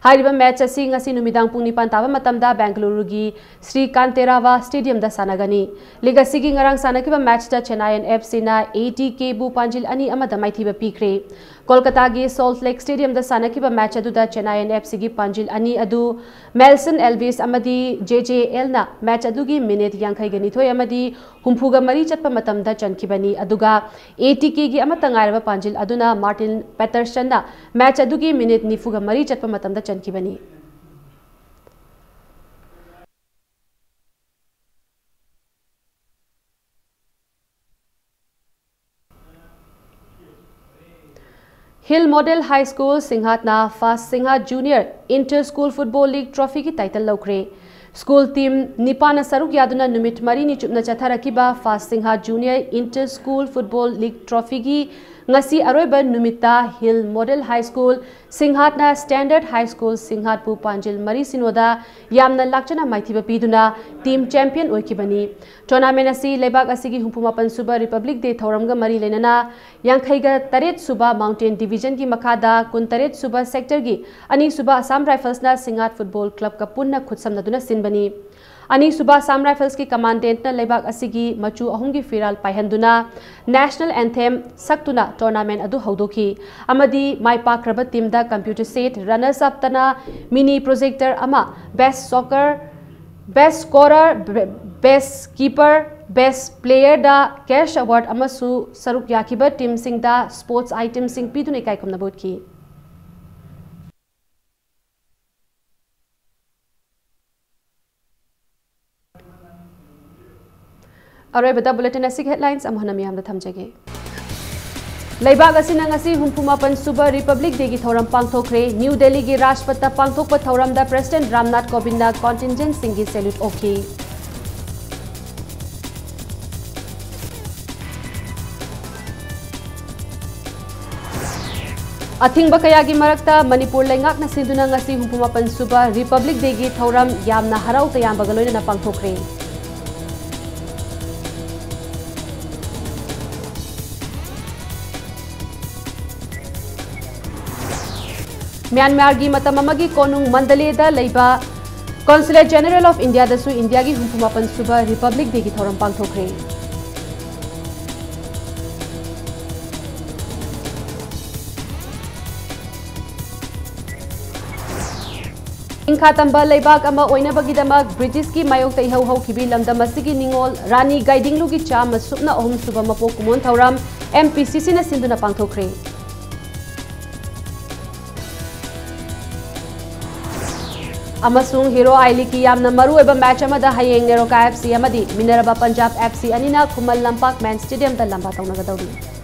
ꯍꯥꯏꯔꯤꯕ ꯃꯦꯆ ꯑꯁꯤ ꯉꯁꯤ ꯅꯨꯃꯤꯗꯥꯡ ꯄꯨꯡ ꯅꯤꯄꯥꯟ ꯇꯥꯕ ꯃꯇꯝꯗ ꯕꯦꯡꯒꯂꯨꯔꯨꯒꯤ ꯁ꯭ꯔꯤ ꯀꯥꯟꯇꯦꯔꯥꯋꯥ ꯁ꯭ꯇꯦꯗꯤꯌꯝꯗ ꯁꯥꯟꯅꯒꯅꯤ꯫ ꯂꯤꯒ ꯑꯁꯤꯒꯤ ꯉꯔꯥꯡ ꯁꯥꯟꯅꯈꯤꯕ ꯃꯦꯆꯇ ꯆꯦꯟꯅꯥꯏ ꯑꯦꯟ ꯑꯦꯐ ꯁꯤꯅ ꯑꯦ ꯇꯤ ꯀꯦꯕꯨ ꯄꯥꯟꯖꯤꯜ ꯑꯅꯤ ꯑꯃꯗ ꯃꯥꯏꯊꯤꯕ ꯄꯤꯈ꯭ꯔꯦ꯫ ꯀꯣꯜꯀꯇꯥꯒꯤ ꯁꯣꯜꯠ ꯂꯦꯛ ꯁ꯭ꯇꯦꯗꯤꯌꯝꯗ ꯁꯥꯟꯅꯈꯤꯕ ꯃꯦꯆ ꯑꯗꯨꯗ ꯆꯦꯟꯅꯥꯏ ꯑꯦꯟ ꯑꯦꯐ ꯁꯤꯒꯤ ꯄꯥꯟꯖꯤꯜ ꯑꯅꯤ ꯑꯗꯨ ꯃꯦꯜꯁꯟ ꯑꯦꯜꯚꯤꯁ ꯑꯃꯗꯤ ꯖꯦ ꯖꯦ ꯑꯦꯜꯅ ꯃꯦꯆ ꯑꯗꯨꯒꯤ ꯃꯤꯅꯤꯠ ꯌꯥꯡꯈꯩꯒ ꯅꯤꯊꯣꯏ ꯑꯃꯗꯤ ꯍꯨꯝꯐꯨꯒ ꯃꯔꯤ ꯆꯠꯄ ꯃꯇꯝꯗ ꯆꯟꯈꯤꯕꯅꯤ꯫ ꯑꯗꯨꯒ ꯑꯦ ꯇꯤ ꯀꯦꯒꯤ ꯑꯃꯠꯇ ꯉꯥꯏꯔꯕ ꯄꯥꯟꯖꯤꯜ ꯑꯗꯨꯅ ꯃꯥꯔꯇꯤꯟ ꯄꯦꯇꯔꯁꯟꯅ ꯃꯦꯆ ꯑꯗꯨꯒꯤ ꯃꯤꯅꯤꯠ ꯅꯤꯐꯨꯒ ꯃꯔꯤ ꯆꯠꯄ ꯃꯇꯝꯗ ꯆꯟꯈꯤꯕꯅꯤ꯫ Hill Model High School ꯁꯤꯡꯍꯥꯠꯅ first Singhat junior inter school football league ꯇ꯭ꯔꯣꯐꯤꯒꯤ ꯇꯥꯏꯇꯜ ꯂꯧꯈ꯭ꯔꯦ꯫ ꯁ꯭ꯀꯨꯜ ꯇꯤꯝ ꯅꯤꯄꯥꯟꯅ ꯁꯔꯨꯛ ꯌꯥꯗꯨꯅ ꯅꯨꯃꯤꯠ ꯃꯔꯤꯅꯤ ꯆꯨꯞꯅ ꯆꯠꯊꯔꯛꯈꯤꯕ first Singhat junior inter school football league ꯇ꯭ꯔꯣꯐꯤꯒꯤ ꯉꯁꯤ ꯑꯔꯣꯏꯕ ꯅꯨꯃꯤꯠꯇ ꯍꯤꯜ ꯃꯣꯗꯦꯜ ꯍꯥꯏ ꯁ꯭ꯀꯨꯜ ꯁꯤꯡꯍꯥꯠꯅ ꯁ꯭ꯇꯦꯟꯗꯔꯗ ꯍꯥꯏ ꯁ꯭ꯀꯨꯜ ꯁꯤꯡꯍꯥꯠꯄꯨ ꯄꯥꯟꯖꯤꯜ ꯃꯔꯤ ꯁꯤꯅꯣꯗ ꯌꯥꯝꯅ ꯂꯥꯛꯆꯅ ꯃꯥꯏꯊꯤꯕ ꯄꯤꯗꯨꯅ ꯇꯤꯝ ꯆꯦꯝꯄꯤꯌꯟ ꯑꯣꯏꯈꯤꯕꯅꯤ꯫ ꯇꯣꯔꯅꯥꯃꯦꯟ ꯑꯁꯤ ꯂꯩꯕꯥꯛ ꯑꯁꯤꯒꯤ ꯍꯨꯝꯐꯨ ꯃꯥꯄꯟ ꯁꯨꯕ ꯔꯤꯄꯕ꯭ꯂꯤꯛ ꯗꯦ ꯊꯧꯔꯝꯒ ꯃꯔꯤ ꯂꯩꯅꯅ ꯌꯥꯡꯈꯩꯒ ꯇꯔꯦꯠ ꯁꯨꯕ ꯃꯥꯎꯟꯇꯦꯟ ꯗꯤꯚꯤꯖꯟꯒꯤ ꯃꯈꯥꯗ ꯀꯨꯟꯇꯔꯦꯠ ꯁꯨꯕ ꯁꯦꯛꯇꯔꯒꯤ ꯑꯅꯤ ꯁꯨꯕ ꯑꯁꯥꯝ ꯔꯥꯏꯐꯜꯁꯅ ꯁꯤꯡꯍꯥꯠ ꯐꯨꯠꯕꯣꯜ ꯀ꯭ꯂꯕꯀ ꯄꯨꯟꯅ ꯈꯨꯠꯁꯝꯅꯗꯨꯅ ꯁꯤꯟꯕꯅꯤ꯫ ꯑꯅꯤꯁꯨꯕ ꯑꯁꯥꯝ ꯔꯥꯏꯐꯜꯁꯀꯤ ꯀꯃꯥꯟꯗꯦꯟꯠꯅ ꯂꯩꯕꯥꯛ ꯑꯁꯤꯒꯤ ꯃꯆꯨ ꯑꯍꯨꯝꯒꯤ ꯐꯤꯔꯥꯜ ꯄꯥꯏꯍꯟꯗꯨꯅ ꯅꯦꯁꯅꯦꯜ ꯑꯦꯟꯊꯦꯝ ꯁꯛꯇꯨꯅ ꯇꯣꯔꯅꯥꯃꯦꯟ ꯑꯗꯨ ꯍꯧꯗꯣꯛꯈꯤ ꯑꯃꯗꯤ ꯃꯥꯏ ꯄꯥꯛꯈ꯭ꯔꯕ ꯇꯤꯝꯗ ꯀꯝꯄ꯭ꯌꯨꯇꯔ ꯁꯦꯠ, ꯔꯅꯔꯁ ꯑꯞꯇꯅ ꯃꯤꯅꯤ ꯄ꯭ꯔꯣꯖꯦꯛꯇꯔ ꯑꯃ, ꯕꯦꯁ ꯁꯣꯀꯔ, ꯕꯦꯁ ꯁ꯭ꯀꯣꯔꯔ, ꯕꯦꯁ ꯀꯤꯄꯔ, Best Player ꯗ cash award ꯑꯃꯁꯨ ꯁꯔꯨꯛ ꯌꯥꯈꯤꯕ team ꯁꯤꯡꯗ sports item ꯁꯤꯡ ꯄꯤꯗꯨꯅ ꯏꯀꯥꯏ ꯈꯨꯝꯅꯕ ꯎꯠꯈꯤ꯫ ꯑꯔꯣꯏꯕꯗ bulletin ꯑꯁꯤꯒꯤ headlines ꯑꯃꯨꯛ ꯍꯟꯅ ꯃꯤꯌꯥꯝꯗ ꯊꯝꯖꯒꯦ꯫ ꯂꯩꯕꯥꯛ ꯑꯁꯤꯅ ꯉꯁꯤ ꯍꯨꯝꯐꯨ ꯃꯥꯄꯟ ꯁꯨꯕ Republic Day ꯒꯤ ꯊꯧꯔꯝ ꯄꯥꯡꯊꯣꯛꯈ꯭ꯔꯦ꯫ ꯅ꯭ꯌꯨ ꯗꯦꯜꯂꯤꯒꯤ ꯔꯥꯖꯄꯊꯇ ꯄꯥꯡꯊꯣꯛꯄ ꯊꯧꯔꯝꯗ President ꯔꯥꯝꯅꯥꯊ ꯀꯣꯕꯤꯟꯗꯅ contingent ꯁꯤꯡꯒꯤ salute ꯑꯣꯛꯈꯤ꯫ ꯑꯊꯤꯡꯕ ꯀꯌꯥꯒꯤ ꯃꯔꯛꯇ ꯃꯅꯤꯄꯨꯔ ꯂꯩꯉꯥꯛꯅ ꯁꯤꯟꯗꯨꯅ ꯉꯁꯤ ꯍꯨꯝꯐꯨ ꯃꯥꯄꯟ ꯁꯨꯕ Republic Day ꯒꯤ ꯊꯧꯔꯝ ꯌꯥꯝꯅ ꯍꯔꯥꯎ ꯇꯌꯥꯝꯕꯒ ꯂꯣꯏꯅꯅ ꯄꯥꯡꯊꯣꯛꯈ꯭ꯔꯦ꯫ ꯃ꯭ꯌꯥꯟꯃꯥꯔꯒꯤ ꯃꯇꯝ ꯑꯃꯒꯤ ꯀꯣꯅꯨꯡ ꯃꯟꯗꯂꯦꯗ ꯂꯩꯕ Consulate General of India ꯗꯁꯨ ꯏꯟꯗꯤꯌꯥꯒꯤ ꯍꯨꯝꯐꯨ ꯃꯥꯄꯟ ꯁꯨꯕ Republic Day ꯒꯤ ꯊꯧꯔꯝ ꯄꯥꯡꯊꯣꯛꯈ꯭ꯔꯦ꯫ ꯅꯤꯡꯈꯥ ꯇꯝꯕ ꯂꯩꯕꯥꯛ ꯑꯃ ꯑꯣꯏꯅꯕꯒꯤꯗꯃꯛ ꯕ꯭ꯔꯤꯇꯤꯁꯀꯤ ꯃꯥꯌꯣꯛꯇ ꯏꯍꯧ ꯍꯧꯈꯤꯕꯤ ꯂꯝꯗꯝ ꯑꯁꯤꯒꯤ ꯅꯤꯉꯣꯜ ꯔꯥꯅꯤ ꯒꯥꯏꯗꯤꯡꯂꯨꯒꯤ ꯆꯥꯝꯃ ꯁꯨꯞꯅ ꯑꯍꯨꯝ ꯁꯨꯕ ꯃꯄꯣꯛ ꯀꯨꯝꯑꯣꯟ ꯊꯧꯔꯝ M P C C ꯅ ꯁꯤꯟꯗꯨꯅ ꯄꯥꯡꯊꯣꯛꯈ꯭ꯔꯦ꯫ ꯑꯃꯁꯨꯡ ꯍꯤꯔꯣ ꯑꯥꯏ ꯂꯤꯒꯀꯤ ꯌꯥꯝꯅ ꯃꯔꯨꯑꯣꯏꯕ match ꯑꯃꯗ ꯍꯌꯦꯡ ꯅꯦꯔꯣꯀꯥ F C ꯑꯃꯗꯤ ꯃꯤꯅꯔꯚꯥ ꯄꯟꯖꯥꯕ F C ꯑꯅꯤꯅ ꯈꯨꯃꯟ ꯂꯝꯄꯥꯛ ꯃꯦꯟ stadium ꯗ ꯂꯝꯕꯥ ꯇꯧꯅꯒꯗꯧꯔꯤ꯫